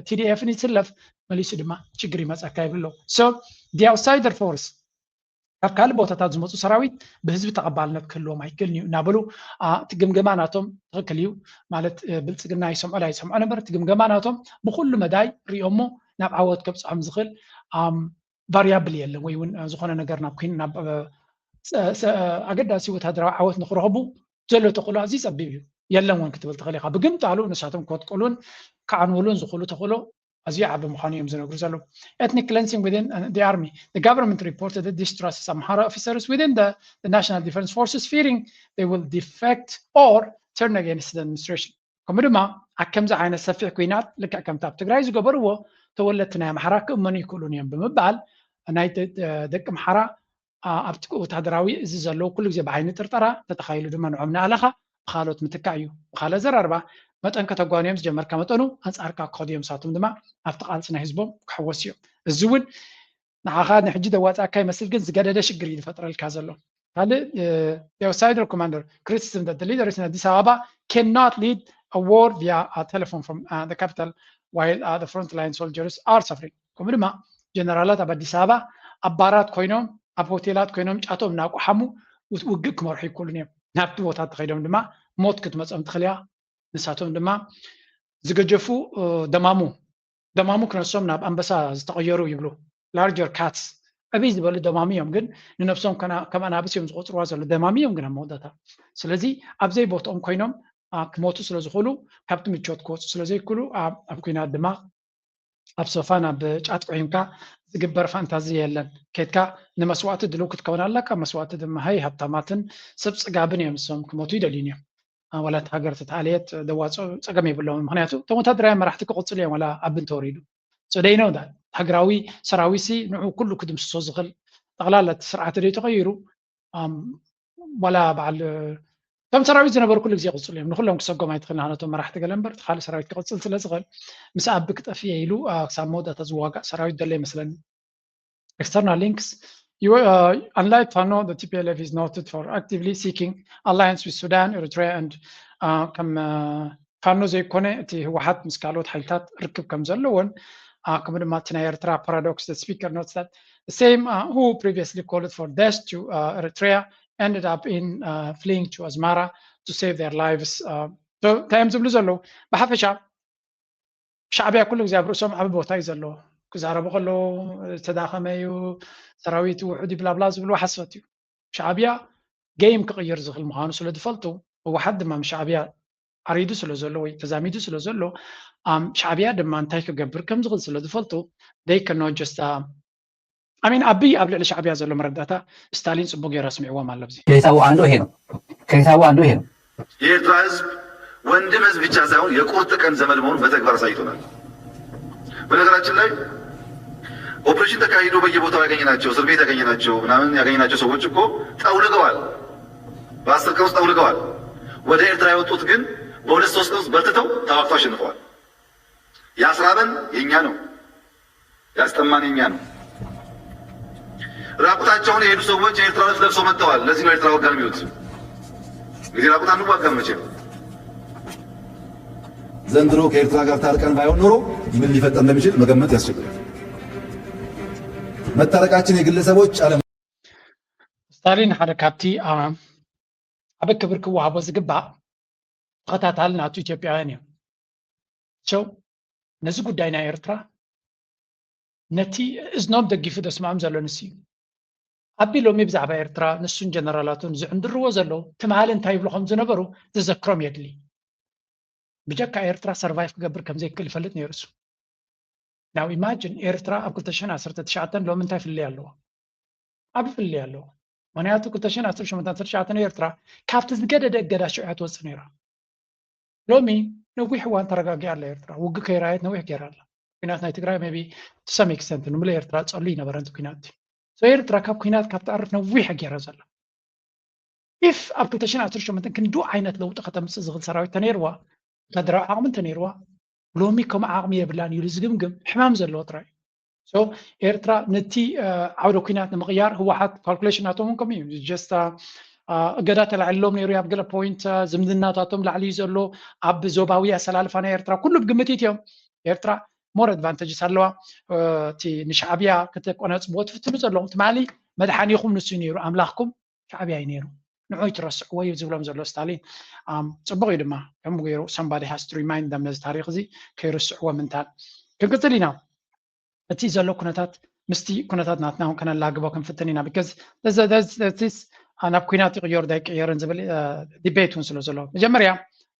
ቲዲኤፍን ይስለፍ፣ መሊሱ ድማ ሽግር ይመፀካ ይብሉ። So the outsider force ካብ ካልእ ቦታታት ዝመፁ ሰራዊት ብህዝቢ ተቐባልነት ክህልዎም ኣይክእልን እዩ እናበሉ እቲ ግምገማ ናቶም ትኽክል እዩ ማለት ብልፅግና ይሰምዖ ኣይሰምዖ ነበር እቲ ግምገማ ናቶም ብኩሉ መዳይ ሪኦሞ ናብ ዓወት ከብፅሖም ዝኽእል ቫሪያብል የለን ወይ እውን ዝኾነ ነገር ናብ ናብ ኣገዳሲ ወታደራዊ ዓወት ንክረኽቡ ዘሎ ተኽእሎ ኣዝዩ ፀቢብ እዩ። የለን እውን ክትብል ትኽእል ኢኻ። ብግምጣሉ ንሳቶም ከጥቅሉን ክዓንውሉን ዝኽእሉ ተኽእሎ ኣዝዩ ዓቢ ምዃኑ እዮም ዝነግሩ ዘለዉ። Ethnic cleansing within the army. The government reported that distrust Amhara officers within the, the National Defense Forces fearing they will defect or turn against the administration. ከምኡ ድማ ኣብ ከምዚ ዓይነት ሰፊሕ ኲናት ልክዕ ከምቲ ኣብ ትግራይ ዝገበርዎ ተወለድቲ ናይ ኣምሓራ ክእመኑ ይክእሉን እዮም ብምባል ናይ ደቂ ኣምሓራ ኣብቲ ወታደራዊ እዚ ዘለዉ ኩሉ ግዜ ብዓይኒ ጥርጠራ ተተኻይሉ ድማ ንዖም ንኣለኻ ብካልኦት ምትካእ እዩ። ብካልእ ኣዘራርባ መጠን ከተጓንዮም ዝጀመርካ መጠኑ ኣንፃርካ ክኸዱ እዮም። ንሳቶም ድማ ኣብቲ ቃልሲ ናይ ህዝቦም ክሕወሱ እዮም። እዚ እውን ንዓኻ ንሕጂ ዘዋፅኣካ ይመስል ግን ዝገደደ ሽግር እዩ ዝፈጥረልካ ዘሎ። ካልእ outsider commander criticism that the leaders in Addis Ababa cannot lead a war via a telephone from the capital while the front line soldiers are suffering። ከምኡ ድማ ጀነራላት ኣብ ኣዲስ ኣበባ ኣብ ባራት ኮይኖም ኣብ ሆቴላት ኮይኖም ጫቶም እናቆሓሙ ውግእ ክመርሑ ይክእሉን እዮም። ናብቲ ቦታ ተኸይዶም ድማ ሞት ክትመፆም ትኽእል እያ። ንሳቶም ድማ ዝገጀፉ ደማሙ ደማሙ ክነሶም ናብ ኣንበሳ ዝተቐየሩ ይብሉ። Larger cats ዕብይ ዝበሉ ደማሙ እዮም ግን ንነብሶም ከም ኣናብስ እዮም ዝቆፅርዋ ዘሎ ደማሙ እዮም ግን ኣብ መወዳእታ ስለዚ ኣብዘይ ቦትኦም ኮይኖም ክሞቱ ስለ ዝኽእሉ ካብቲ ምቾት ክወፁ ስለ ዘይክእሉ ኣብ ኩናት ድማ ኣብ ሶፋ ናብ ጫት ቁሒምካ ዝግበር ፋንታዚ የለን። ከድካ ንመስዋእቲ ድልው ክትከውን ኣለካ። መስዋእቲ ድማ ሃይ ሃብታማትን ሰብ ፅጋብን እዮም። ንሶም ክሞቱ ይደልዩን እዮም። ወላ እቲ ሃገር ተተኣለየት ደዋፅኦ ፀገም የብሎም። ምክንያቱ እቶም ወታደራውያን መራሕቲ ክቕፅሉ እዮም ዋላ ኣብ እንተወሪዱ። So they know that ሃገራዊ ሰራዊት ሲ ንዑ ኩሉ ክድምስሶ ዝኽእል ጠቕላላ እቲ ስርዓት ደይ ተቐይሩ ዋላ በዓል እቶም ሰራዊት ዝነበሩ ኩሉ ግዜ ይቕፅሉ እዮም። ንኩሎም ክሰጎም ኣይትኽእል ንሃነቶም መራሕቲ ገለ እምበር እቲ ካልእ ሰራዊት ክቕፅል ስለ ዝኽእል ምስ ኣቢ ክጠፍእ ኢሉ ክሳብ መወዳእታ ዝዋጋእ ሰራዊት ዘሎ ይመስለኒ። External links you, uh, unlike Fano, the T P L F is noted for actively seeking alliance with Sudan, Eritrea, and uh, ከም uh, ፋኖ ዘይኮነ እቲ ህወሓት ምስ ካልኦት ሓይልታት ርክብ ከም ዘለዎን uh, ከምኡ ድማ እቲ ናይ ኤርትራ paradox, the speaker notes that the same uh, who previously called for death to uh, Eritrea ended up in uh, fleeing to Asmara to save their lives. Uh, so እንታይ እዮም ዝብሉ ዘለዉ? ብሓፈሻ ሻዕብያ ኩሉ ግዜ ኣብ ርእሶም ዓቢ ቦታ እዩ ዘለዎ። ክዛረቡ ከለዉ ዝተዳኸመ እዩ፣ ሰራዊት ውሑድ እዩ፣ ብላብላ ዝብልዎ ሓሶት እዩ። ሻዕብያ game ክቕይር ዝኽእል ምዃኑ ስለ ዝፈልጡ፣ ህወሓት ድማ ምስ ሻዕብያ ዓሪዱ ስለ ዘሎ ወይ ተዛሚዱ ስለ ዘሎ፣ ኣም፣ ሻዕብያ ድማ እንታይ ክገብር ከም ዝኽእል ስለ ዝፈልጡ፣ they cannot just, uh, I mean፣ ኣቢይ ኣብ ልዕሊ ሻዕብያ ዘሎ መረዳእታ ስታሊን ጽቡቅ ገይሩ ኣስሚዕዎም ኣሎ። ኣብዚ ከይታወ አንዱ ይሄ ነው። ከይታወ አንዱ ይሄ ነው። የኤርትራ ህዝብ ወንድም ህዝብ ብቻ ሳይሆን የቁርጥ ቀን ዘመድ መሆኑን በተግባር አሳይቶናል። በነገራችን ላይ ኦፕሬሽን ተካሂዶ በየቦታው ያገኘናቸው እስር ቤት ያገኘናቸው ምናምን ያገኘናቸው ሰዎች እኮ ጠውልገዋል። በአስር ቀን ውስጥ ጠውልገዋል። ወደ ኤርትራ የወጡት ግን በሁለት ሶስት ቀን ውስጥ በርትተው ተዋግተው አሸንፈዋል። ያስራበን የኛ ነው፣ ያስጠማን የኛ ነው። ራቁታቸውን የሄዱ ሰዎች የኤርትራ ልብስ ለብሰው መጥተዋል። ለዚህ ነው ኤርትራ ወጋን የሚሉት። እንግዲህ ራቁት አንዋጋም መቼም። ዘንድሮ ከኤርትራ ጋር ታርቀን ባይሆን ኖሮ ምን ሊፈጠር እንደሚችል መገመት ያስቸግራል። መታረቃችን የግለሰቦች አለም ስታሊን ሓደ ካብቲ ዓቢ ክብሪ ክወሃቦ ዝግባእ ተኸታታሊ ናቱ ኢትዮጵያውያን እዮም። ቸው ነዚ ጉዳይ ናይ ኤርትራ ነቲ እዝኖም ደጊፉ ዘስምዖም ዘሎ ንሱ እዩ። ኣቢ ሎሚ ብዛዕባ ኤርትራ ንሱን ጀነራላቱን ዝዕንድርዎ ዘለዉ ትማሊ እንታይ ይብሉ ከም ዝነበሩ ዝዘክሮም የድሊ። ብጀካ ኤርትራ survive ክገብር ከም ዘይክእል ይፈልጥ ነይሩ እሱ። Now imagine ኤርትራ ኣብ ክልተ ሽሕን ዓሰርተ ትሽዓተን ሎሚ እንታይ ፍልልይ ኣለዎ? ዓቢ ፍልልይ ኣለዎ። ምኽንያቱ ክልተ ሽሕን ዓሰርተ ሸሞንተን ዓሰርተ ትሽዓተን ኤርትራ ካብቲ ዝገደደ እገዳ ሽዑ እያ ትወጽእ ነይራ። ሎሚ ነዊሕ እዋን ተረጋጊኣ ኣላ ኤርትራ። ውግእ ከይረኣየት ነዊሕ ገይራ ኣላ። ኩናት ናይ ትግራይ maybe to some extent ንምለ ኤርትራ ጸሉ ይነበረ ነቲ ኩናት። So ኤርትራ ካብ ኩናት ካብ ትዓርፍ ነዊሕ እያ ገይራ ዘላ። If ኣብ ክልተ ሽሕን ዓሰርተ ሸሞንተን ክንድኡ ዓይነት ለውጢ ከተምጽእ ዝኽእል ሰራዊት ተነይርዋ፣ ወታደራዊ ዓቕሚ እንተነይርዋ፣ ሎሚ ከምኡ ዓቕሚ የብላን ኢሉ ዝግምግም ሕማም ዘለዎ ጥራይ እዩ። So ኤርትራ ነቲ ዓውደ ኩናት ንምቕያር ህወሓት calculation ናቶም እውን ከምኡ እዩ። Just እገዳ ተላዒሎም ነይሩ ኣብ ገለ point፣ ዝምድናታቶም ላዕሊ እዩ ዘሎ። ኣብ ዞባዊ ኣሰላልፋ ናይ ኤርትራ ኩሉ ብግምት እዮም። ኤርትራ more advantages ኣለዋ። እቲ ንሻዕብያ ከተቆናጽብዎ ትፍትኑ ዘለኹም ትማሊ መድሓኒኹም ንሱ እዩ ነይሩ፣ ኣምላኽኩም ሻዕብያ እዩ ነይሩ። ንዑ ኣይትረስዕዎ እዩ ዝብሎም ዘሎ ስታሊን። ኣም፣ ጽቡቕ እዩ ድማ ከምኡ ገይሩ somebody has to remind them ነዚ ታሪኽ እዚ ከይርስዕዎ ምንታን። ክንቅጽል ኢና። እቲ ዘሎ ኩነታት ምስቲ ኩነታት ናትና እውን ከነላግቦ ክንፍትን ኢና። Because this ናብ ኩናት ይቕየር ዶ ኣይቅየርን ዝብል debate እውን ስለ ዘሎ መጀመርያ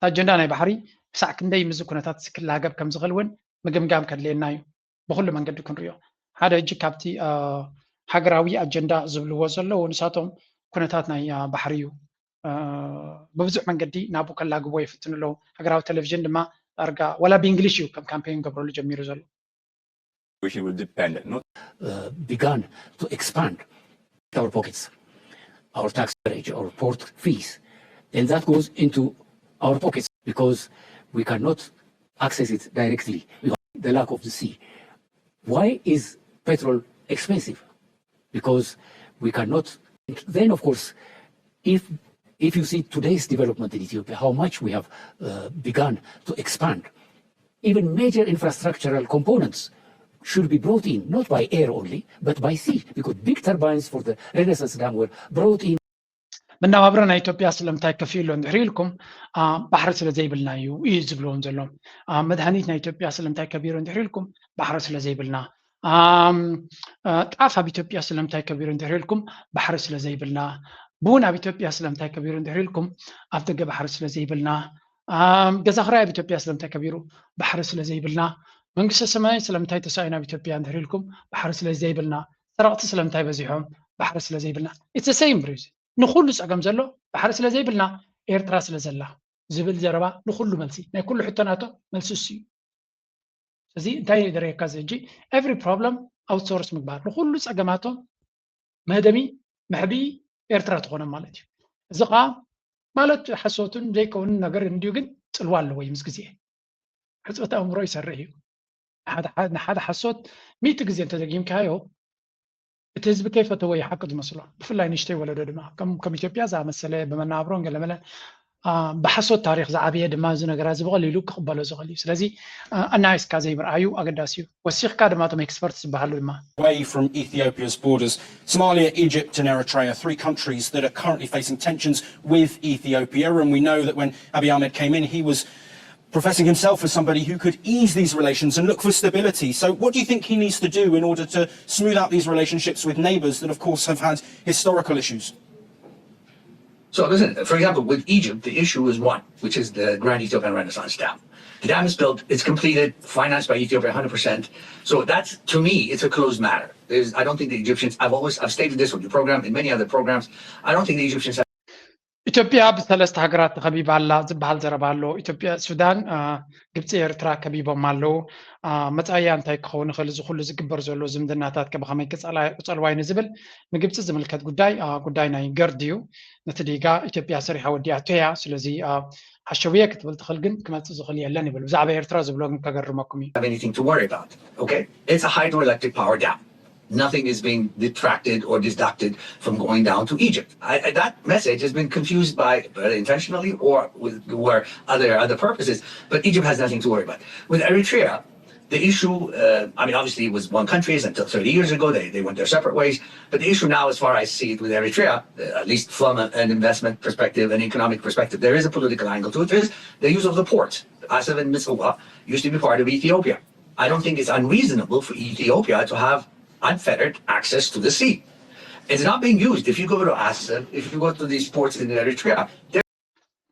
ኣጀንዳ ናይ ባሕሪ ክሳዕ ክንደይ ምስዚ ኩነታት ክላገብ ከም ዝኽእል እውን ምግምጋም ከድልየና እዩ። ብኩሉ መንገዲ ክንሪኦ ሓደ ሕጂ ካብቲ ሃገራዊ ኣጀንዳ ዝብልዎ ዘለዉ ንሳቶም ኩነታት ናይ ባሕሪ እዩ። ብብዙሕ መንገዲ ናብኡ ከላግቦ ይፍትኑ ኣለዉ። ሃገራዊ ቴሌቪዥን ድማ ዳርጋ ዋላ ብእንግሊሽ እዩ ከም ካምፔን ገብረሉ ጀሚሩ ዘሎ። Situation will depend not uh, begun to expand our pockets, our tax coverage, our port fees, and that goes into our pockets because we cannot access it directly. We have the lack of the sea. Why is petrol expensive? Because we cannot. Then, of course, if if you see today's development in Ethiopia, how much we have uh, begun to expand, even major infrastructural components should be brought in, not by air only, but by sea, because big turbines for the Renaissance Dam were brought in. መነባብሮ ናይ ኢትዮጵያ ስለምንታይ ከፊኡ ኣሎ እንድሕር ኢልኩም፣ ባሕሪ ስለ ዘይብልና እዩ እዩ ዝብልዎም ዘሎ። መድሃኒት ናይ ኢትዮጵያ ስለምንታይ ከቢሩ እንድሕር ኢልኩም፣ ባሕሪ ስለ ዘይብልና። ጣፍ ኣብ ኢትዮጵያ ስለምንታይ ከቢሩ እንድሕር ኢልኩም፣ ባሕሪ ስለ ዘይብልና። ቡን ኣብ ኢትዮጵያ ስለምንታይ ከቢሩ እንድሕር ኢልኩም፣ ኣብ ደገ ባሕሪ ስለ ዘይብልና። ገዛ ክራይ ኣብ ኢትዮጵያ ስለምንታይ ከቢሩ፣ ባሕሪ ስለ ዘይብልና። መንግስተ ሰማይ ስለምንታይ ተሳኢኑ ኣብ ኢትዮጵያ እንድሕር ኢልኩም፣ ባሕሪ ስለ ዘይብልና። ሰረቕቲ ስለምንታይ በዚሖም፣ ባሕሪ ስለ ዘይብልና። It's the same reason። ንኹሉ ጸገም ዘሎ ባሕሪ ስለ ዘይብልና፣ ኤርትራ ስለ ዘላ ዝብል ዘረባ ንኹሉ መልሲ፣ ናይ ኩሉ ሕቶናቶ መልሲ እሱ እዩ። እዚ እንታይ የደረየካ እዚ ሕጂ? Every problem outsource ምግባር፣ ንኹሉ ጸገማቶም መህደሚ መሕቢ ኤርትራ ትኾኖም ማለት እዩ። እዚ ኸዓ ማለት ሓሶትን ዘይከውንን ነገር እንድዩ፣ ግን ጽልዋ ኣለዎ እዩ ምስ ግዜ። ሕጽበት ኣእምሮ ይሰርሕ እዩ። ንሓደ ሓሶት ሚእቲ ግዜ እንተደጊምካዮ እቲ ህዝቢ ከይፈተዎ እዩ ሓቂ ዝመስሎ። ብፍላይ ንእሽተይ ወለዶ ድማ ከም ከም ኢትዮጵያ ዝኣመሰለ ብመናብሮን ገለመለን ብሓሶት ታሪክ ዝዓበየ ድማ እዚ ነገራት እዚ ብቐሊሉ ክቕበሎ ዝኽእል እዩ። ስለዚ ኣናይስካ ዘይምርኣዩ ኣገዳሲ እዩ። ወሲኽካ ድማ እቶም ኤክስፐርት ዝበሃሉ ድማ away from Ethiopia's borders. Somalia, Egypt, and Eritrea, three countries that are currently facing tensions with Ethiopia. And we know that when Abiy Ahmed came in, he was professing himself as somebody who could ease these relations and look for stability. So, what do you think he needs to do in order to smooth out these relationships with neighbours that, of course, have had historical issues? So listen, for example, with Egypt, the issue is one, which is the Grand Ethiopian Renaissance Dam. The dam is built, it's completed, financed by Ethiopia one hundred percent. So that's, to me, it's a closed matter. There's, I don't think the Egyptians, I've always, I've stated this on your program, in many other programs, I don't think the Egyptians have ኢትዮጵያ ብሰለስተ ሃገራት ተኸቢባ ኣላ ዝበሃል ዘረባ ኣሎ። ኢትዮጵያ፣ ሱዳን፣ ግብፂ፣ ኤርትራ ከቢቦም ኣለዉ። መፃኢያ እንታይ ክኸውን ይኽእል? እዚ ኩሉ ዝግበር ዘሎ ዝምድናታት ከ ብኸመይ ክፀልዋይ ንዝብል ንግብፂ ዝምልከት ጉዳይ ጉዳይ ናይ ገርድ እዩ። ነቲ ዲጋ ኢትዮጵያ ሰሪሓ ወዲኣቶ እያ። ስለዚ ሓሸውየ ክትብል ትኽእል፣ ግን ክመፅእ ዝኽእል የለን ይብል። ብዛዕባ ኤርትራ ዝብሎ ግን ከገርመኩም እዩ። have anything to worry about. Okay, it's a hydroelectric power dam. Nothing is being detracted or deducted from going down to Egypt. I, I- that message has been confused by uh, intentionally or with or other other purposes. But Egypt has nothing to worry about. With Eritrea, the issue, uh, I mean, obviously it was one country until thirty years ago. They, they went their separate ways. But the issue now, as far as I see it with Eritrea, uh, at least from a- an investment perspective, an economic perspective, there is a political angle to it. There is the use of the port. Asab and Mitsuwa used to be part of Ethiopia. I don't think it's unreasonable for Ethiopia to have unfettered access to the sea. It's not being used. If you go to Asab, if you go to these ports in Eritrea,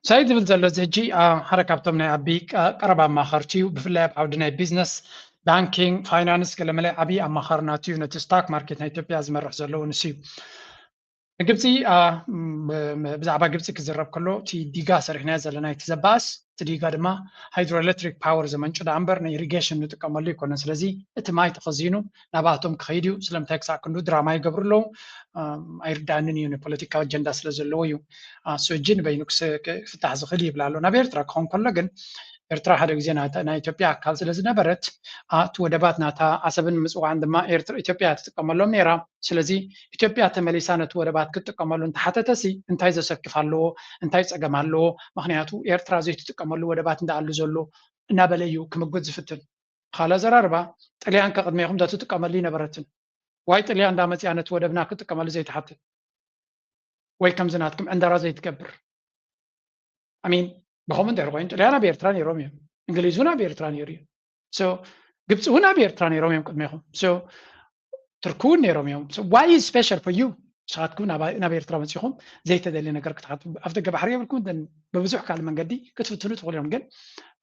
ሳይ ዝብል ዘሎ እዚ ሕጂ ሓደ ካብቶም ናይ ኣቢ ቀረባ ኣማኸርቲ እዩ። ብፍላይ ኣብ ዓውዲ ናይ ቢዝነስ፣ ባንኪንግ፣ ፋይናንስ ገለመለ ዓብዪ ኣማኻሪ ናቱ እዩ። ነቲ ስታክ ማርኬት ናይ ኢትዮጵያ ዝመርሕ ዘለዉ ንሱ እዩ። ንግብፂ ብዛዕባ ግብፂ ክዝረብ ከሎ እቲ ዲጋ ሰሪሕናዮ ዘለና እቲ ዘባእስ እቲ ዲጋ ድማ ሃይድሮኤሌክትሪክ ፓወር ዘመንጩ ዳ እምበር ንኢሪጌሽን ንጥቀመሉ ኣይኮነን። ስለዚ እቲ ማይ ተኸዚኑ ናባቶም ክኸይድ እዩ። ስለምንታይ ክሳዕ ክንዱ ድራማ ይገብሩ ኣለዉ? ኣይርዳንን እዩ። ንፖለቲካዊ ኣጀንዳ ስለ ዘለዎ እዩ። እሱ ሕጂ ንበይኑ ክፍታሕ ዝኽእል ይብል ኣሎ። ናብ ኤርትራ ክኸውን ከሎ ግን ኤርትራ ሓደ ግዜ ናይ ኢትዮጵያ ኣካል ስለ ዝነበረት እቲ ወደባት ናታ ዓሰብን ምፅዋዕን ድማ ኢትዮጵያ ትጥቀመሎም ነይራ። ስለዚ ኢትዮጵያ ተመሊሳ ነቲ ወደባት ክትጥቀመሉ እንተሓተተሲ እንታይ ዘሰክፍ ኣለዎ? እንታይ ፀገም ኣለዎ? ምክንያቱ ኤርትራ ዘይትጥቀመሉ ወደባት እንዳኣሉ ዘሎ እናበለ እዩ ክምጉት ዝፍትን። ካልእ ኣዘራርባ ጥልያን ከቅድሜኹም ዶ ትጥቀመሉ ይነበረትን ዋይ ጥልያን እንዳመፅያ ነቲ ወደብና ክትጥቀመሉ ዘይትሓትት ወይ ከምዚ ናትኩም ዕንደራ ዘይትገብር ኣሚን ብኸምኡ እንተ ኮይኑ ጥልያን ኣብ ኤርትራ ነይሮም እዮም። እንግሊዝ እውን ኣብ ኤርትራ ነይሩ እዩ። ግብፂ እውን ኣብ ኤርትራ ነይሮም እዮም ቅድሜኹም። ትርኪ እውን ነይሮም እዮም። Why is special for you? ንስኻትኩም ናብ ኤርትራ መፂኹም ዘይተደልየ ነገር ክትሓቱ ኣብ ደገ ባሕሪ የብልኩም። ብብዙሕ ካልእ መንገዲ ክትፍትኑ ትኽእሉ እዮም። ግን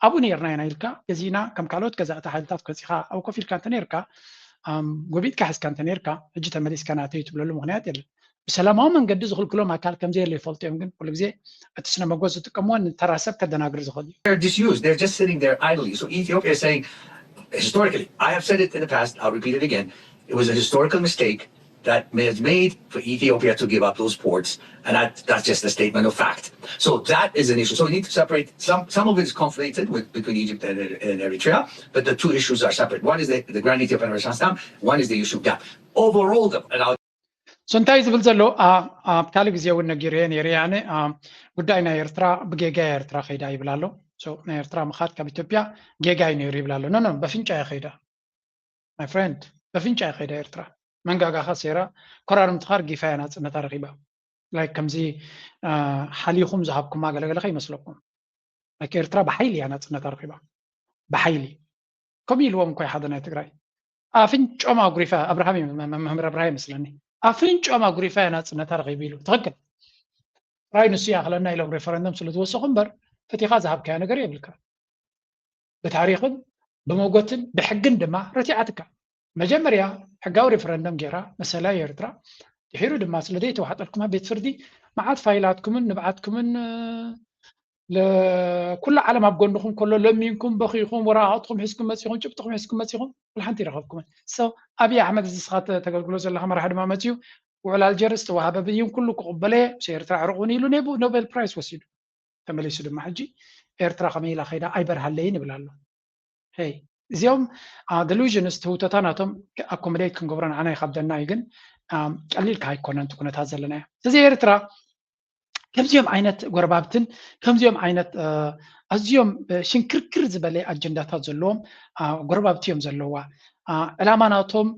ኣብኡ ነይርና ኢና ኢልካ ገዚእና ከም ካልኦት ገዛእቲ ሓይልታት ከፂኻ ኣብኡ ኮፍ ኢልካ እንተ ነይርካ ጎቢጥካ ሒዝካ እንተ ነይርካ ሕጂ ተመሊስካ ናተይ ትብለሉ ምኽንያት የለን። ብሰላማዊ መንገዲ ዝኽልክሎም ኣካል ከም ዘየለ ይፈልጡ እዮም። ግን ኩሉ ግዜ እቲ ስነ መጎት ዝጥቀምዎ ንተራ ሰብ ከደናግር ዝኽእል እዩ። They're disused. They're just sitting there idly. So Ethiopia is saying, historically, I have said it in the past, I'll repeat it again. It was a historical mistake that was made for Ethiopia to give up those ports. And that, that's just a statement of fact. So that is an issue. So we need to separate. Some, some of it is conflated with, between Egypt and, and Eritrea, but the two issues are separate. One is the, the Grand Ethiopian Renaissance Dam, one is the issue of dam. Overall, though, and I'll So እንታይ ዝብል ዘሎ ኣብ ካልእ ግዜ እውን ነጊረዮ ነይረ። ኣነ ጉዳይ ናይ ኤርትራ ብጌጋ ኤርትራ ከይዳ ይብል ኣሎ። ናይ ኤርትራ ምኻድ ካብ ኢትዮጵያ ጌጋ እዩ ነይሩ ይብል ኣሎ። ኖ ኖ በፍንጫ እየ ከይዳ my friend፣ በፍንጫ እየ ከይዳ ኤርትራ። መንጋጋኻ ሰይራ ኮራርምትኻ ርጊፋ እያ ናጽነታ ረኺባ። Like ከምዚ ሓሊኹም ዝሃብኩማ ገለገለ ከይመስለኩም። Like ኤርትራ ብሓይሊ እያ ናጽነታ ረኺባ። ብሓይሊ ከምኡ ኢልዎም እኮ ሓደ ናይ ትግራይ ኣፍንጮም ኣጉሪፋ ኣብርሃም መምህር ኣብርሃ ይመስለኒ ኣፍንጮም ኣጉሪፋ እያ ናጽነታ ረኺቡ ኢሉ። ትኽክል ጥራይ ንሱ ይኣኽለና ኢሎም ሬፈረንደም ስለ ዝወሰኹ እምበር ፈቲኻ ዝሃብካዮ ነገር የብልካ። ብታሪኽን ብመጎትን ብሕግን ድማ ረቲዓትካ። መጀመርያ ሕጋዊ ሬፈረንደም ገይራ መሰላ ኤርትራ ድሒሩ ድማ ስለ ዘይተዋሕጠልኩም ኣብ ቤት ፍርዲ መዓት ፋይላትኩምን ንብዓትኩምን ኩሉ ዓለም ኣብ ጎንኹም ከሎ ለሚንኩም በኺኹም ወረቓቕትኩም ሒዝኩም መፂኹም ጭብጥኹም ሒዝኩም መፂኹም ወላ ሓንቲ ይረኸብኩምን። So ኣብይ ኣሕመድ እዚ ንስኻ ተገልግሎ ዘለኻ መራሒ ድማ መፂኡ ውዕል ኣልጀርስ ዝተዋሃበ ብይን ኩሉ ክቕበለ ምስ ኤርትራ ዕርቑን ኢሉ ኔቡ ኖቤል ፕራይስ ወሲዱ። ተመሊሱ ድማ ሕጂ ኤርትራ ከመይ ኢላ ከይዳ ኣይበርሃለይን ይብል ኣሎ። Hey እዚኦም delusions ትህውተታ ናቶም accommodate ክንገብሮ ንዓና ይኸብደና እዩ። ግን ቀሊልካ ኣይኮነን እቲ ኩነታት ዘለናዮ። እዚ ኤርትራ ከምዚኦም ዓይነት ጎረባብትን ከምዚኦም ዓይነት ኣዝዮም ሽንክርክር ዝበለ ኣጀንዳታት ዘለዎም ጎረባብቲ እዮም ዘለዋ። ዕላማ ናቶም፣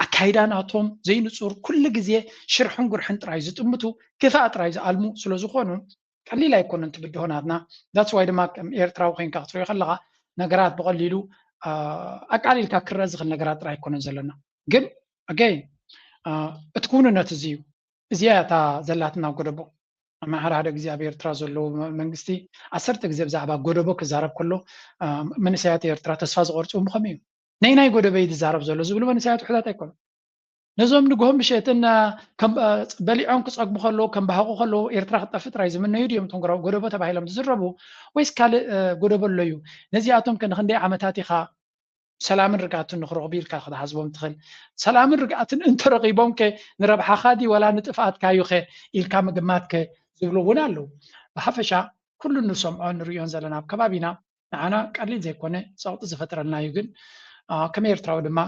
ኣካይዳ ናቶም ዘይንፁር፣ ኩሉ ግዜ ሽርሕን ጉርሕን ጥራይ ዝጥምቱ፣ ክፋእ ጥራይ ዝኣልሙ ስለ ዝኾኑ ቀሊል ኣይኮነን ትብድሆ ናትና። That's why ድማ ከም ኤርትራዊ ኮይንካ ክትሪኦ ከለኻ ነገራት ብቐሊሉ ኣቃሊልካ ክረአ ዝኽእል ነገራት ጥራይ ኣይኮነን ዘለና። ግን ኣገይ እቲ ክውንነት እዚ እዩ። እዚኣ እታ ዘላትና ጎደቦ። ኣማሓራ ሓደ ግዜ ኣብ ኤርትራ ዘለዉ መንግስቲ ዓሰርተ ግዜ ብዛዕባ ጎደቦ ክዛረብ ከሎ መንእሰያት ኤርትራ ተስፋ ዝቆርፁ ምኸም እዩ። ነይናይ ጎደበ እዩ ዝዛረብ ዘሎ ዝብሉ መንእሰያት ውሕዳት ኣይኮኑ። ነዞም ንግሆም ምሸትን በሊዖም ክፀግቡ ከለዉ ከም ባህቁ ከለዉ ኤርትራ ክጠፍእ ጥራይ ዝምነዩ ድዮም እቶም ጎደቦ ተባሂሎም ዝዝረቡ? ወይስ ካልእ ጎደቦ ኣሎ እዩ? ነዚኣቶም ከ ንክንደይ ዓመታት ኢኻ ሰላምን ርግኣትን ንክረኽቡ ኢልካ ክትሓስቦም ትኽእል? ሰላምን ርግኣትን እንተረኺቦም ከ ንረብሓኻ ድዩ ወላ ንጥፍኣትካ እዩ ከ ኢልካ ምግማት ከ ዝብሉ እውን ኣለዉ። ብሓፈሻ ኩሉ ንሰምዖ ንርእዮን ዘለና ኣብ ከባቢና ንዓና ቀሊል ዘይኮነ ጸቕጢ ዝፈጥረልና እዩ። ግን ከም ኤርትራዊ ድማ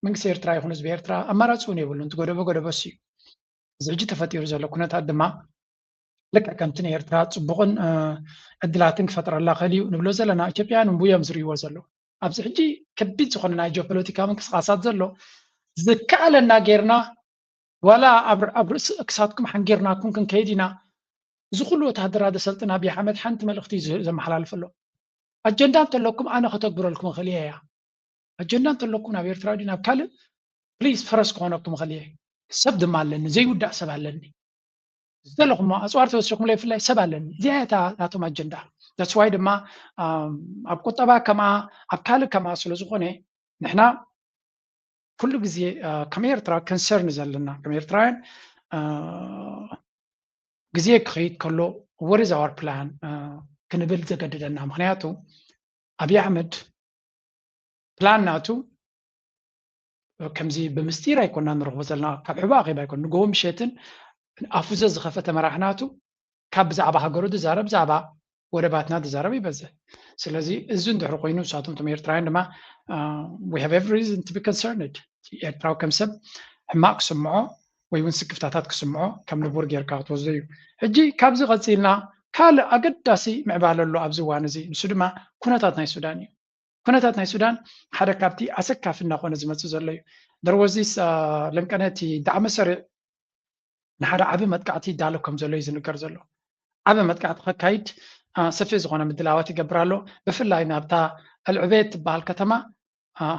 መንግስቲ ኤርትራ ይኹን ህዝቢ ኤርትራ ኣማራጺ እውን የብሉን። እቲ ጎደቦ ጎደቦ እዩ። እዚ ሕጂ ተፈጢሩ ዘሎ ኩነታት ድማ ልክዕ ከምቲ ንኤርትራ ጽቡቕን ዕድላትን ክፈጥረላ ክእል እዩ ንብሎ ዘለና ኢትዮጵያውያን እውን እዮም ዝርእይዎ ዘለዉ። ኣብዚ ሕጂ ከቢድ ዝኾነ ናይ ጂኦፖለቲካ ምንቅስቃሳት ዘሎ ዝከኣለና ጌርና ዋላ ኣብ ርእሲ ክሳትኩም ሓንጊርናኩም ክንከይድ ኢና። እዚ ኩሉ ወታሃደራ ዘሰልጥን ኣብይ ኣሕመድ ሓንቲ መልእኽቲ እዩ ዘመሓላልፈሎም። ኣጀንዳ እንተለኩም ኣነ ከተግብረልኩም እኽእል እየ እያ። ኣጀንዳ እንተለኩም ናብ ኤርትራ ድዩ ናብ ካልእ ፕሊዝ ፈረስ ክኾነኩም እኽእል እየ። ሰብ ድማ ኣለኒ፣ ዘይውዳእ ሰብ ኣለኒ። ዝደለኹሞ ኣፅዋር ተወሲኹምለይ ብፍላይ ሰብ ኣለኒ። እዚኣ እያ እታ ናቶም ኣጀንዳ። That's why ድማ ኣብ ቁጠባ ከምኣ ኣብ ካልእ ከምኣ ስለ ዝኾነ ንሕና ኩሉ ግዜ ከም ኤርትራ ከንሰርን ዘለና ከም ኤርትራውያን ግዜ ክኸይድ ከሎ what is our plan ክንብል ዘገድደና። ምክንያቱ ኣብይ ኣሕመድ ፕላን ናቱ ከምዚ ብምስጢር ኣይኮና ንረኽቦ ዘለና፣ ካብ ሕቡእ ኣኼባ ኣይኮን ንጎቦ ምሸትን ኣፉ ዘዝኸፈተ መራሕ ናቱ ካብ ብዛዕባ ሃገሩ ዝዛረብ ብዛዕባ ወደባትና ዝዛረብ ይበዝሕ። ስለዚ እዚ እንድሕር ኮይኑ ንሳቶም ቶም ኤርትራውያን ድማ we have every reason to be concerned። ኤርትራዊ ከም ሰብ ሕማቕ ክስምዖ ወይ እውን ስክፍታታት ክስምዖ ከም ንቡር ጌርካ ክትወስዶ እዩ። ሕጂ ካብዚ ቀፂልና ካልእ ኣገዳሲ ምዕባለ ኣሎ ኣብዚ እዋን እዚ፣ ንሱ ድማ ኩነታት ናይ ሱዳን እዩ። ኩነታት ናይ ሱዳን ሓደ ካብቲ ኣሰካፊ እናኾነ ዝመፅእ ዘሎ እዩ። There was this ለንቀነ እቲ ዳዕመ ሰሪዕ ንሓደ ዓቢ መጥቃዕቲ ይዳሎ ከም ዘሎ እዩ ዝንገር ዘሎ። ዓቢ መጥቃዕቲ ከካይድ ሰፊሕ ዝኾነ ምድላዋት ይገብር ኣሎ። ብፍላይ ናብታ ኣልዕቤት ትበሃል ከተማ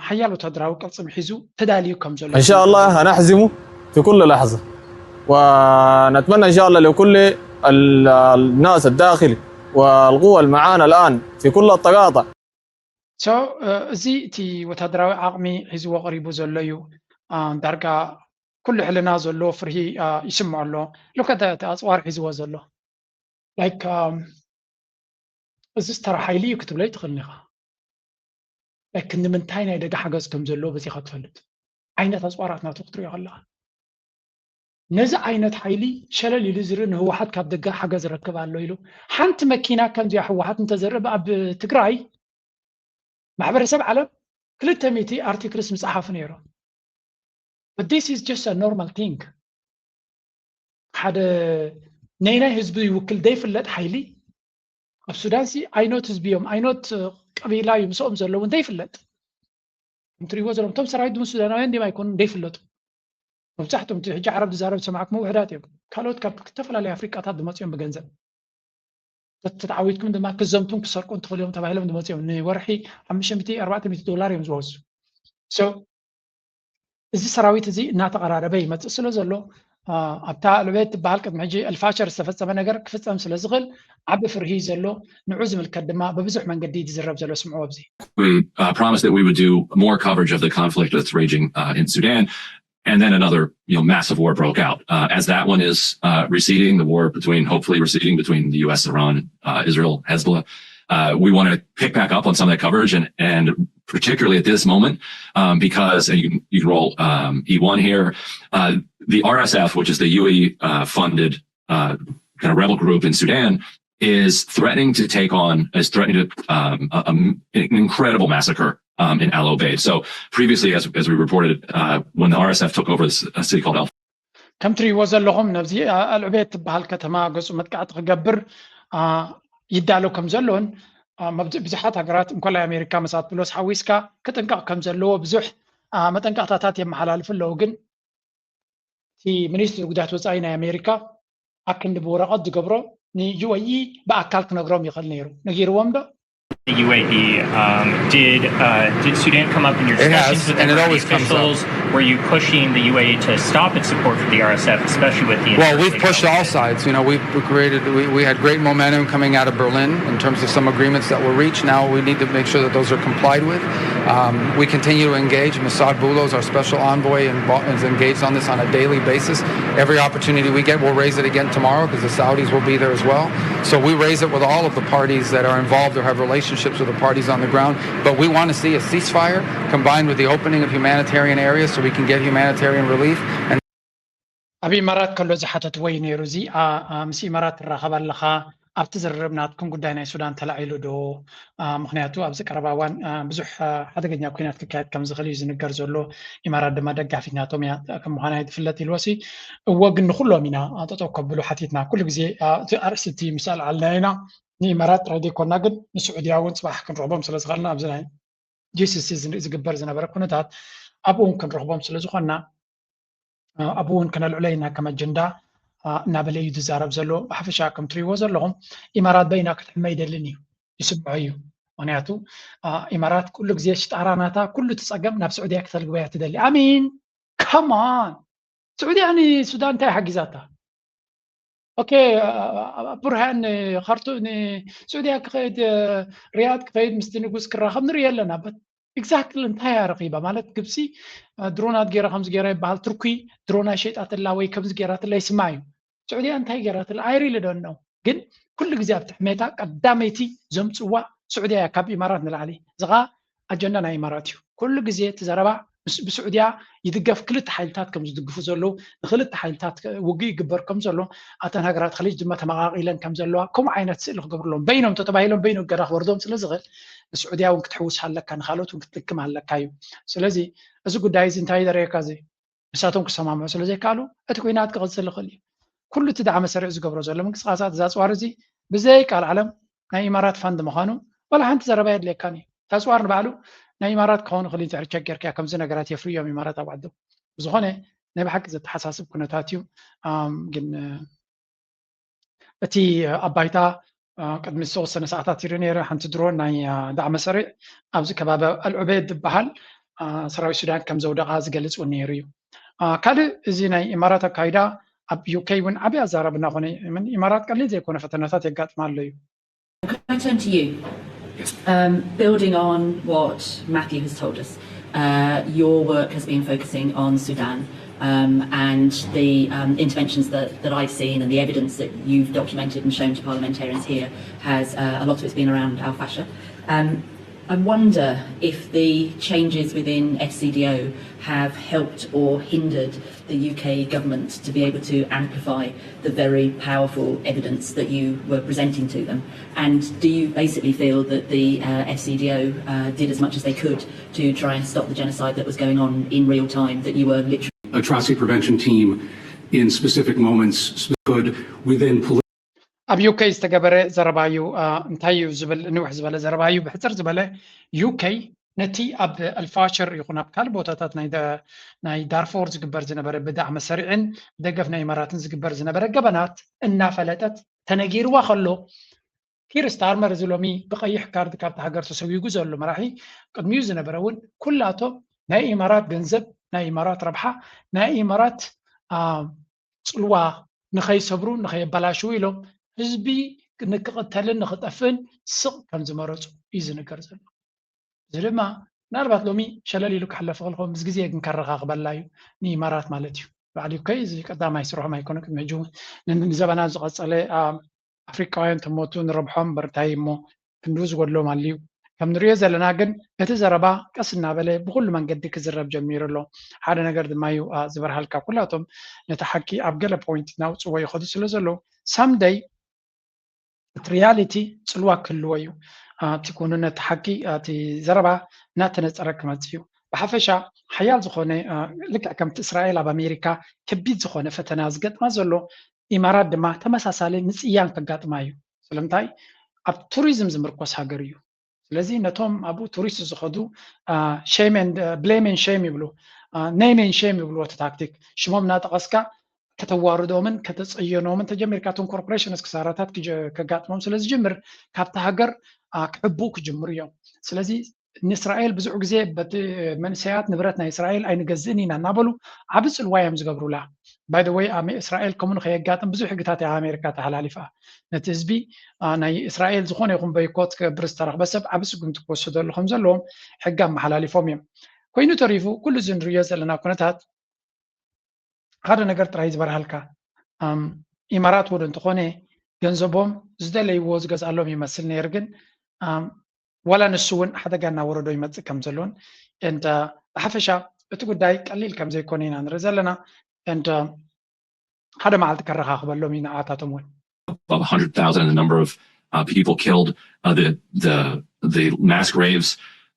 ሓያል ወታደራዊ ቅርፂ ምሒዙ ተዳልዩ ከም ዘሎ إن شاء الله هنحزمه في كل لحظة، ونتمنى إن شاء الله لكل الناس الداخل والقوى المعانا الآن في كل التقاطع. So እዚ እቲ ወታደራዊ ዓቕሚ ሒዝዎ ቀሪቡ ዘሎ እዩ። ዳርጋ ኩሉ ሕልና ዘሎ ፍርሂ ይስምዖ ኣሎ። ልከ እቲ ኣፅዋር ሒዝዎ ዘሎ like እዚ ዝተራ ሓይሊ እዩ ክትብሎ ይትኽእል ኢኻ። ክንዲ ምንታይ ናይ ደገ ሓገዝ ከም ዘለዎ በዚኻ ትፈልጥ ዓይነት ኣፅዋራት ናቱ ክትሪኦ ከለኻ ነዚ ዓይነት ሓይሊ ሸለል ኢሉ ዝርኢ ንህወሓት ካብ ደገ ሓገዝ ረክብ ኣሎ ኢሉ ሓንቲ መኪና ከምዚኣ ህወሓት እንተዘርእ ኣብ ትግራይ ማሕበረሰብ ዓለም ክልተ ሚእቲ ኣርቲክልስ ምፅሓፉ ነይሩ። But this is just a normal thing። ሓደ ነይናይ ህዝቢ ይውክል ዘይፍለጥ ሓይሊ ኣብ ሱዳን ሲ ኣይኖት ህዝቢ እዮም ኣይኖት ቀቢላ እዩ ምስኦም ዘለዉ እንተይፍለጥ እንትሪእዎ ዘለኹም እቶም ሰራዊት ድማ ሱዳናውያን ድም ኣይኮኑ እንደይፍለጡ መብዛሕትኦም ሕጂ ዓረብ ዝዛረብ ዝሰማዕኩም ውሕዳት እዮም። ካልኦት ካብ ዝተፈላለዩ ኣፍሪቃታት ዝመፅኦም ብገንዘብ ተተዓዊትኩም ድማ ክዘምቱን ክሰርቁን ትኽእሉ እዮም ተባሂሎም ዝመፅኦም ንወርሒ ሓሙሽተ ሚእቲ ኣርባዕተ ሚእቲ ዶላር እዮም ዝወስዱ። እዚ ሰራዊት እዚ እናተቐራረበ ይመፅእ ስለ ዘሎ ኣብታ ዕልቤት ትበሃል ቅድሚ ሕጂ ኣልፋሸር ዝተፈፀመ ነገር ክፍፀም ስለ ዝኽእል ዓቢ ፍርሂ ዘሎ ንዑ ዝምልከት ድማ ብብዙሕ መንገዲ ዝዝረብ ዘሎ ስምዑ ኣብዚ We uh, promised that we would do more coverage of the conflict that's raging uh, in Sudan. And then another you know, massive war broke out. Uh, as that one is uh, receding, the war between, hopefully receding between the U S, Iran, uh, Israel, Hezbollah, uh, we want to pick back up on some of that coverage and, and particularly at this moment, um, because and you, can, you can roll um, E one here, uh, the R S F, which is the U A E uh, funded uh, kind of rebel group in Sudan, is threatening to take on, is threatening to um, a, a, an incredible massacre um, in Al Obeid. So previously, as, as we reported, uh, when the R S F took over this uh, city called El ከም ትሪእዎ ዘለኹም ነብዚ ኣልዑቤድ ትበሃል ከተማ ገጹ መጥቃዕቲ ክገብር ይዳሎ ከም ዘሎን ብዙሓት ሃገራት እንኮላይ ኣሜሪካ መሳት ብሎስ ሓዊስካ ክጥንቀቕ ከም ዘለዎ ብዙሕ መጠንቀቕታታት የመሓላልፉ ኣለዉ። ግን እቲ ሚኒስትሪ ጉዳያት ወፃኢ ናይ ኣሜሪካ ኣክንዲ ብወረቐት ዝገብሮ ንዩኤኢ ብኣካል ክነግሮም ይኽእል ነይሩ። ነጊርዎም ዶ? The U A E um, did uh, did Sudan come up in your It discussions has, with and it Iraqi always comes up. officials? Were you pushing the U A E to stop its support for the R S F, especially with the Well, insurgency we've pushed in all Al-Obeid? Sides. You know, we've created, we, we had great momentum coming out of Berlin in terms of some agreements that were reached. Now we need to make sure that those are complied with. Um, we continue to engage. Massad Boulos, our special envoy, invo- is engaged on this on a daily basis. Every opportunity we get, we'll raise it again tomorrow because the Saudis will be there as well. So we raise it with all of the parties that are involved or have relationships with the parties on the ground. But we want to see a ceasefire combined with the opening of humanitarian areas so we can get humanitarian relief. And ኣብ ኢማራት ከሎ ዝሓተትዎ እዩ ነይሩ። እዚ ምስ ኢማራት ትራኸብ ኣለኻ፣ ኣብቲ ዝርርብ ናትኩም ጉዳይ ናይ ሱዳን ተላዒሉ ዶ? ምክንያቱ ኣብዚ ቀረባ እዋን ብዙሕ ሓደገኛ ኩናት ክካየድ ከም ዝኽእል እዩ ዝንገር ዘሎ። ኢማራት ድማ ደጋፊት ናቶም እያ ከም ምዃና ትፍለጥ ኢልዎ ሲ እዎ ግን ንኩሎም ኢና ጠጠው ከብሉ ሓቲትና። ኩሉ ግዜ እቲ ኣርእስቲ እቲ ምስ ኣልዓልና ኢና ንኢማራት ጥራይ ዘይኮና ግን ንስዑድያ እውን ፅባሕ ክንረኽቦም ስለ ዝኽእልና ኣብዚ ናይ ጂሲሲ ዝግበር ዝነበረ ኩነታት ኣብኡ እውን ክንረኽቦም ስለ ዝኾንና ኣብኡ እውን ከነልዕሎ ኢና ከም ኣጀንዳ እናበለ እዩ ዝዛረብ ዘሎ። ብሓፈሻ ከም ትሪእዎ ዘለኹም ኢማራት በይና ክትሕመ ኣይደልን እዩ፣ ይስምዖ እዩ። ምክንያቱ ኢማራት ኩሉ ግዜ ሽጣራ ናታ ኩሉ እቲ ፀገም ናብ ስዑድያ ክተልግበያ ትደሊ። ኣሚን ከማን ስዑድያ ንሱዳን እንታይ ሓጊዛታ? ኦኬ፣ ቡርሃን ንካርቱ ንስዑድያ ክኸይድ ሪያድ ክኸይድ ምስቲ ንጉስ ክራኸብ ንርኢ ኣለና። በት ኤግዛክትሊ እንታይ እያ ረኺባ? ማለት ግብፂ ድሮናት ገይራ ከምዚ ገይራ ይበሃል፣ ቱርኪ ድሮና ሸይጣትላ ወይ ከምዚ ገይራትላ ይስማዕ እዩ። ስዑድያ እንታይ ገይራትላ? ኣይሪሊ ዶን ነው። ግን ኩሉ ግዜ ኣብቲ ሕሜታ ቀዳመይቲ ዘምፅዋ ስዑድያ እያ ካብ ኢማራት ንላዕሊ። እዚ ኸዓ ኣጀንዳ ናይ ኢማራት እዩ። ኩሉ ግዜ እቲ ዘረባ ብስዑድያ ይድገፍ። ክልተ ሓይልታት ከም ዝድግፉ ዘለዉ፣ ንክልተ ሓይልታት ውግእ ይግበር ከም ዘሎ፣ ኣተን ሃገራት ከሊጅ ድማ ተመቓቒለን ከም ዘለዋ ከምኡ ዓይነት ስእሊ ክገብርሎም በይኖም ተተባሂሎም በይኖም ገዳ ክወርዶም ስለ ዝኽእል ንስዑድያ እውን ክትሕውስ ኣለካ፣ ንካልኦት እውን ክትልክም ኣለካ እዩ። ስለዚ እዚ ጉዳይ እዚ እንታይ ዘርእየካ እዚ ንሳቶም ክሰማምዑ ስለ ዘይከኣሉ እቲ ኩናት ክቕፅል ይኽእል እዩ። ኩሉ እቲ ዳዕመ ሰሪዕ ዝገብሮ ዘሎ ምንቅስቃሳት እዚ ኣፅዋር እዚ ብዘይ ቃል ዓለም ናይ ኢማራት ፋንድ ምዃኑ ዋላ ሓንቲ ዘረባ የድልየካን እዩ። እቲ ኣፅዋር ንባዕሉ ናይ ኢማራት ክኸውን ይኽእል እዩ፣ እንድሕር ቸክ ጌርካዮ ከምዚ ነገራት የፍርዮም ኢማራት ኣብ ዓዶም። ብዝኾነ ናይ ብሓቂ ዘተሓሳስብ ኩነታት እዩ። ግን እቲ ኣብ ባይታ ቅድሚ ዝተወሰነ ሰዓታት ይርኢ ነይረ። ሓንቲ ድሮን ናይ ዳዕመ ሰሪዕ ኣብዚ ከባቢ ኣልዑበይድ ዝበሃል ሰራዊት ሱዳን ከም ዘውደቓ ዝገልጽ እውን ነይሩ እዩ። ካልእ እዚ ናይ ኢማራት ኣካይዳ ኣብ ዩኬ እውን ዓብዪ ኣዛራቢ እናኾነ፣ ኢማራት ቀሊል ዘይኮነ ፈተናታት የጋጥማ ኣሎ እዩ። Can I turn to you? Um, building on what Matthew has told us, uh, your work has been focusing on Sudan um, and the um, interventions that, that I've seen and the evidence that you've documented and shown to parliamentarians here has uh, a lot of it's been around Al Fasher. Um, I wonder if the changes within F C D O have helped or hindered the U K government to be able to amplify the very powerful evidence that you were presenting to them? And do you basically feel that the uh, F C D O uh, did as much as they could to try and stop the genocide that was going on in real time, that you were literally atrocity prevention team in specific moments could within political ኣብ ዩኬ ዝተገበረ ዘረባ እዩ። እንታይ እዩ ዝብል ንውሕ ዝበለ ዘረባ እዩ። ብሕፅር ዝበለ ዩኬ ነቲ ኣብ ኣልፋሽር ይኹን ኣብ ካልእ ቦታታት ናይ ዳርፎር ዝግበር ዝነበረ ብዳዕመ ሰሪዕን ብደገፍ ናይ ኢማራትን ዝግበር ዝነበረ ገበናት እናፈለጠት ተነጊርዋ ከሎ ኪር ስታርመር እዚ ሎሚ ብቐይሕ ካርድ ካብቲ ሃገር ተሰጒጉ ዘሎ መራሒ ቅድሚኡ ዝነበረ እውን ኩላቶም ናይ ኢማራት ገንዘብ ናይ ኢማራት ረብሓ ናይ ኢማራት ፅልዋ ንኸይሰብሩ ንኸየበላሽዉ ኢሎም ህዝቢ ንክቕተልን ንክጠፍእን ስቕ ከም ዝመረፁ እዩ ዝንገር ዘሎ። እዚ ድማ ምናልባት ሎሚ ሸለል ኢሉ ክሕለፍ ክእል ምስ ግዜ ግን ከረኻኽበላ እዩ ንኢማራት ማለት እዩ። በዓል ዩከይ እዚ ቀዳማይ ስርሖም ኣይኮነ ቅድሚ ሕጂ እውን ንዘበናት ዝቐፀለ ኣፍሪቃውያን ተሞቱ ንረብሖም በርታይ እሞ ክንድኡ ዝጎድሎም ኣልዩ። ከም ንሪኦ ዘለና ግን እቲ ዘረባ ቀስ እናበለ ብኩሉ መንገዲ ክዝረብ ጀሚሩ ኣሎ። ሓደ ነገር ድማ እዩ ዝበርሃልካ ኩላቶም ነቲ ሓቂ ኣብ ገለ ፖይንት እናውፅዎ ይኸዱ ስለ ዘለዉ ሳምደይ እቲ ሪያሊቲ ፅልዋ ክህልዎ እዩ። እቲ ክውንነት ሓቂ እቲ ዘረባ እናተነፀረ ክመፅእ እዩ። ብሓፈሻ ሓያል ዝኾነ ልክዕ ከምቲ እስራኤል ኣብ ኣሜሪካ ከቢድ ዝኾነ ፈተና ዝገጥማ ዘሎ ኢማራት ድማ ተመሳሳሊ ምፅያን ከጋጥማ እዩ። ስለምንታይ ኣብ ቱሪዝም ዝምርኮስ ሃገር እዩ። ስለዚ ነቶም ኣብኡ ቱሪስት ዝኸዱ blame and shame ይብሉ፣ name and shame ይብልዎ እቲ ታክቲክ። ሽሞም እናጠቐስካ ከተዋርዶምን ከተፀየኖምን ተጀሚርካ እቶም ኮርፖሬሽንስ ክሳራታት ከጋጥሞም ስለ ዝጅምር ካብቲ ሃገር ክሕብኡ ክጅምሩ እዮም። ስለዚ ንእስራኤል ብዙሕ ግዜ በቲ መንእሰያት ንብረት ናይ እስራኤል ኣይንገዝእን ኢና እናበሉ ዓቢ ፅልዋ እዮም ዝገብሩላ። ባይ ወይ እስራኤል ከምኡ ንኸየጋጥም ብዙሕ ሕግታት እያ ኣሜሪካ ተሓላሊፋ። ነቲ ህዝቢ ናይ እስራኤል ዝኾነ ይኹን በይኮት ክገብር ዝተረኽበ ሰብ ዓቢ ስጉምቲ ክወስደሉ ከም ዘለዎም ሕጊ ኣመሓላሊፎም እዮም። ኮይኑ ተሪፉ ኩሉ እዚ ንሪዮ ዘለና ኩነታት ሓደ ነገር ጥራይ ዝበርሃልካ፣ ኢማራት ወደ እንተኾነ ገንዘቦም ዝደለይዎ ዝገዝኣሎም ይመስል ነይር፣ ግን ዋላ ንሱ እውን ሓደጋ እናወረዶ ይመፅእ ከም ዘሎን and ብሓፈሻ እቲ ጉዳይ ቀሊል ከም ዘይኮነ ኢና ንርኢ ዘለና and ሓደ መዓልቲ ከረኻኽበሎም ኢና ኣታቶም እውን above one hundred thousand, the number of uh, people killed, uh, the the the mass graves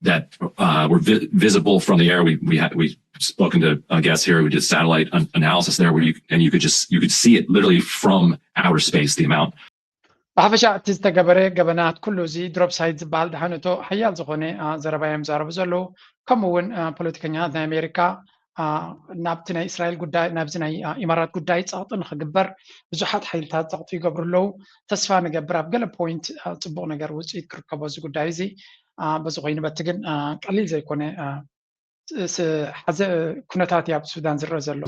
that uh, were vi- visible from the air. We we had we spoken to a guest here who did satellite an- analysis there, where you and you could just you could see it literally from outer space. The amount ብሓፈሻ እቲ ዝተገበረ ገበናት ኩሉ እዚ ድሮፕ ሳይድ ዝበሃል ድሓነቶ ሓያል ዝኾነ ዘረባ እዮም ዛረቡ ዘለዉ። ከምኡ እውን ፖለቲከኛታት ናይ ኣሜሪካ ናብቲ ናይ እስራኤል ጉዳይ ናብዚ ናይ ኢማራት ጉዳይ ፀቕጢ ንክግበር ብዙሓት ሓይልታት ፀቕጢ ይገብሩ ኣለዉ። ተስፋ ንገብር ኣብ ገለ ፖይንት ፅቡቕ ነገር ውፅኢት ክርከቦ እዚ ጉዳይ እዚ። በዚ ኮይኑ በቲ ግን ቀሊል ዘይኮነ ኩነታት ኣብ ሱዳን ዝረአ ዘሎ።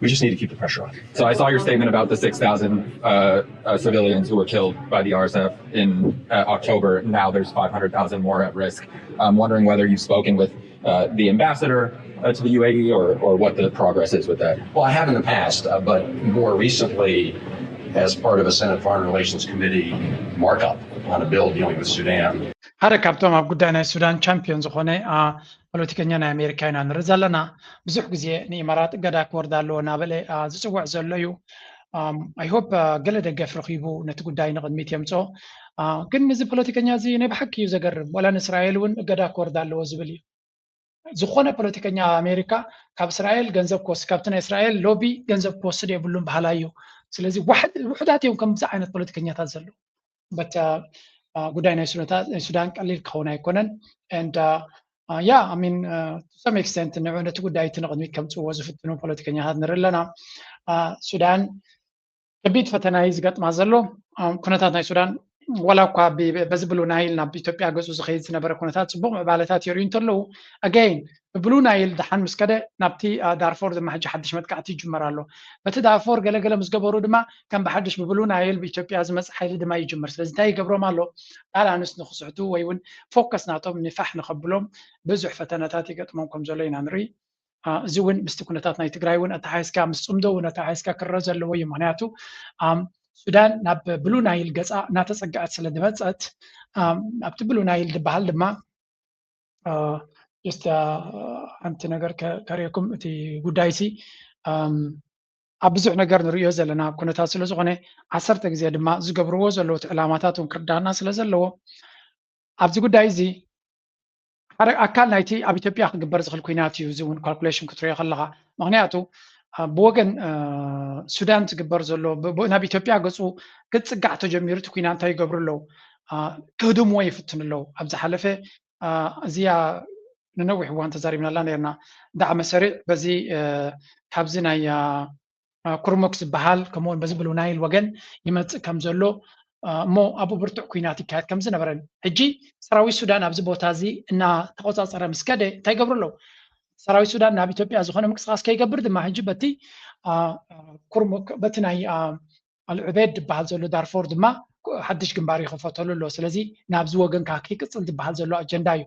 We just need to keep the pressure on. So I saw your statement about the six thousand uh, uh, civilians who were killed by the R S F in uh, October. Now there's five hundred thousand more at risk. I'm wondering whether you've spoken with uh, the ambassador uh, to the U A E or, or what the progress is with that. Well, I have in the past, uh, but more recently as part of a Senate Foreign Relations Committee markup on a bill dealing with Sudan. ሓደ ካብቶም ኣብ ጉዳይ ናይ ሱዳን ቻምፒዮን ዝኾነ ፖለቲከኛ ናይ ኣሜሪካ ኢና ንርኢ ዘለና። ብዙሕ ግዜ ንኢማራት እገዳ ክወርድ ኣለዎ እናበለ ዝፅውዕ ዘሎ እዩ። I hope ገለ ደገፍ ረኺቡ ነቲ ጉዳይ ንቕድሚት የምፅኦ። ግን እዚ ፖለቲከኛ እዚ ናይ ብሓቂ እዩ ዘገርም። ወላ ንእስራኤል እውን እገዳ ክወርድ ኣለዎ ዝብል እዩ። ዝኾነ ፖለቲከኛ ኣሜሪካ ካብ እስራኤል ገንዘብ ክወስድ ካብቲ ናይ እስራኤል ሎቢ ገንዘብ ክወስድ የብሉን በሃላይ እዩ። ስለዚ ውሑዳት እዮም ከምዚ ዓይነት ፖለቲከኛታት ዘለዉ። በት ጉዳይ ናይ ሱዳን ቀሊል ክኸውን ኣይኮነን። And yeah, I mean to some extent ንዑ ነቲ ጉዳይ እቲ ንቕድሚት ከምፅዎ ዝፍትኑ ፖለቲከኛታት ንርኢ ኣለና። ሱዳን ከቢድ ፈተና እዩ ዝገጥማ ዘሎ። ኩነታት ናይ ሱዳን ዋላ እኳ በዚ ብሉ ናይል ናብ ኢትዮጵያ ገፁ ዝኸይድ ዝነበረ ኩነታት ፅቡቕ ምዕባለታት የርእዩ እንተለዉ ኣገይን ብብሉ ናይል ደሓን ምስ ከደ ናብቲ ዳርፎር ድማ ሕጂ ሓድሽ መጥቃዕቲ ይጅመር ኣሎ። በቲ ዳርፎር ገለገለ ምስ ገበሩ ድማ ከም ብሓድሽ ብብሉ ናይል ብኢትዮጵያ ዝመፅእ ሓይሊ ድማ ይጅመር። ስለዚ እንታይ ይገብሮም ኣሎ? ባላንስ ንክስሕቱ ወይ እውን ፎከስ ናቶም ንፋሕ ንከብሎም ብዙሕ ፈተነታት ይገጥሞም ከም ዘሎ ኢና ንርኢ። እዚ እውን ምስቲ ኩነታት ናይ ትግራይ እውን ኣተሓይዝካ ምስ ፅምዶ እውን ኣተሓይዝካ ክረአ ዘለዎ እዩ። ምክንያቱ ሱዳን ናብ ብሉ ናይል ገፃ እናተፀግዐት ስለ ዝመፀት ኣብቲ ብሉ ናይል ዝበሃል ድማ just ሓንቲ ነገር ከርእየኩም እቲ ጉዳይ ሲ ኣብ ብዙሕ ነገር ንርእዮ ዘለና ኩነታት ስለ ዝኾነ ዓሰርተ ግዜ ድማ ዝገብርዎ ዘለዉ እቲ ዕላማታት እውን ክርዳና ስለ ዘለዎ ኣብዚ ጉዳይ እዚ ሓደ ኣካል ናይቲ ኣብ ኢትዮጵያ ክግበር ዝኽእል ኩናት እዩ። እዚ እውን ካልኩሌሽን ክትሪኦ ከለኻ ምክንያቱ ብወገን ሱዳን ዝግበር ዘሎ ናብ ኢትዮጵያ ገፁ ክፅጋዕ ተጀሚሩ እቲ ኩናት እንታይ ይገብሩ ኣለዉ? ክህድምዎ ይፍትኑ ኣለዉ። ኣብ ዝሓለፈ እዚኣ ንነዊሕ እዋን ተዛሪብናላ ነርና። ዳዕመ ሰሪዕ በዚ ካብዚ ናይ ኩርሙክ ዝበሃል ከምኡውን በዚ ብሉ ናይል ወገን ይመፅእ ከም ዘሎ እሞ ኣብኡ ብርቱዕ ኩናት ይካየድ ከም ዝነበረን ሕጂ ሰራዊት ሱዳን ኣብዚ ቦታ እዚ እናተቆፃፀረ ምስ ከደ እንታይ ይገብሩ ኣለዉ? ሰራዊት ሱዳን ናብ ኢትዮጵያ ዝኾነ ምንቅስቃስ ከይገብር ድማ ሕጂ በቲ ኩርሙክ በቲ ናይ ኣልዑቤድ ዝበሃል ዘሎ ዳርፎር ድማ ሓድሽ ግንባር ይኸፈተሉ ኣሎ። ስለዚ ናብዚ ወገን ከዓ ከይቅፅል ዝበሃል ዘሎ ኣጀንዳ እዩ።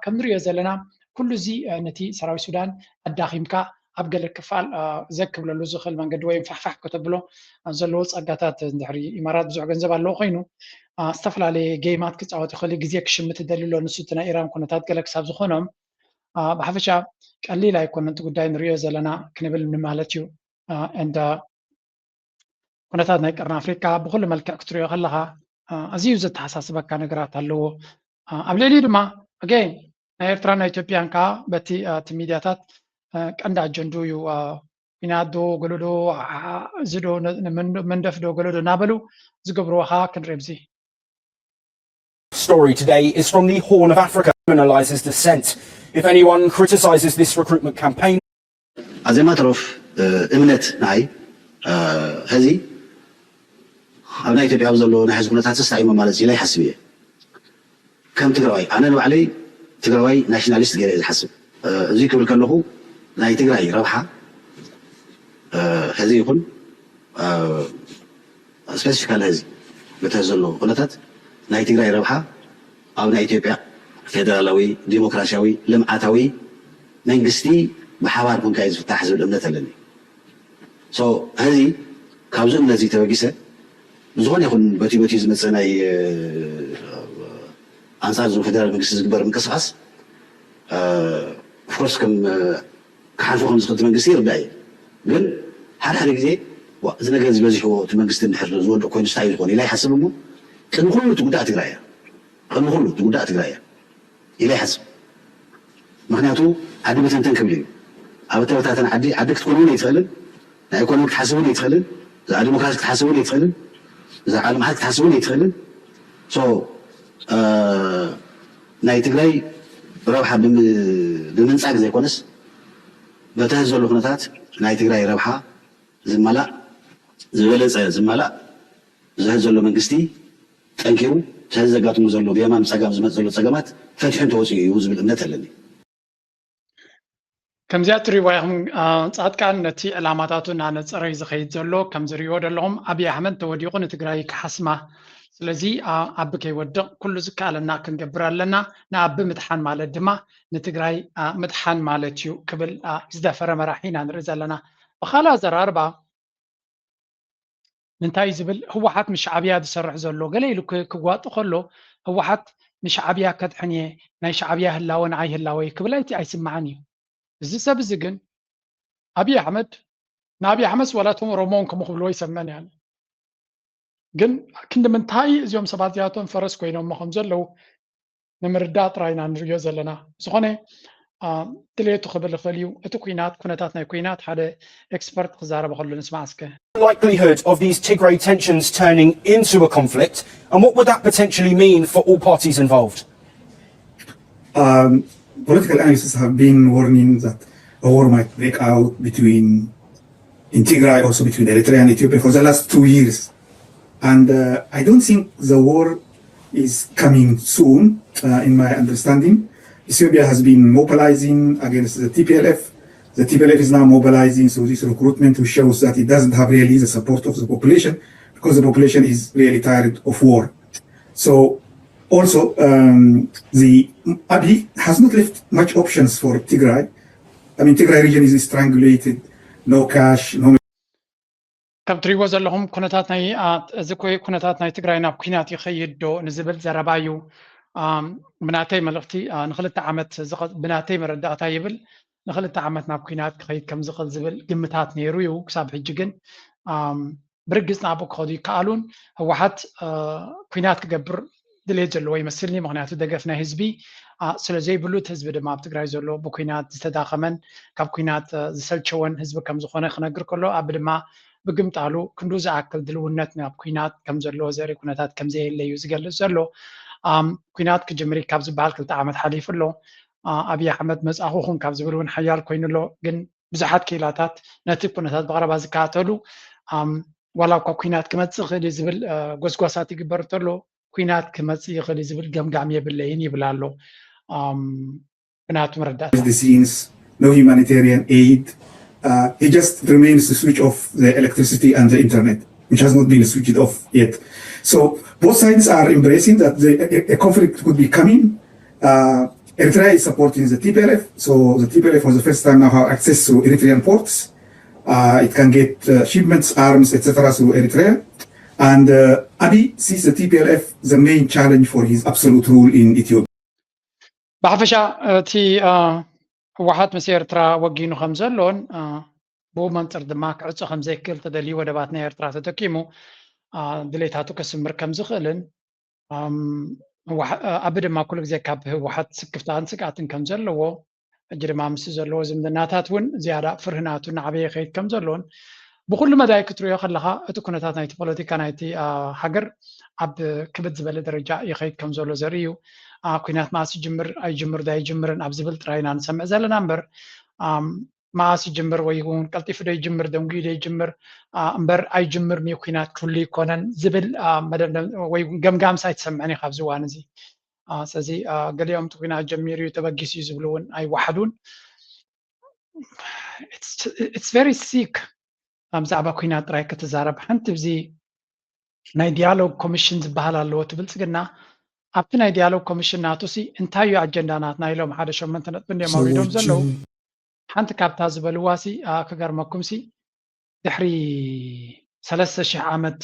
ከም ንሪኦ ዘለና ኩሉ እዚ ነቲ ሰራዊት ሱዳን ኣዳኺምካ ኣብ ገለ ክፋል ዘክብለሉ ዝኽእል መንገዲ ወይ ፋሕፋሕ ከተብሎ ዘለዎ ፀጋታት እንድሕሪ ኢማራት ብዙሕ ገንዘብ ኣለዎ ኮይኑ ዝተፈላለየ ጌማት ክፃወት ይኽእል ግዜ ክሽምት ይደሊ ኣሎ። ንሱ እቲ ናይ ኢራን ኩነታት ገለ ክሳብ ዝኾኖም ብሓፈሻ ቀሊል ኣይኮነን እቲ ጉዳይ ንሪኦ ዘለና ክንብል ንማለት እዩ። እንዳ ኩነታት ናይ ቀርኒ ኣፍሪካ ብኩሉ መልክዕ ክትሪኦ ከለካ ኣዝዩ ዘተሓሳስበካ ነገራት ኣለዎ። ኣብ ልዕሊኡ ድማ ኣገ ናይ ኤርትራን ናይ ኢትዮጵያን ከዓ በቲ እቲ ሚድያታት ቀንዲ ኣጀንድኡ እዩ። ኩናት ዶ ገሎ ዶ፣ እዚ ዶ፣ መንደፍ ዶ ገሎ ዶ እናበሉ ዝገብርዎ ከዓ ክንርኢ ኣብዚ። Story today is from the Horn of Africa. Criminalizes dissent. If anyone criticizes this recruitment campaign, As a matter of እምነት ንዓይ ሕዚ ኣብ ናይ ኢትዮጵያ ኣብ ዘሎ ናይ ሕዚ ኩነታት ስታይ ማለት ኢለ ይሓስብ እየ። ከም ትግራዋይ ኣነ ንባዕለይ ትግራዋይ ናሽናሊስት ገይረ እየ ዝሓስብ። እዚ ክብል ከለኹ ናይ ትግራይ ረብሓ ሕዚ ይኹን ስፔሲፊካሊ ሕዚ በቲ ዘሎ ኩነታት ናይ ትግራይ ረብሓ ኣብ ናይ ኢትዮጵያ ፌደራላዊ ዲሞክራሲያዊ ልምዓታዊ መንግስቲ ብሓባር ኮንካ እዩ ዝፍታሕ ዝብል እምነት ኣለኒ። ሕዚ ካብዚ እምነት እዚ ተበጊሰ ብዝኾነ ይኹን በቲ በቲ ዝመፀ ናይ ኣንፃር ዝ ፌደራል መንግስቲ ዝግበር ምንቅስቃስ ኦፍኮርስ ከም ክሓልፎ ከም ዝኽእል መንግስቲ ይርዳእ እዩ። ግን ሓደ ሓደ ግዜ እዚ ነገር እዚ በዚሕዎ እቲ መንግስቲ እንድሕር ዝወድቕ ኮይኑ ስታይ ዝኾነ ኢላ ይሓስብ እሞ ቅድሚ ኩሉ ትጉዳእ ትግራይ እያ። ቅድሚ ኩሉ ትጉዳእ ትግራይ እያ ኢለ ይሓስብ። ምክንያቱ ዓዲ በተንተን ክብል እዩ። ኣብ እተበታተን ዓዲ ዓዲ ክትኮን እውን ኣይትኽእልን፣ ናይ ኢኮኖሚ ክትሓስብ እውን ኣይትኽእልን፣ ብዛዕባ ዲሞክራሲ ክትሓስብ እውን ኣይትኽእልን፣ ብዛዕባ ልምዓት ክትሓስብ እውን ኣይትኽእልን። ናይ ትግራይ ረብሓ ብምንፃግ ዘይኮነስ በቲ ሕዚ ዘሎ ኩነታት ናይ ትግራይ ረብሓ ዝመላእ ዝበለፀ ዝመላእ ዝሕዝ ዘሎ መንግስቲ ጠንኪሩ ሕዚ ዘጋጥሙ ዘሎ ብየማን ብፀጋም ዝመፅ ዘሎ ፀገማት ፈቲሑ እንተወፂኡ እዩ ዝብል እምነት ኣለኒ። ከምዚኣ ትሪእዋ ኢኹም ፃድቃን ነቲ ዕላማታቱ እናነፀረ እዩ ዝኸይድ ዘሎ። ከም ዝሪእዎ ዘለኹም ኣብይ ኣሕመድ ተወዲቑ ንትግራይ ክሓስማ። ስለዚ ኣቢ ከይወድቕ ኩሉ ዝከኣለና ክንገብር ኣለና። ንኣቢ ምድሓን ማለት ድማ ንትግራይ ምድሓን ማለት እዩ ክብል ዝደፈረ መራሒ ኢና ንርኢ ዘለና። ብኻልእ ኣዘራርባ እንታይ ዝብል ህወሓት ምስ ሻዕብያ ዝሰርሕ ዘሎ ገለ ኢሉ ክዋጡ ከሎ ህወሓት ንሻዕብያ ከድሕን እየ ናይ ሻዕብያ ህላወ ንዓይ ህላወ ክብል ኣይስማዕን እዩ። እዚ ሰብ እዚ ግን ኣብይ ኣሕመድ ንኣብይ ኣሕመድ ዋላቶም ኦሮሞን ከምኡ ክብልዎ ይሰምዐን እያ። ግን ክንዲ ምንታይ እዚኦም ሰባት እዚኣቶም ፈረስ ኮይኖሞ ከም ዘለዉ ንምርዳእ ጥራይ ኢና ንሪኦ ዘለና። ዝኾነ ድሌቱ ክብል ይኽእል እዩ። እቲ ኩናት ኩነታት ናይ ኩናት ሓደ ኤክስፐርት ክዛረበ ከሎ ንስማዕ እስከ። Likelihood of these Tigray tensions turning into a conflict, and what would that potentially mean for all parties involved? Um, political analysts have been warning that a war might break out between in Tigray, also between Eritrea and Ethiopia for the last two years. And uh, I don't think the war is coming soon, uh, in my understanding. Ethiopia has been mobilizing against the T P L F. The T P L F is now mobilizing, so this recruitment which shows that it doesn't have really the support of the population because the population is really tired of war. So also, um, the Abiy has not left much options for Tigray. I mean, Tigray region is strangulated, no cash, no ከም ትሪእዎ ዘለኹም ኩነታት ናይ እዚ ኩነታት ናይ ትግራይ ናብ ኩናት ይኸይድ ዶ ንዝብል ዘረባ እዩ። ብናተይ መልእኽቲ ንክልተ ዓመት ብናተይ መረዳእታ ይብል ንክልተ ዓመት ናብ ኩናት ክኸይድ ከም ዝኽእል ዝብል ግምታት ነይሩ እዩ። ክሳብ ሕጂ ግን ብርግፅ ናብኡ ክኸዱ ይከኣሉን ህወሓት ኩናት ክገብር ድሌት ዘለዎ ይመስልኒ። ምክንያቱ ደገፍ ናይ ህዝቢ ስለ ዘይብሉ እቲ ህዝቢ ድማ ኣብ ትግራይ ዘሎ ብኩናት ዝተዳኸመን ካብ ኩናት ዝሰልቸወን ህዝቢ ከም ዝኾነ ክነግር ከሎ ኣብ ድማ ብግምጣሉ ክንዱ ዝኣክል ድልውነት ናብ ኩናት ከም ዘለዎ ዘርኢ ኩነታት ከም ዘየለ እዩ ዝገልፅ ዘሎ። ኩናት ክጅምር ካብ ዝበሃል ክልተ ዓመት ሓሊፉ ኣሎ። ኣብይ ኣሕመድ መፃኹኹም ካብ ዝብል እውን ሓያል ኮይኑ ኣሎ። ግን ብዙሓት ክኢላታት ነቲ ኩነታት ብቐረባ ዝከታተሉ ዋላ እኳ ኩናት ክመፅእ ይኽእል እዩ ዝብል ጎስጓሳት ይግበር እንተሎ ኩናት ክመፅእ ይኽእል እዩ ዝብል ገምጋም የብለይን ይብል ኣሎ። ብናቱ መረዳእታ the scenes, no humanitarian aid. Uh, it just remains to switch off the electricity and the internet, which has not been switched off yet. So both sides are embracing that the, a, a conflict could be coming. Uh, Eritrea is supporting the T P L F, so the T P L F for the first time now have access to Eritrean ports. Uh, it can get uh, shipments, arms, et cetera through Eritrea. And uh, Abiy sees the T P L F the main challenge for his absolute rule in Ethiopia. ብሓፈሻ እቲ ህወሓት ምስ ኤርትራ ወጊኑ ከም ዘሎን ብኡ መንፅር ድማ ክዕፆ ከም ዘይክእል ተደልዩ ወደባት ናይ ኤርትራ ተጠቂሙ ድሌታቱ ከስምር ከም ዝኽእልን፣ ኣቢ ድማ ኩሉ ግዜ ካብ ህወሓት ስክፍታን ስግኣትን ከም ዘለዎ፣ ሕጂ ድማ ምስ ዘለዎ ዝምድናታት እውን ዝያዳ ፍርህናቱ እናዓበየ ይኸይድ ከም ዘሎን፣ ብኩሉ መዳይ ክትሪኦ ከለካ እቲ ኩነታት ናይቲ ፖለቲካ ናይቲ ሃገር ኣብ ክብድ ዝበለ ደረጃ ይኸይድ ከም ዘሎ ዘርኢ እዩ። ኩናት መዓስ ይጅምር ኣይጅምር ዶ ኣይጅምርን ኣብ ዝብል ጥራይ ኢና ንሰምዕ ዘለና እምበር፣ መዓስ ይጅምር ወይ እውን ቀልጢፉ ዶ ይጅምር ደንጉዩ ዶ ይጅምር እምበር ኣይጅምር ምዩ ኩናት ክህሉ ይኮነን ዝብል ወይ ገምጋምስ ኣይትሰምዕን ኢካ ኣብዚ እዋን እዚ። ስለዚ ገሊኦም እቲ ኩናት ጀሚሩ እዩ ተበጊሱ እዩ ዝብሉ እውን ኣይወሓዱን። It's very sick ብዛዕባ ኩናት ጥራይ ክትዛረብ። ሓንቲ እዚ ናይ ዲያሎግ ኮሚሽን ዝበሃል ኣለዎ እቲ ብልፅግና። ኣብቲ ናይ ዲያሎግ ኮሚሽን ናቱ ሲ እንታይ እዩ ኣጀንዳ ናትና ኢሎም ሓደ ሸመንተ ነጥቢ እንዲዮም ኣውሪዶም ዘለዉ። ሓንቲ ካብታ ዝበልዋ ሲ ክገርመኩም ሲ ድሕሪ ሰለስተ ሽሕ ዓመት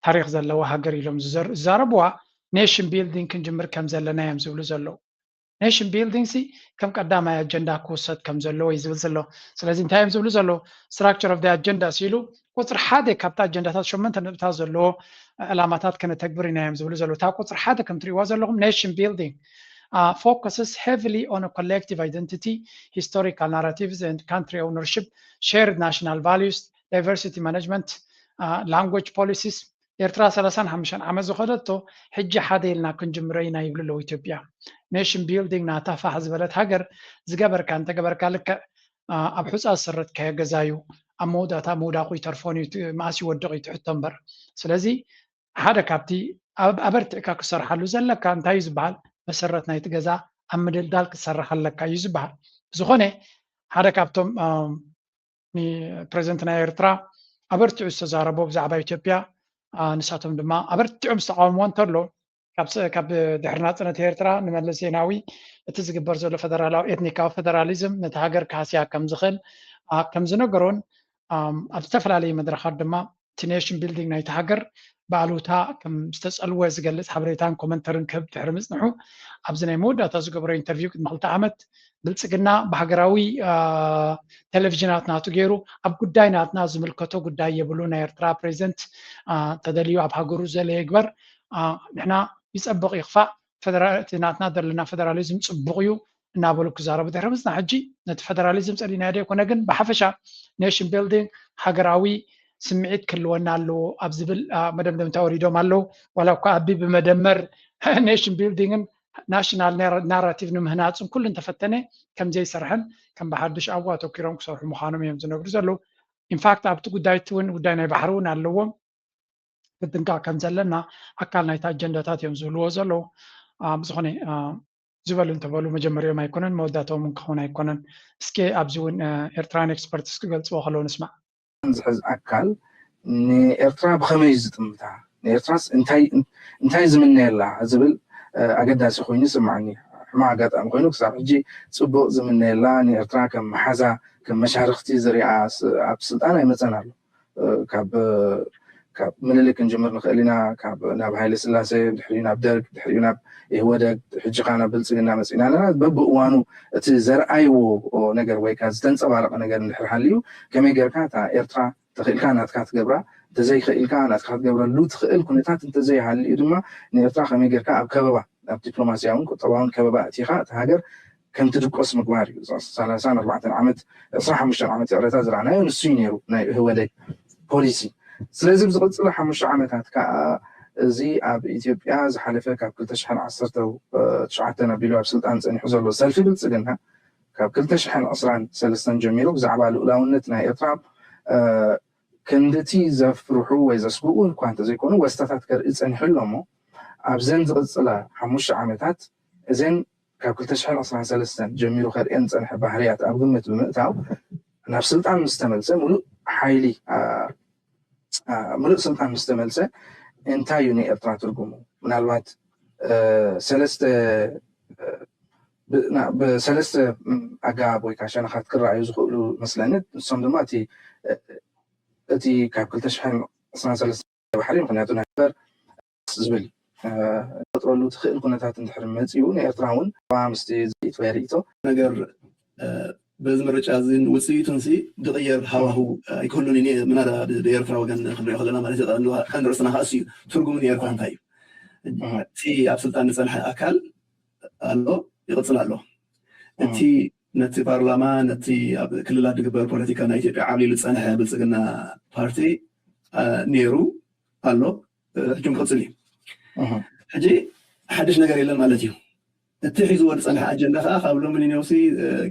ታሪክ ዘለዋ ሃገር ኢሎም ዝዛረብዋ ኔሽን ቢልዲንግ ክንጅምር ከም ዘለና እዮም ዝብሉ ዘለዉ። ኔሽን ቢልዲንግ ሲ ከም ቀዳማይ ኣጀንዳ ክውሰድ ከም ዘለዎ እዩ ዝብል ዘሎ። ስለዚ እንታይ እዮም ዝብሉ ዘለዉ? Structure of the agenda ሲሉ ቁፅሪ ሓደ ካብቲ ኣጀንዳታት ሸመንተ ነጥብታት ዘለዎ ዕላማታት ከነተግብር ኢና እዮም ዝብሉ ዘለዉ። እታ ቁፅሪ ሓደ ከም ትሪእዋ ዘለኹም ኔሽን ቢልዲንግ focuses heavily on a collective identity, historical narratives and country ownership, shared national values, diversity management, language policies. ኤርትራ ሰላሳን ሓሙሽተን ዓመት ዝኸደቶ ሕጂ ሓደ ኢልና ክንጅምሮ ኢና ይብሉ ኣለዉ ኢትዮጵያ። ኔሽን ቢልዲንግ ናታ ፋሕ ዝበለት ሃገር ዝገበርካ እንተገበርካ ልክዕ ኣብ ሑፃ ዝሰረትካዮ ገዛ እዩ። ኣብ መወዳእታ ምውዳቁ ይተርፎን እዩ፣ መኣስ ይወድቕ እዩ ትሕቶ እምበር። ስለዚ ሓደ ካብቲ ኣበርቲዕካ ክሰርሓሉ ዘለካ እንታይ እዩ ዝበሃል? መሰረት ናይቲ ገዛ ኣብ ምድልዳል ክትሰርሕ ኣለካ እዩ ዝበሃል። ብዝኾነ ሓደ ካብቶም ፕሬዚደንት ናይ ኤርትራ ኣበርቲዑ ዝተዛረቦ ብዛዕባ ኢትዮጵያ ንሳቶም ድማ ኣበርቲዖም ዝተቃወምዎ እንተሎ ካብ ድሕሪ ናፅነት ኤርትራ ንመለስ ዜናዊ እቲ ዝግበር ዘሎ ፈደራላዊ ኤትኒካዊ ፈደራሊዝም ነቲ ሃገር ካህስያ ከም ዝኽእል ከም ዝነገሮን ኣብ ዝተፈላለዩ መድረኻት ድማ እቲ ኔሽን ቢልዲንግ ናይቲ ሃገር ብኣሉታ ከም ዝተፀልወ ዝገልፅ ሓበሬታን ኮመንተርን ክህብ ድሕሪ ምፅንሑ ኣብዚ ናይ መወዳእታ ዝገበሮ ኢንተርቪው ቅድሚ ክልተ ዓመት ብልፅግና ብሃገራዊ ቴሌቪዥናት ናቱ ገይሩ ኣብ ጉዳይ ናትና ዝምልከቶ ጉዳይ የብሉ ናይ ኤርትራ ፕሬዚደንት ተደልዩ ኣብ ሃገሩ ዘለ ይግበር ንሕና ይፀብቕ ይኽፋእ እቲ ናትና ዘለና ፈደራሊዝም ፅቡቕ እዩ እናበሉ ክዛረቡ ድሕሪ ምፅና ሕጂ ነቲ ፈደራሊዝም ፀሊናዮ ዶ ኣይኮነ ግን ብሓፈሻ ኔሽን ቢልዲንግ ሃገራዊ ስምዒት ክህልወና ኣለዎ ኣብ ዝብል መደምደምታ ወሪዶም ኣለዉ። ዋላ እኳ ኣቢ ብመደመር ኔሽን ቢልዲንግን ናሽናል ናራቲቭ ንምህናፅን ኩሉ እንተፈተነ ከም ዘይሰርሐን ከም ብሓዱሽ ኣብኡ ኣተኪሮም ክሰርሑ ምዃኖም እዮም ዝነግሩ ዘለዉ። ኢንፋክት ኣብቲ ጉዳይ እቲ እውን ጉዳይ ናይ ባሕሪ እውን ኣለዎም። ክጥንቀቕ ከም ዘለና ኣካል ናይቲ ኣጀንዳታት እዮም ዝብልዎ ዘለዉ። ብዝኾነ ዝበሉ እንተበሉ መጀመሪኦም ኣይኮነን መወዳእተኦም ክኸውን ኣይኮነን። እስከ ኣብዚ እውን ኤርትራውያን ኤክስፐርትስ ክገልፅዎ ከለዉ ንስማዕ። ዝሕዝ ኣካል ንኤርትራ ብኸመይ እዩ ዝጥምታ፣ ንኤርትራስ እንታይ ዝምነየላ ዝብል ኣገዳሲ ኮይኑ ይስምዓኒ። ሕማቕ ኣጋጣሚ ኮይኑ ክሳብ ሕጂ ፅቡቕ ዝምነየላ ንኤርትራ ከም መሓዛ ከም መሻርኽቲ ዝሪኣ ኣብ ስልጣን ኣይመፀን ኣሎ። ካብ ካብ ምልልክ ክንጅምር ንኽእል ኢና። ካብ ናብ ሃይለ ስላሴ ድሕሪኡ ናብ ደርግ ድሕሪኡ ናብ ኢህወደግ ሕጂ ኸዓ ናብ ብልፅግና መፂና ኣለና። በብእዋኑ እቲ ዘርኣይዎ ነገር ወይ ከዓ ዝተንፀባረቐ ነገር እንድሕር ሃልዩ ከመይ ጌርካ እታ ኤርትራ ተኽኢልካ ናትካ ትገብራ እንተዘይኽኢልካ ናትካ ክትገብረሉ ትኽእል ኩነታት እንተዘይሃልዩ ድማ ንኤርትራ ከመይ ጌርካ ኣብ ከበባ ኣብ ዲፕሎማስያውን ቁጠባውን ከበባ ኣእቲኻ እታ ሃገር ከም ትድቆስ ምግባር እዩ። ሰላሳን ኣርባዕተን ዓመት ዕስራን ሓሙሽተን ዓመት ይቕረታ ዝረኣናዮ ንሱ እዩ ነይሩ ናይ ኢህወደግ ፖሊሲ። ስለዚ ብዝቕፅለ ሓሙሽተ ዓመታት ከዓ እዚ ኣብ ኢትዮጵያ ዝሓለፈ ካብ ክልተ ሽሕን ዓሰርተ ትሽዓተን ኣቢሉ ኣብ ስልጣን ፀኒሑ ዘሎ ሰልፊ ብልፅግና ካብ ክልተ ሽሕን ዕስራን ሰለስተን ጀሚሩ ብዛዕባ ልኡላውነት ናይ ኤርትራ ክንድቲ ዘፍርሑ ወይ ዘስግኡ እኳ እንተዘይኮኑ ወስታታት ከርኢ ፀኒሑ ኣሎ እሞ ኣብዘን ዝቕፅላ ሓሙሽተ ዓመታት እዘን ካብ ክልተ ሽሕን ዕስራን ሰለስተን ጀሚሩ ከርእየን ዝፀንሐ ባህርያት ኣብ ግምት ብምእታው ናብ ስልጣን ምስ ተመልሰ ሙሉእ ሓይሊ ሙሉእ ስልጣን ምስ ተመልሰ እንታይ እዩ ንኤርትራ ትርጉሙ? ምናልባት ሰለስተ ብሰለስተ ኣገባብ ወይ ከዓ ሸነኻት ክረኣዩ ዝኽእሉ መስለኒ። ንሶም ድማ እቲ እቲ ካብ ክልተ ሽሕን ዕስራን ሰለስተን ባሕሪ ምክንያቱ ናይ በር ዝብል ፈጥረሉ ትኽእል ኩነታት እንድሕር መፂኡ ንኤርትራ እውን ምስቲ ዝኢት ወይ ርእቶ ነገር በዚ ምርጫ እዚን ውፅኢቱን ሲ ድቕየር ሃዋሁ ኣይክህሉን እዩ። ምናዳ ብኤርትራ ወገን ክንሪኦ ከለና ማለት እዩ። ቀንዲ ርእስና ከዓ እሱ እዩ። ትርጉሙ ንኤርትራ እንታይ እዩ? እቲ ኣብ ስልጣን ዝፀንሐ ኣካል ኣሎ፣ ይቕፅል ኣሎ። እቲ ነቲ ፓርላማ፣ ነቲ ኣብ ክልላት ዝግበር ፖለቲካ ናይ ኢትዮጵያ ዓብሊሉ ዝፀንሐ ብልፅግና ፓርቲ ነይሩ ኣሎ፣ ሕጂ ክቕፅል እዩ። ሕጂ ሓድሽ ነገር የለን ማለት እዩ። እቲ ሒዝዎ ዝፀንሐ ኣጀንዳ ከዓ ካብ ሎሚ ንነውሲ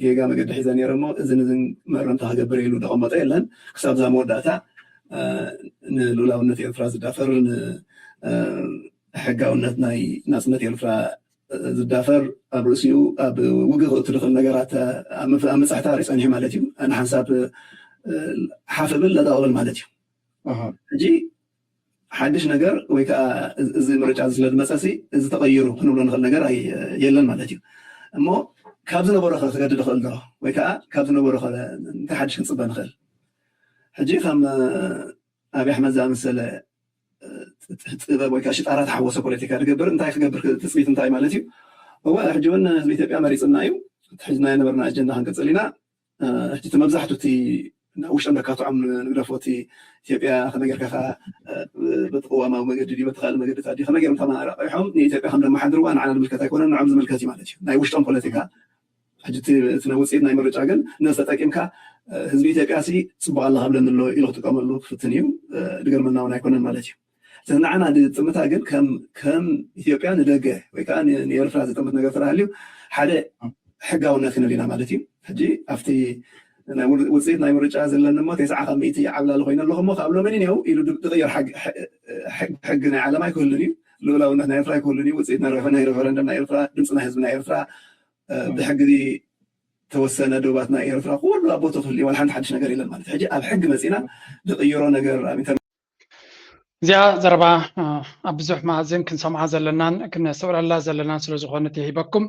ጌጋ መገዲ ሒዘ ነይረ እሞ እዝን እዝን መረምታ ክገብር ኢሉ ዘቐመጦ የለን። ክሳብ እዛ መወዳእታ ንሉላውነት ኤርትራ ዝዳፈር፣ ንሕጋውነት ናይ ናፅነት ኤርትራ ዝዳፈር፣ ኣብ ርእሲኡ ኣብ ውግእ ክእቱ ዝኽእል ነገራት ኣብ ምፍፃም ምፅሕታር ይፀንሑ ማለት እዩ። ንሓንሳብ ሓፍ ብል ለጣቕብል ማለት እዩ። ሕጂ ሓድሽ ነገር ወይ ከዓ እዚ ምርጫ እዚ ስለ ዝመፀ ሲ እዚ ተቐይሩ ክንብሎ ንኽእል ነገር የለን ማለት እዩ። እሞ ካብ ዝነበሮ ኸ ክገድድ ይኽእል ዶ? ወይ ከዓ ካብ ዝነበሮ ኸ እንታይ ሓድሽ ክንፅበ ንኽእል? ሕጂ ከም ኣብይ ኣሕመድ ዝኣመሰለ ጥበብ ወይ ከዓ ሽጣራ ተሓወሰ ፖለቲካ ዝገብር እንታይ ክገብር ትፅቢት እንታይ ማለት እዩ? እወ ሕጂ እውን ህዝቢ ኢትዮጵያ መሪፅና እዩ። ሕጂ ናይ ነበርና ኣጀንዳ ክንቅፅል ኢና። ሕጂ እቲ መብዛሕቱ እቲ ናብ ውሽጦም ደካትዖም ንግደፎ፣ እቲ ኢትዮጵያ ከመይ ጌርካ ከ በቲ ቅዋማዊ መገዲ ድዩ በቲ ካልእ መገዲ ድዩ ከመይ ጌሮም ተመራቂሖም ንኢትዮጵያ ከም ዘመሓድርዋ ንዓና ዝምልከት ኣይኮነን፣ ንዖም ዝምልከት እዩ ማለት እዩ። ናይ ውሽጦም ፖለቲካ ሕጂ እቲ ውፅኢት ናይ ምርጫ ግን ነዚ ተጠቂምካ ህዝቢ ኢትዮጵያ ሲ ፅቡቅ ኣለካ ብለኒ ኣሎ ኢሉ ክጥቀመሉ ክፍትን እዩ። ድገርመና እውን ኣይኮነን ማለት እዩ። እቲ ንዓና ዝጥምታ ግን ከም ኢትዮጵያ ንደገ ወይ ከዓ ንኤርትራ ዝጥምት ነገር ተረሃልዩ ሓደ ሕጋውነት ክንብል ኢና ማለት እዩ። ሕጂ ኣብቲ ውፅኢት ናይ ምርጫ ዘለኒ እሞ ተስዓ ካብ ሚእቲ ዓብላሊ ኮይነ ኣለኹ እሞ ካብ ሎሚ ንኔው ኢሉ ዝቕየር ሕጊ ናይ ዓለም ኣይክህሉን እዩ። ልኡላውነት ናይ ኤርትራ ኣይክህሉን እዩ። ውፅኢት ናይ ሬፈረንደም ናይ ኤርትራ፣ ድምፂ ናይ ህዝቢ ናይ ኤርትራ፣ ብሕጊ ተወሰነ ዶባት ናይ ኤርትራ ኩሉ ኣብ ቦቱ ክህሉ ዋላ ሓንቲ ሓድሽ ነገር የለን ማለት ሕጂ ኣብ ሕጊ መፂና ዝቕይሮ ነገር ኣብ ኢንተርነት እዚኣ ዘረባ ኣብ ብዙሕ መኣዝን ክንሰምዓ ዘለናን ክነስተውዕለላ ዘለናን ስለዝኾነት ይሂበኩም።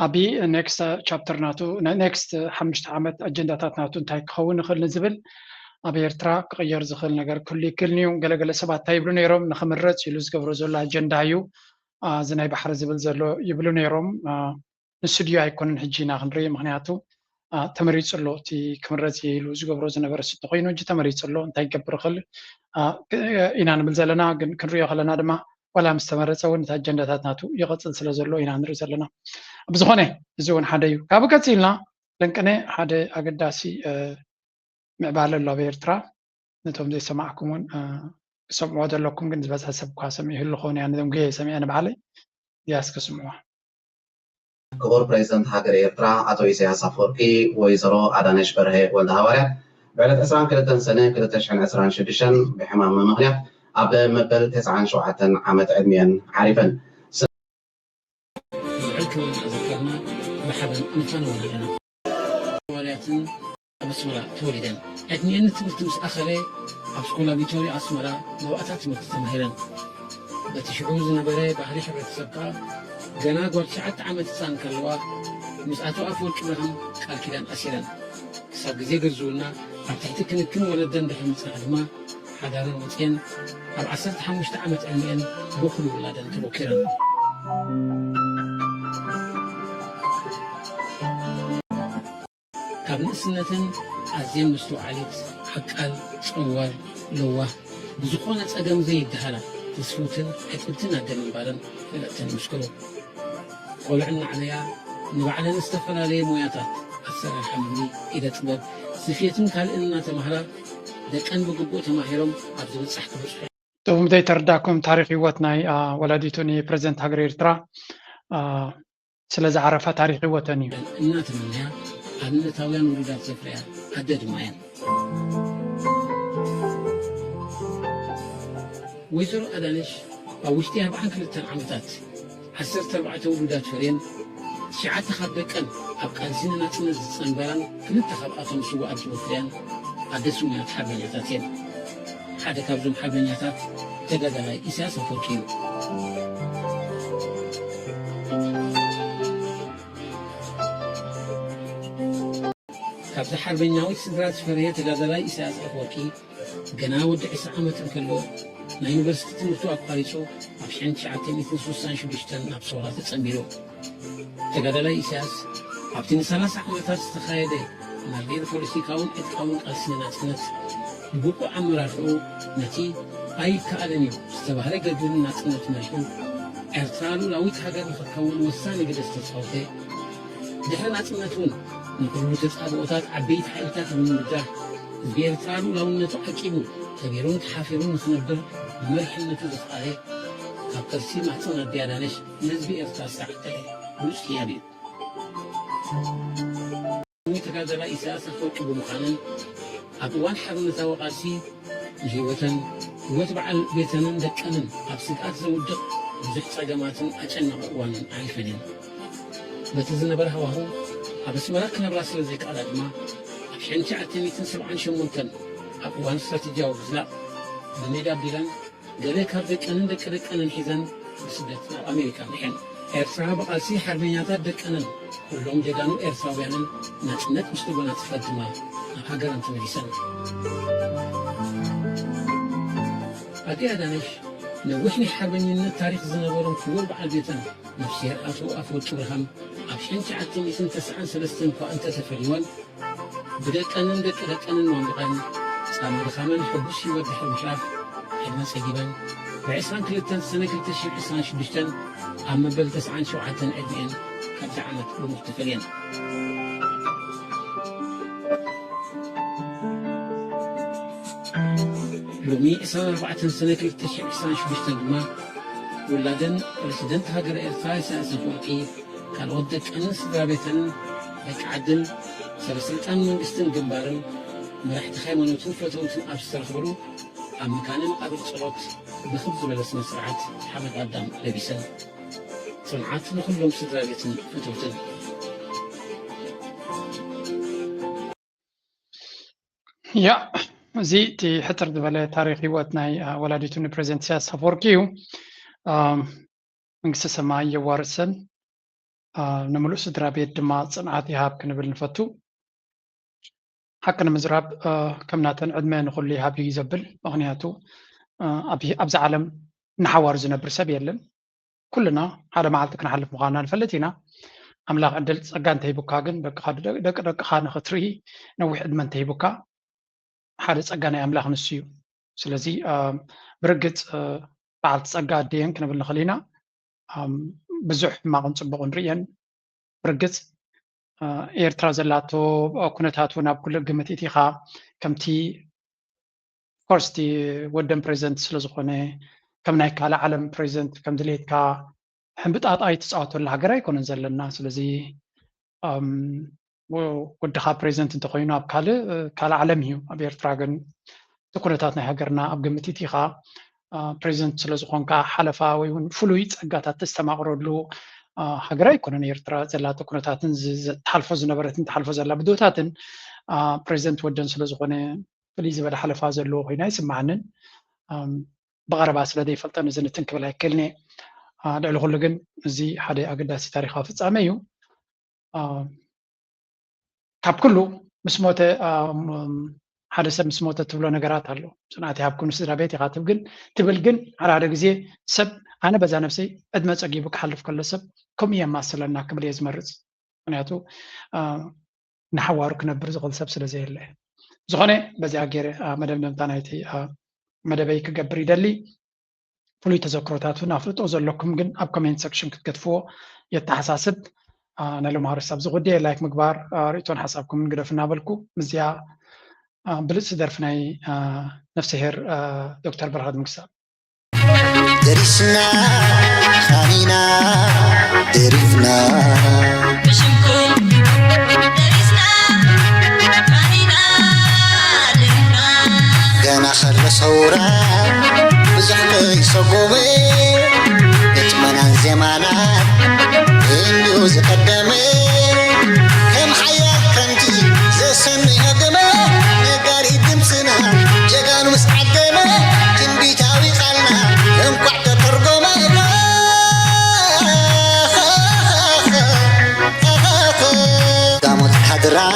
ኣብ ኔክስት ቻፕተር ናቱ ኔክስት ሓሙሽተ ዓመት ኣጀንዳታት ናቱ እንታይ ክኸውን ይኽእል ንዝብል ኣብ ኤርትራ ክቕየር ዝኽእል ነገር ክህሉ ይክእል እዩ። ገለገለ ሰባት እንታይ ይብሉ ነይሮም? ንክምረፅ ኢሉ ዝገብሮ ዘሎ ኣጀንዳ እዩ እዚ ናይ ባሕሪ ዝብል ዘሎ ይብሉ ነይሮም። ንሱ ድዩ ኣይኮነን ሕጂ ኢና ክንርኢ ምክንያቱ ተመሪፁ ኣሎ እቲ ክምረፅ እየ ኢሉ ዝገብሮ ዝነበረ ስቶ ኮይኑ ሕጂ ተመሪፁ ኣሎ እንታይ ክገብር ይኽእል ኢና ንብል ዘለና ግን ክንሪኦ ከለና ድማ ዋላ ምስ ተመረፀ እውን እቲ ኣጀንዳታት ናቱ ይቐፅል ስለ ዘሎ ኢና ንርኢ ዘለና ብዝኾነ እዚ እውን ሓደ እዩ ካብ ቀፂልና ለንቅነ ሓደ ኣገዳሲ ምዕባለ ኣሎ ኣብ ኤርትራ ነቶም ዘይሰማዕኩም እውን ክሰምዕዎ ዘለኩም ግን ዝበዝሐ ሰብ እኳ ሰሚዑ ይህሉ ክኸውን እያ ነዞም ግዜ ሰሚዐ ንባዕለይ እዚኣ እስከ ስምዕዋ ክቡር ፕሬዚደንት ሃገር ኤርትራ ኣቶ ኢሳያስ ኣፈወርቂ፣ ወይዘሮ ኣዳነሽ በርሀ ወልደሃዋርያት ብዕለት ዕስራን ክልተን ሰነ ክልተ ሽሕን ዕስራን ሽዱሽተን ብሕማም ምኽንያት ኣብ መበል ተስዓን ሸውዓተን ዓመት ዕድሚኤን ዓሪፈን። ልዑል ክብሪ እናዘከርና ብሓበን ንፋነወን ኣለና። ሃዋርያትን ኣብ ኣስመራ ተወሊደን። ዕድሚኤን ንትምህርቲ ምስ ኣኸለ ኣብ ስኮላ ቪቶርዮ ኣስመራ ንዋእታ ትምህርቲ ተማሂረን። በቲ ሽዑ ዝነበረ ባህሊ ሕብረተሰብ ከኣ ገና ጓል ትሽዓተ ዓመት ህጻን ከለዋ ምስ ኣቶ ኣፈወርቂ ብርሃን ቃል ኪዳን ኣሲረን። ክሳብ ግዜ ግርዝውና ኣብ ትሕቲ ክንክን ወለደን ድሕሪ ምጽናሕ ድማ ሓዳረን ወጺኤን ኣብ ዓሰርተ ሓሙሽተ ዓመት ዕድሚኤን በኹሪ ውላደን ተበኲረን። ካብ ንእስነተን ኣዝየን መስተውዓሊት፣ ዓቃል፣ ጸዋር፣ ለዋህ፣ ብዝኾነ ጸገም ዘይደሃላ ትስፉውትን ዕጥብትን ኣደ ምንባረን ፈለጥተን ይምስክሩ። ቆልዑ እናዕበያ ንባዕለን ዝተፈላለየ ሞያታት ኣሰራርሓ ምግቢ፣ ኢደ ጥበብ፣ ስፌትን ካልእን እናተማህራ ደቀን ብግቡእ ተማሂሮም ኣብ ዝብጻሕ ክበጽሑ ጥቡም ዘይተረዳኩም ታሪክ ህይወት ናይ ወላዲቱ ንፕሬዚደንት ሃገር ኤርትራ ስለ ዝዓረፋ ታሪክ ህይወተን እዩ። እናተመነያ ኣብነታውያን ውሉዳት ዘፍረያ ኣደ ድማ እየን። ወይዘሮ ኣዳነሽ ኣብ ውሽጢ ኣርብዓን ክልተን ዓመታት ዓሰርተ ኣርባዕተ ውሉዳት ፈርየን ትሽዓተ ካብ ደቀን ኣብ ቃልሲ ንናጽነት ዝጸንበራን ክልተ ካብኣቶም ስዉኣት ዝወፈያን ኣደ ስሙያት ሓርበኛታት እየን። ሓደ ካብዞም ሓርበኛታት ተጋዳላይ ኢሳያስ ኣፈወርቂ እዩ። ካብዚ ሓርበኛዊት ስድራ ዝፈረየ ተጋዳላይ ኢሳያስ ኣፈወርቂ ገና ወዲ ዕስራ ዓመት እንከሎ ናይ ዩኒቨርሲቲ ትምህርቱ ኣቋሪጹ ኣብ ሽሕን ትሽዓተ ሚእትን ስሳን ሽዱሽተን ናብ ሰውራ ተጸንቢሩ። ተጋዳላይ ኢሳያስ ኣብቲ ንሰላሳ ዓመታት ዝተኻየደ ናብ ገይሩ ፖለቲካውን ዕጥቃውን ቃልሲ ንናጽነት ብብቑዕ ኣመራርሕኡ ነቲ ኣይከኣልን እዩ ዝተባህለ ገድልን ናጽነት መሪሑ ኤርትራ ልኡላዊት ሃገር ንኽትከውን ወሳኒ ግደ ዝተጻወተ፣ ድሕሪ ናጽነት እውን ንኹሉ ተጻብኦታት ዓበይቲ ሓይልታት ብምብዳህ ህዝቢ ኤርትራ ልኡላውነቱ ዓቂቡ ከቢሩን ተሓፊሩን ንኽነብር ብመሪሕነቱ ዘኽኣለ፣ ካብ ከርሲ ማሕጸን ኣደይ ኣዳነሽ ንህዝቢ ኤርትራ ዝተዓጠቐ ብሉጽ ህያብ እዩ። ተጋዳላይ ኢሳያስ ኣፈወርቂ ብምዃንን ኣብ እዋን ሓርነታዊ ቃልሲ ንህይወተን ህይወት በዓል ቤተንን ደቀንን ኣብ ስግኣት ዘውድቕ ብዙሕ ጸገማትን ኣጨናቒ እዋንን ኣሕሊፈን እየን። በቲ ዝነበረ ሃዋህው ኣብ ኣስመራ ክነብራ ስለ ዘይከኣላ ድማ ኣብ ሽሕን ትሽዓተ ሚእትን ሰብዓን ሸሞንተን ኣብ እዋን ስትራቴጂያዊ ምዝላቕ ብሜዳ ኣቢለን ገለ ካብ ደቀንን ደቂ ደቀንን ሒዘን ብስደት ናብ ኣሜሪካ ኣምሪሐን። ኤርትራ ብቓልሲ ሓርበኛታት ደቀንን ኩሎም ጀጋኑ ኤርትራውያንን ናጽነት ምስ ተጎናጸፋ ድማ ናብ ሃገረን ተመሊሰን። ኣደይ ኣዳነሽ ነዊሕ ናይ ሓርበኝነት ታሪኽ ዝነበሮም ክቡር በዓል ቤተን ነፍስሄር ኣቶ ኣፈወርቂ ብርሃን ኣብ ሽሕን ትሽዓተ ሚእትን ተስዓን ሰለስተን እኳ እንተተፈሊወን፣ ብደቀንን ደቂ ደቀንን ማሙቐን ጻማ ድኻመን ሕጉስ ህይወት ድሕሪ ምሕላፍ ዕድመ ጸጊበን ብዕስራን ክልተን ሰነ ክልተ ሽሕን ዕስራን ሽዱሽተን ኣብ መበል ተስዓን ሸውዓተን ዕድሚኤን ካብዛ ዓመት ብሞት ተፈልየን። ሎሚ ዕስራን ኣርባዕተን ሰነ ክልተ ሽሕን ዕስራን ሽዱሽተን ድማ ውላደን ፕረሲደንት ሃገረ ኤርትራ ኢሳያስ ኣፈወርቂ ካልኦት ደቀንን ስድራ ቤተንን ደቂ ዓድን ሰበ ስልጣን መንግስትን ግንባርን መራሕቲ ሃይማኖትን ፈተውትን ኣብ ዝተረኽብሉ ኣብ መካነ መቃብር ጸሎት ብኽብ ዝበለ ስነ ስርዓት ሓመድ ኣዳም ለቢሰን። ጽንዓት ንኹሎም ስድራ ቤትን ፈተውትን። ያ እዚ እቲ ሕጽር ዝበለ ታሪኽ ህይወት ናይ ወላዲቱ ንፕሬዚደንት ኢሳያስ ኣፈወርቂ እዩ። መንግስተ ሰማይ የዋርሰን፣ ንምሉእ ስድራ ቤት ድማ ጽንዓት ይሃብ ክንብል ንፈቱ። ሓቂ ንምዝራብ ከም ናተን ዕድመ ንኹሉ ይሃብ እዩ ዘብል። ምኽንያቱ ኣብዚ ዓለም ንሓዋሩ ዝነብር ሰብ የለን። ኩልና ሓደ መዓልቲ ክንሓልፍ ምዃንና ንፈልጥ ኢና። ኣምላኽ ዕድል ጸጋ እንተሂቡካ ግን ደቂ ደቅኻ ንኽትርኢ ነዊሕ ዕድመ እንተሂቡካ ሓደ ጸጋ ናይ ኣምላኽ ንሱ እዩ። ስለዚ ብርግጽ በዓልቲ ጸጋ ኣደየን ክንብል ንኽእል ኢና። ብዙሕ ሕማቕን ጽቡቕን ርእየን። ብርግጽ ኤርትራ ዘላቶ ኩነታት እውን ኣብ ኩሉ ግምት ኢኻ ከምቲ ኮርስ እቲ ወደን ፕሬዚደንት ስለ ዝኾነ ከም ናይ ካልእ ዓለም ፕሬዚደንት ከም ድሌትካ ሕምብጣጣ ኣይትጻወተሉ ሃገር ኣይኮነን ዘለና። ስለዚ ወድኻ ፕሬዚደንት እንተኮይኑ ኣብ ካልእ ካልእ ዓለም እዩ። ኣብ ኤርትራ ግን እቲ ኩነታት ናይ ሃገርና ኣብ ግምት ኢኻ ፕሬዚደንት ስለ ዝኾንካ ሓለፋ ወይ እውን ፍሉይ ጸጋታት ተስተማቕረሉ ሃገር ኣይኮነን ኤርትራ ዘላቶ ኩነታትን ትሓልፎ ዝነበረትን ትሓልፎ ዘላ ብድሆታትን ፕሬዚደንት ወደን ስለ ዝኾነ ፍልይ ዝበለ ሓለፋ ዘለዎ ኮይኑ ኣይስምዓንን። ብቐረባ ስለ ዘይፈልጠ ነዚ ንትን ክብል ኣይክእልን እየ። ልዕሊ ኩሉ ግን እዚ ሓደ ኣገዳሲ ታሪኻዊ ፍጻመ እዩ። ካብ ኩሉ ምስ ሞተ ሓደ ሰብ ምስ ሞተ ትብሎ ነገራት ኣሎ። ጽንዓት ይሃብኩም ንስድራ ቤት ኢኻ ትብል ግን ትብል ግን ሓደ ሓደ ግዜ ሰብ ኣነ በዛ ነብሰይ ዕድመ ጸጊቡ ክሓልፍ ከሎ ሰብ ከምኡ የማስለና ክብል እየ ዝመርጽ። ምክንያቱ ንሓዋሩ ክነብር ዝኽእል ሰብ ስለ ዘየለ። ዝኾነ በዚኣ ገይረ መደምደምታ ናይቲ መደበይ ክገብር ይደሊ። ፍሉይ ተዘክሮታቱን ኣፍልጦ ዘለኩም ግን ኣብ ኮሜንት ሰክሽን ክትገድፍዎ የተሓሳስብ። ናይ ሎማሪ ሳብ ዝጉዳይ ላይክ ምግባር ርእቶን ሓሳብኩምን ግደፉ እናበልኩ ምስዚኣ ብልፅቲ ደርፊ ናይ ነፍስሄር ዶክተር በረኸት ምግሳብ ደሪስና ኻኒና ደሪፍና ብሽምኩም ደሪስና ኻኒና ደሪፍና ገና ኸሎ ሰውራ ብዙሕ ከይሰጎመ ግጥመናን ዜማናን እንዲዩ ዝቐደመ